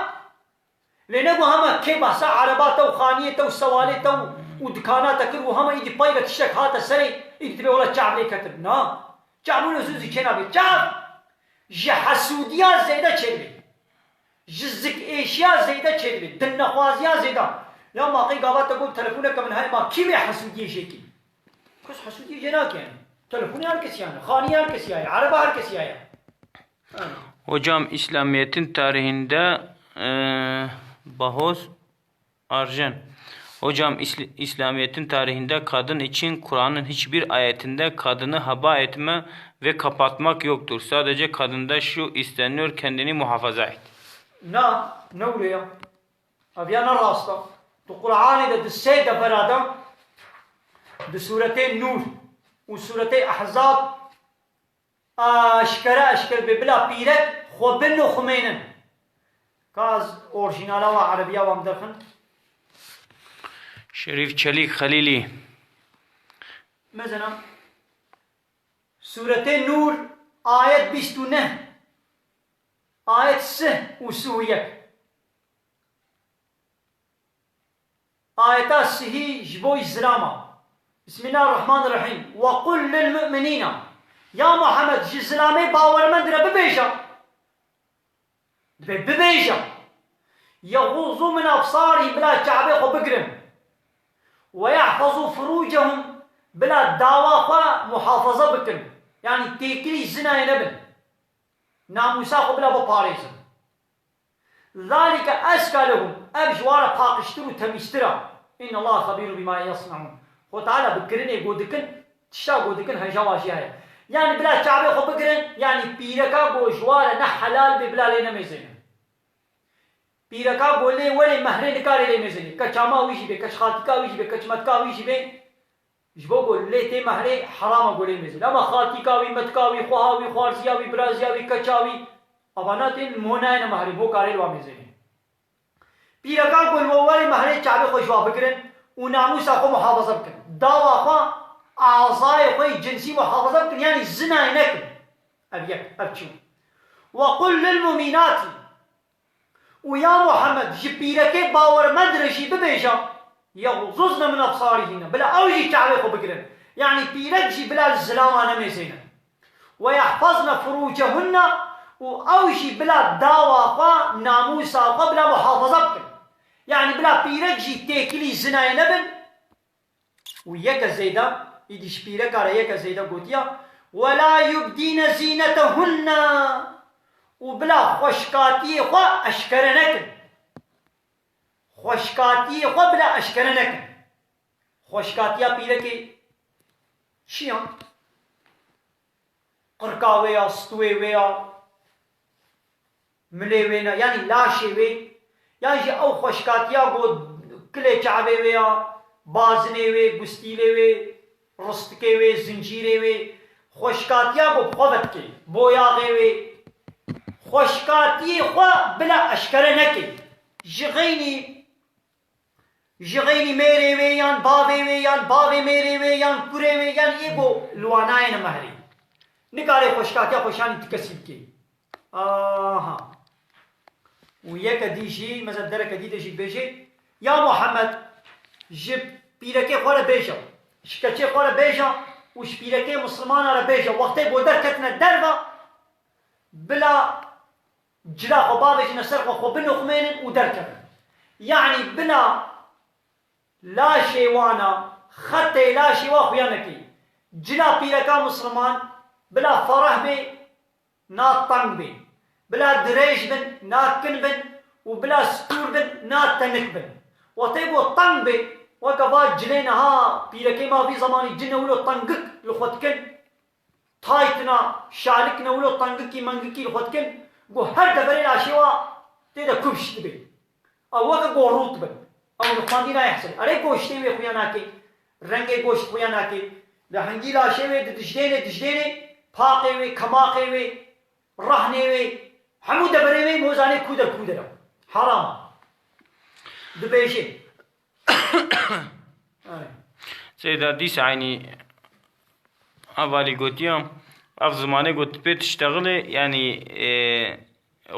Lê ne ku hema kê behsa ereba te û xaniyê te û sewalê te û û dikana te kir û hema îdî pey ve tiştek hate serê, îdî dibê wela çav lê ketin. Na. Çav wilo zû zî çênabe. Çav ji hesûdiya zêde çêdibe. Ji zik êşiya zêde çêdibe. Din nexwaziya zêde. Ya ma qey gava te got telefoneke min heye ma kî vê hesûdiyê jê kî? Kes hesûdiyê jê nake yani. Telefonê her kesî yani. Xaniyê her kesî heye. Ereba her kesî heye. Yani. Hocam, İslamiyet'in tarihinde e, Bahoz Arjen. Hocam, İsl- İslamiyet'in tarihinde kadın için Kur'an'ın hiçbir ayetinde kadını haba etme ve kapatmak yoktur. Sadece kadında şu isteniyor, kendini muhafaza et. Na, ne wile ya. Ev ya ne rast e. Tu Qur'anê de di sê devera de, di sûretê Nûr û sûretê Ehzab, aşkere eşkere bê bila pîrek xwe binoxumênin. Ka ez orjînala wa erebiya wan derxin. Şerîf Çelîk Xelîlî. Mezena. Sûretê Nûr, ayet bîst û neh, ayet sih û sih û yek. Ayeta sihî ji bo zilama. Bismillahirrahmanirrahîm. Ve qul lil mu'minîna. Ya Muhammed, ji zilamê bawermend re bibêje. Dibê bibêje. Yeğuzû min absarî, bila çavê xwe bigirin. Ve yahfazû furûcehum, bila dawa xwe muhafaza bikin. Yanî têkilî zinayê nebin. Namûsa xwe bila biparêzin. Zalike ezka lehum, ev ji wan re paqijtir û temîztir e. Innallaha xebîrun bima yesnaun. Xwe Teala bi kirinê ku dikin, tişta ku dikin hêja wa jî heye. Yanî bila çavê xwe bigirin, yanî pîreka ku ji wan re ne helal bê bila lê nemêzênin. Pîreka ku lê werê mehrê nikarê lê mêzênê. Keça ma wî jî bê, keç xaltîka wî jî bê, keç metka wî jî bê. Ji bo ku lê tê mehrê heram e ku lê mêzênê. Ama xaltîka wî, metka wî, xweha wî, xwarziya wî, biraziya wî, keça wî, evana tên mo nayêne mehrê, mo karê li wa mêzênê. Pîrekan ku li we werê mehrê çavê xwe ji wa bigirin û namûsa xwe muhafaza bikin. Dawa xwe, azayê xwe yê cinsî muhafaza bikin, yanî zinayê nekin. Ev yek, ev çû. Ve qul lil mumînatî. Û ya Muhammed, ji pîrekê bawermend re jî bibêje, yeğzuzne min ebsarihînne, bila ew jî çavê xwe bigirin. Yanî pîrek jî bila li zilama nemêzêne. Ve yahfazne furucehunne, û ew jî bila dawa xwe, namûsa xwe bila muhafaza bikin. Yanî bila pîrek jî têkilî zinayê nebin. Û yeke zêde, îdî ji pîreka re yeke zêde gotiya, "Wela yubdîne zînetehunne." Û bila xweşkatiyê xwe eşkere nekin. Xweşkatiyê xwe bila eşkere nekin. Xweşkatiya pîrekê çi ya? Qirka wê ya, stûyê wê ya, milê wê ne, yanî laşê wê, yan jî ew xweşkatiya ku kilê çavê wê ya, bazinê wê, gustîlê wê, ristikê wê, zincîrê wê, xweşkatiya ku bi xwe vedikê, boyaxê wê, xweşkatiyê xwe bila eşkere nekê. Ji xeynî Ji xeynî mêrê wê yan bavê wê yan bavê mêrê wê yan kurê wê yan ê ku li wan nayêne mehrê. Nikare xweşkatiya xweşanî ti kesî bike. Aha. Û yeke dî jî, mesela dereke dî de jî bêjê, ya Muhammed, ji pîrekê xwe re bêje, ji keçê xwe re bêje û ji pîrekê mislimana re bêje, wextê ku derketine derve, bila cila xwe bavêjine ser xwe, xwe binoxumênin û derkevin. Yanî bila laşê wana, xetê laşê wa xuya nekê. Cila pîreka misliman bila fereh bê, na teng bê. Bila dirêj bin, na kin bin û bila stûr bin, na tenik bin. Wextê ku teng bê, weke va cilê niha pîrekê ma vî zemanî cine wilo tengik li xwe dikin, taytna, şalikna wilo tengikî mengikî li xwe dikin, ku her deverê laşê wa tê de kubş dibe. Ew weke ku rût bin. Ew li xwendî nayê hesabê. Erê goştê wê xuya nake, rengê goşt xuya nake. Li hingî laşê wê di dijdênê, dijdênê, paqê wê, kemaqê wê, rehnê wê, hemû deverê wê mozanê kûder kûder e. Heram e. Dibêjê. Ay. Seyda dîsa eynî hevalî gotiya, ev zimanê got pê tiştexilê, yanî, e,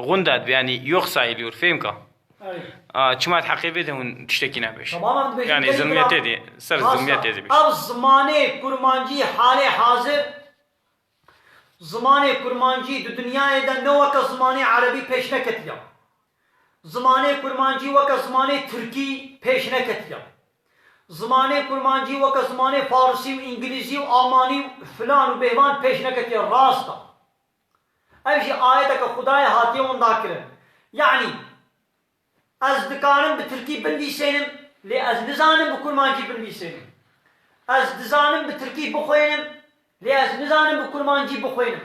gunda dibe, yanî yok sayılıyor, fêm ka. Erê. A, çima di heqê vê de hûn tiştekî nebêjin? Tamam, em dibêjin Yani gelî zilmiyetê bira. de, ser Rasta. zilmiyetê de bêjin. Ev zimanê kurmancî halê hazir, zimanê kurmancî di dinyayê de ne weke zimanê erebî pêş neketiya. Zimanê kurmancî weke zimanê tirkî pêş neketiya. Zimanê kurmancî weke zimanê farisî û îngilîzî û almanî û filan û bêhvan pêş neketiya. Rast e. Ev jî ayeteke Xwedayê hatiye winda kirin. Yanî, ez dikarim bi tirkî binivîsênim, lê ez nizanim bi kurmancî binivîsênim. Ez dizanim bi tirkî bixwênim, lê ez nizanim bi kurmancî bixwênim.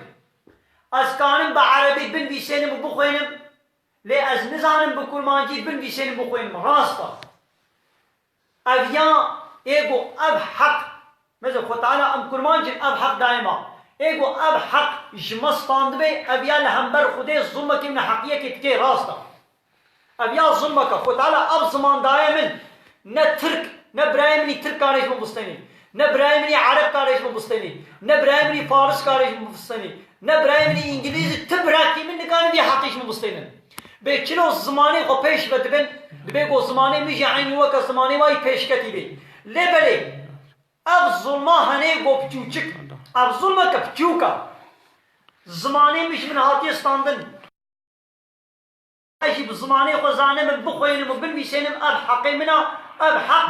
Ez karim bi erebî binivîsênim û bixwênim, lê ez nizanim bi kurmancî binivîsênim bixwênim. Rast e. Ev ya ê ku ev heq, mesela Xwe Teala em kurmanc in, ev heq daima. Ê ku ev heq ji me standibê, ev ya li hember Xwedê zulmekê û neheqiyekê dike, rast e. Ev ya zulmek e. Xwe Teala ev ziman daye min. Ne Tirk, ne birayê min î Tirk kare ji min bistênê. Ne birayê min î Ereb kare ji min bistênê. Ne birayê min î Faris kare ji min bistênê. Ne birayê min î Îngilîz, ti birakî min nikane vî heqê ji min bistênin. Bê çilo zimanê xwe pêş ve dibin, dibê ku zimanê min jî eynî weke zimanê wayî pêşketî bê. Lê belê, ev zulma henê ku piçûçik, ev zulmeke piçûk e. Zimanê min ji min hatiye standin. Ez jî bi zimanê xwe zanim bixwênim û binivîsênim, ev heqê min e, ev heq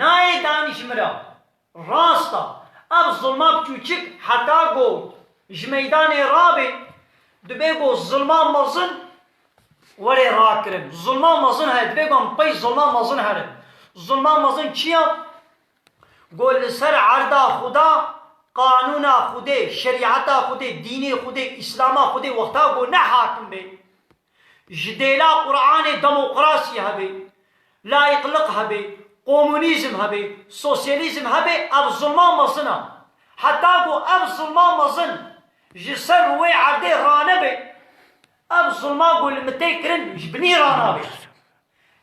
nayê danî ji min re. Rast e, ev zulma piçûçik heta ku ji meydanê rabe, dibê ku zulma mezin were rakirin. Zulma mezin heye, dibê ku em pey zulma mezin herin. Zulma mezin çi ye? Ku li ser erda Xuda, qanûna Xwedê, şerîeta Xwedê, dînê Xwedê, Îslama Xwedê wexta ku ne hakim bê, ji dêla Qur'anê demokrasî hebe, layîqliq hebe, komunîzm hebe, sosyalîzm hebe, ev zulma mezin e. Heta ku ev zulma mezin ji ser wê erdê ranebe, ev zulma ku li min tê kirin ji binî ranabe.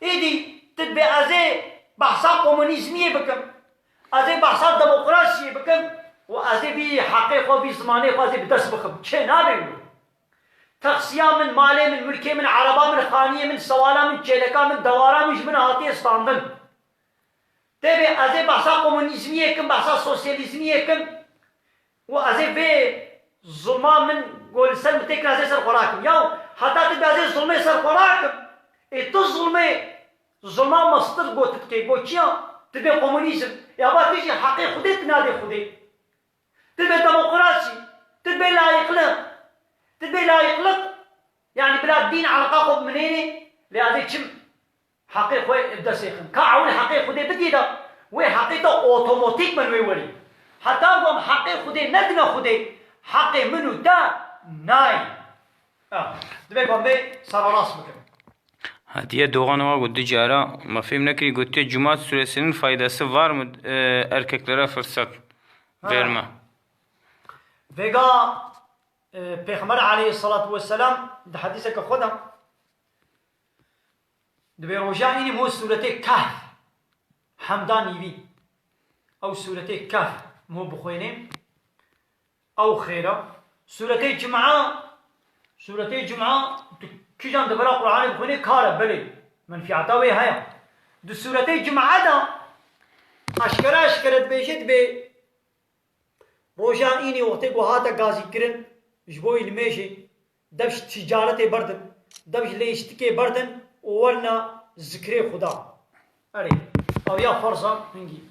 Êdî tu dibê ez ê behsa komunîzmiyê bikim, ez ê behsa demokrasiyê bikim û ez ê vî heqê xwe, vî zimanê xwe ez ê bi dest bixim. Çê nabe wilo. Texsiya min, malê min, milkê min, ereba min, xaniyê min, sewala min, çêleka min, dewara min ji min hatiye standin. Tê bê ez ê behsa komunîzmiyê kim, behsa sosyalîzmiyê kim û ez ê vê zulma min ku li ser min tê kirin ez ê ser xwe rakim. Yaw heta tu dibê ez ê zulmê ser xwe rakim. Ê tu zulmê, zulma mestir got tu dikê, got çiya? Tu dibê komunîzm. Ya ba tu jî heqê Xwedê tu nadê Xwedê. Tu dibê demokrasî, tu dibê layîqliq. Tu dibê layîqliq, yanî bila dîn eleqa xwe bi min hênê, lê ez ê çim heqê xwe bi destê xim. Ka ewil heqê Xwedê bidî de, wê heqê te otomatîkmen wê werî. Heta ku em heqê Xwedê nedine Xwedê, heqê min û te nayê. Ha, divê ku em vê sererast bikin. Hediye Doğan wa got du cara, me fêm nekirî, gotiye Cumat suresinin faydası var mı, e, erkeklere fırsat Ha. verme? Vêga, e, Pêxember aleyhissalatu vesselam di hedîseke xwe de dibê roja înî mo sûretê Kehf hemda nîvî. Ew sûretê Kehf mo bixwênê. Ew xêr e. Sûretê Cuma, sûretê Cuma tu kijan di vera Qur'anê bixwînê kar e, belê. Menfîeta wê heye. Di sûretê Cuma de eşkere eşkere dibêje, dibê roja înî wextê ku hate gazîkirin ji bo limêjê, dev ji tîcaretê berdin, dev ji lêstikê berdin û werna zikrê Xuda. Erê, ew ya ferz e hingî.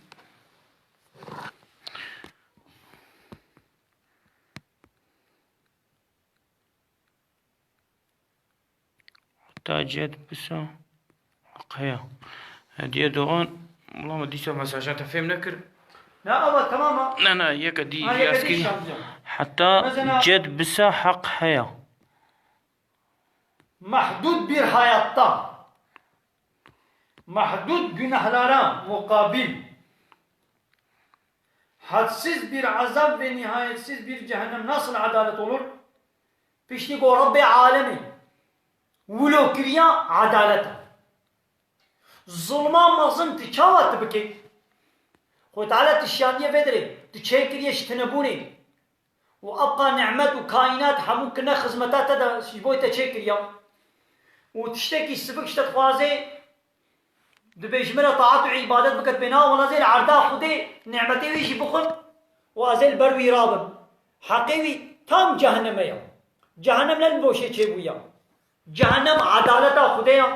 Heta ced bisa heq heye. Hediye Doğan, wela me dîsa mesaja te fêm nekir. Na, ewa, tamam e. Ne, ne, yeke dî Ha, yeke dî şandiyam. Heta Mesela ced bisa heq heye. Mehdûd bir hayatta, mehdûd günahlara mukabil, hadsiz bir azap ve nihayetsiz bir cehennem nasıl adalet olur? Piştî ku Rebbê alemê wilo kiriya, edalet e. Zulma mezin tu çawa tu bikî? Xwê Teala tu şandiye vê dirê, tu çêkiriye ji tinebûnê. Û ebqa nimet û kaînat hemû kirine xizmeta te de, ji bo te çêkiriya. û tiştekî sivik ji te dixwaze, dibê ji min re taat û îbadet bike, dibê na wela zê li erda Xwedê nîmetê wî jî bixwim û ez ê li ber wî rabim. Heqê wî tam cehenneme ye. Cehennem ne li boşê çêbûye. Cehennem edaleta Xwedê ye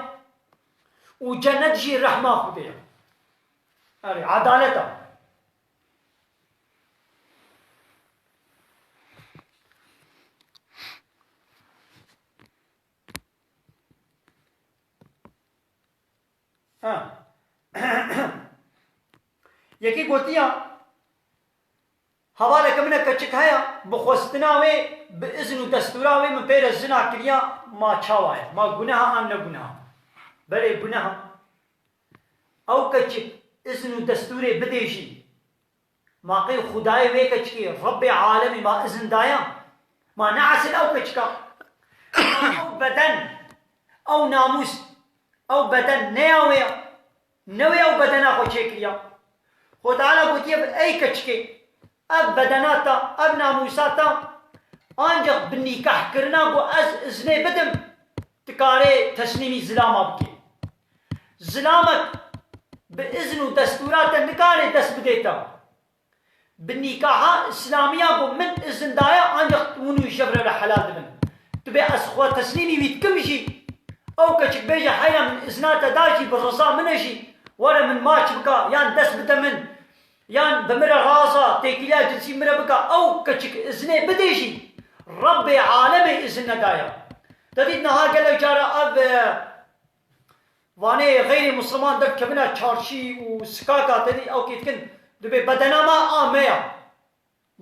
û cennet jî rehma Xwedê ye. Erê, edalet e. Ha. Yekî gotiya, hevaleke min e keçik heye, bi xwestina wê, bi izin û destûra wê min pê re zina kiriya, ma çawa ye? Ma guneha an ne guneha? Belê guneha. Ew keçik izin û destûrê bidê jî, ma qey Xwedayê wê keçikê, Rebbê alemê ma izin daya? Ma ne esil ew keçika? Ma ew beden, ew namûs, ew beden ne ya wê ya? Ne wê ew bedena xwe çêkiriya? Xwe Teala gotiye, ey keçikê, ev bedena te, ev namûsa te, ancaq bi nîkahkirina ku ez iznê bidim, dikarê teslîmî zilama bikê. Zilamek bi izin û destûra te nikare dest bidê te. Bi nîkaha îslamiya ku min izin daye, ancaq hûn û ji vir re helal dibin. Dibê ez xwe teslîmî wî dikim jî, ew keçik bêje, heyra min izna te da jî, bi riza min e jî, were min maç bika, yan dest bide min, yan bi min re raza, têkiliya cinsî min re bika, ew keçik iznê bidê jî, Rebbê alemê izin nedaye. Te dît niha gelek cara ev, e, Vanê xeyrê Misliman derkevine çarşî û sikaka te dî ew kê dikin, dibê bedena me a me ya.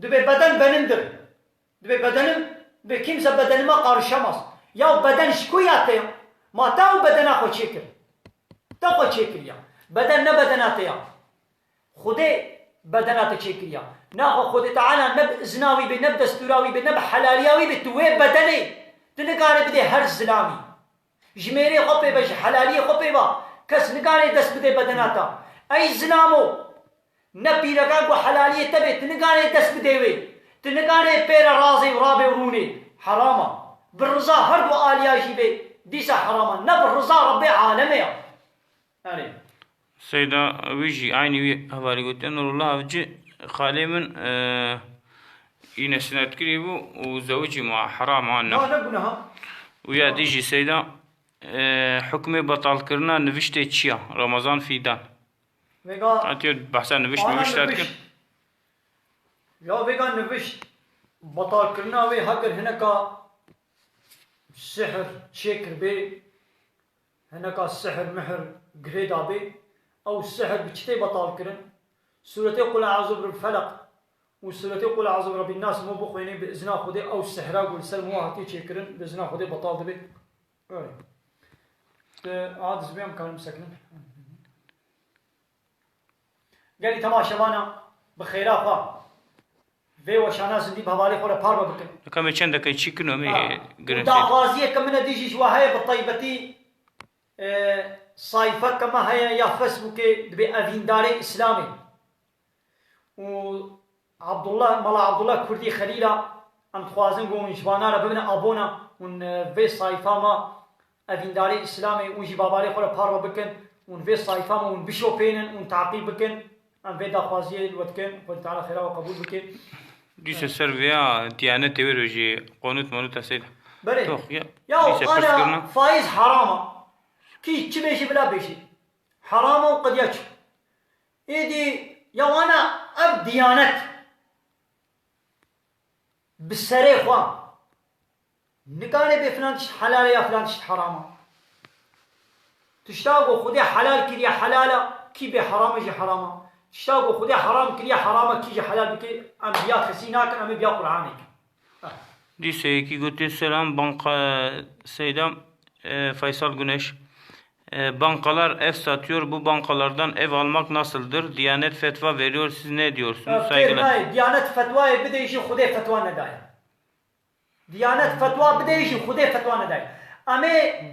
Dibê beden benimdir. Dibê bedenim, dibê kimse bedenime karışamaz. Ya beden ji ku ya te ya? Ma te ew bedena xwe çêkir. Te xwe çêkiriya. Beden ne bedena te ya. Xwedê bedena te çêkiriya. Naxwe Xwedê Teala ne bi izna wî bê, ne bi destûra wî bê, ne bi helaliya wî bê, tu wê bedenê, tu nikarê bidê her zilamî. Ji mêrê xwe pê ve, ji helaliyê xwe pê ve, kes nikare dest bidê bedena te. Ey zilamo, ne pîreka ku helaliyê te bê, tu nikare dest bidê wê. Tu nikare pê re razê û rabê û rûnê. Heram e. Bi riza her du aliya jî bê, dîsa heram e. Ne bi riza Rebbê alemê ye. Erê. Seyda wî jî, aynî wî hevalî gotiye. Nurullah Avcı, xalê min, e, yine sinetkirî bû û zewicî ma heram an ne? Na, ne guneha. Û ya dî jî Seyda, e, hukmê betalkirina niviştê çi ya? Ramazan Fîdan. Vêga Hatiye behsa niviş ana niviş derkin. Niviş. Ya vêga niviş betalkirina wê heger hineka sihir çêkiribê, hineka sihir mihir girê dabê, ew sihir bi çi tê betal kirin? Sûretê Qul E'ûzû bi Rabbil Felaq û sûretê Qul E'ûzû bi Rabbin Nas mo bixwênê, bi izna Xwedê ew sihra ku li ser mo hatiye çêkirin, bi izna Xwedê betal dibe. Öyle. Te, a, dizbê em karin bisekinin. Gelî temaşevana bi xêra xwe vê weşana zindî bi hevalê xwe re parve bikin. Dika me çend dekayî çî kin, em ê Ha. Û girin seyr. Daxwaziyeke min e dî jî ji we heye bi taybetî, e, sayfeke me heye ya Facebookê, dibê Evîndarê Îslamê. Û Abdullah, Mala Abdullah Kurdî Xelîla, em dixwazin ku hûn ji vana re bibine abona, hûn, e, vê sayfa me Evîndarê Îslamê, hûn jî bi hevalê xwe re parve bikin, hûn vê sayfa me hûn bişopênin, hûn taqîb bikin. Em vê daxwaziyê li we dikin, Xwedê Teala xêra we qebûl bike. Dîse ser vêya Diyanetê wê rojê qonût monût e seyda. Belê. Tox ya. Ya Dîse pirs ana kirina. Faiz heram e. Kî çi bêjî bila bêjî. Heram e û qediya çi. Êdî ya ana ev Diyanet bi serê xwe nikare bê filan tişt helal e ya filan tişt heram e. Tişta ku Xwedê helal kiriye helal e, kî bê heram e jî heram e. Tişta ku Xwedê heram kiriye heram e, kî jî helal bike, em biya kesî nakin, em ê biya Qur'anê kin. Dîse yekî gotiye, selam, banka Seyda, e, Faysal Güneş. E, bankalar ev satıyor, bu bankalardan ev almak nasıldır? Diyanet fetva veriyor, siz ne diyorsunuz? Ya, Saygılar. Kêr nayê, Diyanet fetvayê bidê jî Xwedê fetwa nedaye. Diyanet fetwa bidê jî Xwedê fetwa nedaye. Em ê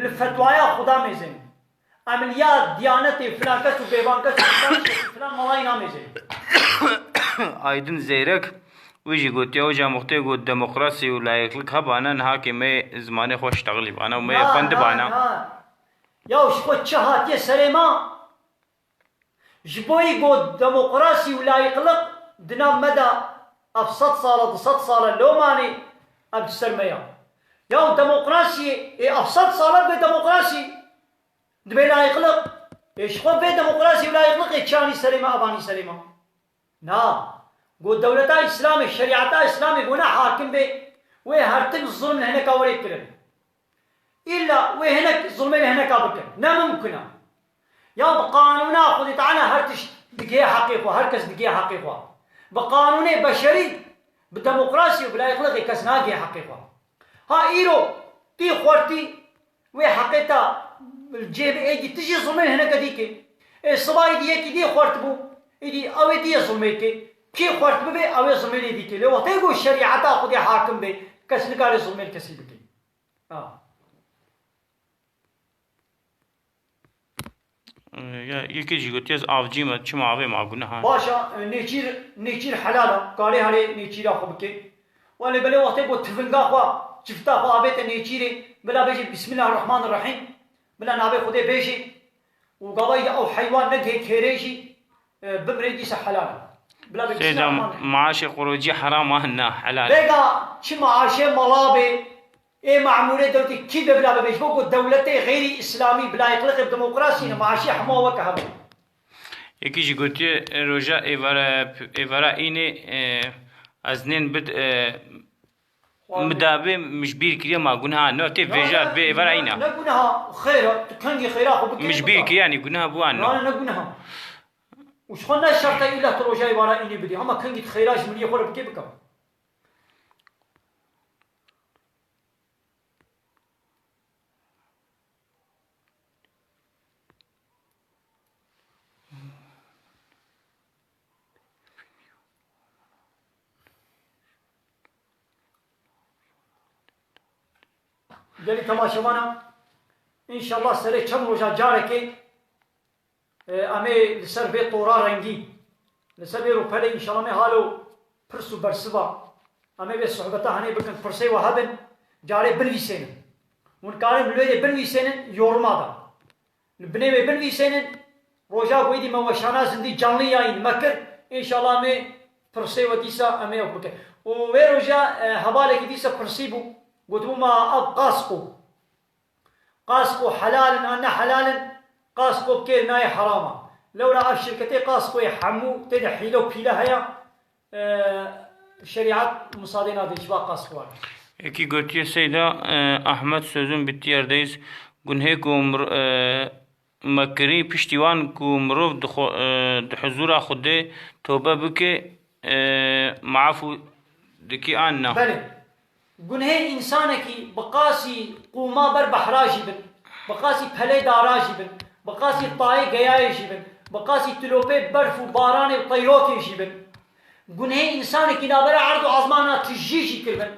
li fetwaya Xuda mêzin. Em li ya Diyanetê filan kes û bêvan kes û filan şêx û filan malayî namêzin. Aydın Zeyrek, Wî jî gotiye, ew jî muxtê got demokrasî û layîqlik hebane, niha kê me zimanê xwe ştexilî bana û me yê Na, xwendibana. na, na. Ya ji xwe çi hatiye serê me? Ji bo yî got demokrasî û layîqlik di nav me de ev sed sal e, du sed sal e, lomanê ev di ser me ya. Ya demokrasiyê, ê ev sed sal e bê demokrasî, dibê layîqlik. Ê ji xwe bê demokrasî û layîqlik ê çi anî serê me, ev anî serê me? Na. Got dewleta Îslamê, şerîeta Îslamê bona hakim bê, wê her tim zulm li hineka werê kirin. Îlla wê hinek zulmê li hineka bikin. Ne mimkun e. Ya bi qanûna Xwedê Teala her tişt digihê heqê xwe, her kes digihê heqê xwe. Bi qanûnê beşerî, bi demokrasî û bi layîqlixê kes nagihê heqê xwe. Ha îro tî xwertî wê heqê te li cê bi êdî tu jî zulmê li hineke dî kê. Ê siba êdî yekî dî xwert bû, êdî ew ê dî yê zulmê kê. Kî xwert bibe ew ê zulmê lê dî kê. Lê wextê ku şerîeta Xwedê hakim be, kes nikare zulmê li kesî bike. Ha. Ya, yekê jî gotiye, ez avcî me, çima avê ma guneha? Baş e, nêçîr, nêçîr helal e. Karê herê nêçîra xwe bike. Welê belê wextê ku tivinga xwe, çifta xwe avête nêçîrê, bila bêje Bismillahirrahmanirrahîm. Bila navê Xwedê bêje. Û gavayî de ew heywan negihê kêrê jî, e, bimrê dîsa helal e. Bila bê Seyda, Bismillahirrahmanirrahîm. Maaşê xurocî heram a, na, helal e. Vêga çi maaşê mala bê, Ê memûrê dewletê kî be bila bibêj? Bo ku dewletê xeyrî îslamî, bi layîqlixê, bi demokrasî ne, maaşê hemû weke hev e. Yekî jî gotiye, e, roja êvara, êvara înê, e, ez nên bid, e, Xwar- midabê min ji bîr kiriye ma guneha ne, tê vêja bê êvara îna. Ne guneha, xeyr e, tu kengî xeyra xwe bikê. Min ji bîr kiriye, yanî guneha bû an ne. Ne, ne guneha. Û ji xwe ne şert e îlla tu roja êvara înê bidî. Hema kengî tu xeyra ji miriyê xwe re bikê bike. Gelî temaşevana, înşallah serê çend roja carekê E, em ê li ser vê tora rengî, li ser vê rûpelê înşallah me halo pirs û bersiva. Em ê vê sohbeta henê bikin, pirsê we hebin, carê binivîsênin. Hûn karin li wê binivîsênin, yoruma da. Li binê wê binivîsênin, roja ku êdî me weşana zindî canlî yayîn me kir, înşallah me pirsê we dîsa em ê ew bikin. Û wê roja, e, hevalekî dîsa pirsî bû, gotibû ma ev qas qo. Qasqo helal in an ne helal in, Qasqo kêr nayê heram a. Lewra ev şirketê Qasqoyê hemû tê de hîle û pîle heye, e, şerîet musadê nade ji va Qasqoyan. Yekî gotiye Seyda, e, Ahmet sözün bittiği yerdeyiz. Gunhê ku mir-, e, me kirî piştî wan ku mirov di xwe, e, di huzura Xwedê tobe bike, e, maaf û dikî an na? Belê. Gunhê însanekî bi qasî qûma ber behra jî bin, bi qasî pelê dara jî bin, bi qasî tayê geyayê jî bin, bi qasî tilopê berf û baranê û teyrokê jî bin. Gunhê însanekî navbera erd û ezmana tijî jî kiribin.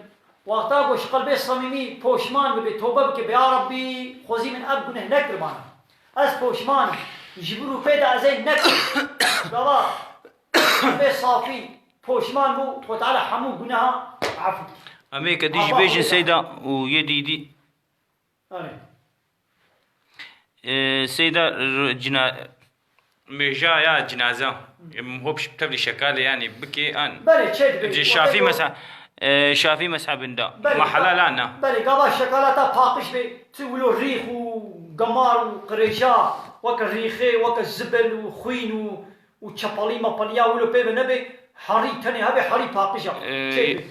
Wexta ku ji qelbê samîmî poşman bibe, tobe bike, be ya Rabbî, xwezî min ev gunih nekiribana. Ez poşman im. Ji vir û pê de ez ê nekim. Gava qelbê safî poşman bû, Xwe Teala hemû guneha efû dike. Em ê kedî jî bêjin Seyda û yê dîdî. Erê. Ee, Seyda r-, cina-, mêja ya cinaza. Em hop ji tevlî şekalê yanî bikê an. Belê, çê dibê. Ji Şafî mezhe-, e, Şafî mezhebin de. Belê, ma helal an na? Belê, gava şekala te paqij bê, tu wilo rîx û gemar û qirêja, weke rîxê, weke zibil û xwîn û, û çepelî mepelî ya wilo pê ve nebe, herî tenê hebe, herî paqij e. Ee, Çê dibê.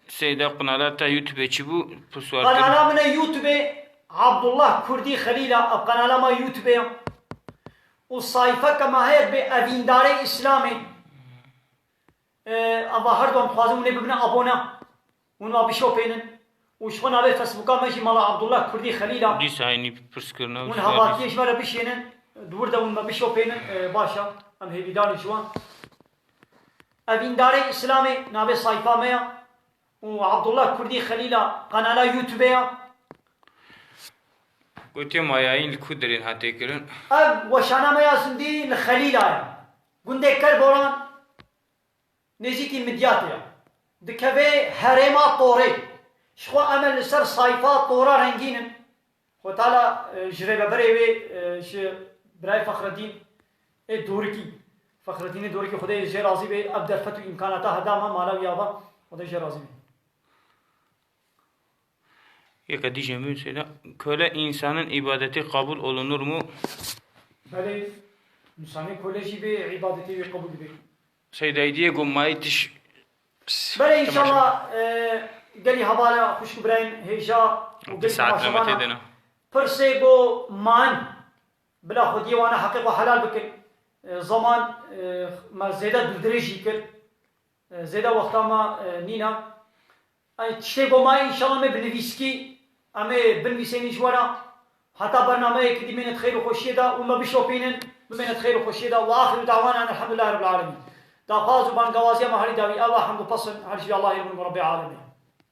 Seyda, qinala te YouTube çi bû? Pirswar kirin. Qanala min e YouTube, Abdullah Kurdî Xelîla, ev qanala ma YouTube ye. Û sayfeke ma heye be Evîndarê Îslamê. E, ava her dom dixwazin hûn ê bibine abone. Hûn ma bişopênin. Û ji xwe navê Facebooka me jî Mala Abdullah Kurdî Xelîla. Dîsa hênî pirs kirine û Hûn sual hevaltiyê dîs- ji me re bişênin. Di wir de hûn me bişopênin. E, baş e. Em hêvîdar in ji wan. Evîndarê Îslamê navê sayfa me ya. Û Abdullah Kurdî Xelîla qanala YouTube ya. Gotiye ma yayîn li ku derên hate kirin? Ev weşana me ya zindî li Xelîla ye. Gundê Kerboran nêzîkî Midyatê ye. dikeve herêma Torê. Ji xwe em ê li ser sayfa Tora rengîn in. Xwe Teala, e, ji rêveberê wê, e, ji birayê Fexreddîn ê Dorikî. Fexreddînê Dorikî Xwedê jê razî bê, ev derfet û îmkanata heda me mala wî ava. Xwedê jê razî bê. Yeke dî jê min Seyda, köle insanın ibadeti kabul olunur mu? Belê, însanê kole jî bê îbadetê wê qebûl bê. Seyda, diye go mayî tiş. Belê, înşallah, e, gelî hevala xwişk û birayên hêja û gelî saet temaşevana. Pirsê go man, bila xwediyê wana heqê xwe helal bikin. E, zaman, e, me zêde dildirêjî kir. E, zêde wexta me, e, nîna. Ay, tiştê go mayî, înşallah me bi nivîskî, em ê binivîsênî ji we re. Heta bernameyekî dî mêne di xêr û xweşiyê de û me bişopînin, bimêne di xêr û xweşiyê de. Ve axiru dawana en elhamdulillahî rabbil alemîn. Daxwaz û bangawaziya me herî dawî ew e, hemd û pesn her ji vî Allahê bûn bi Rebbê alemîn.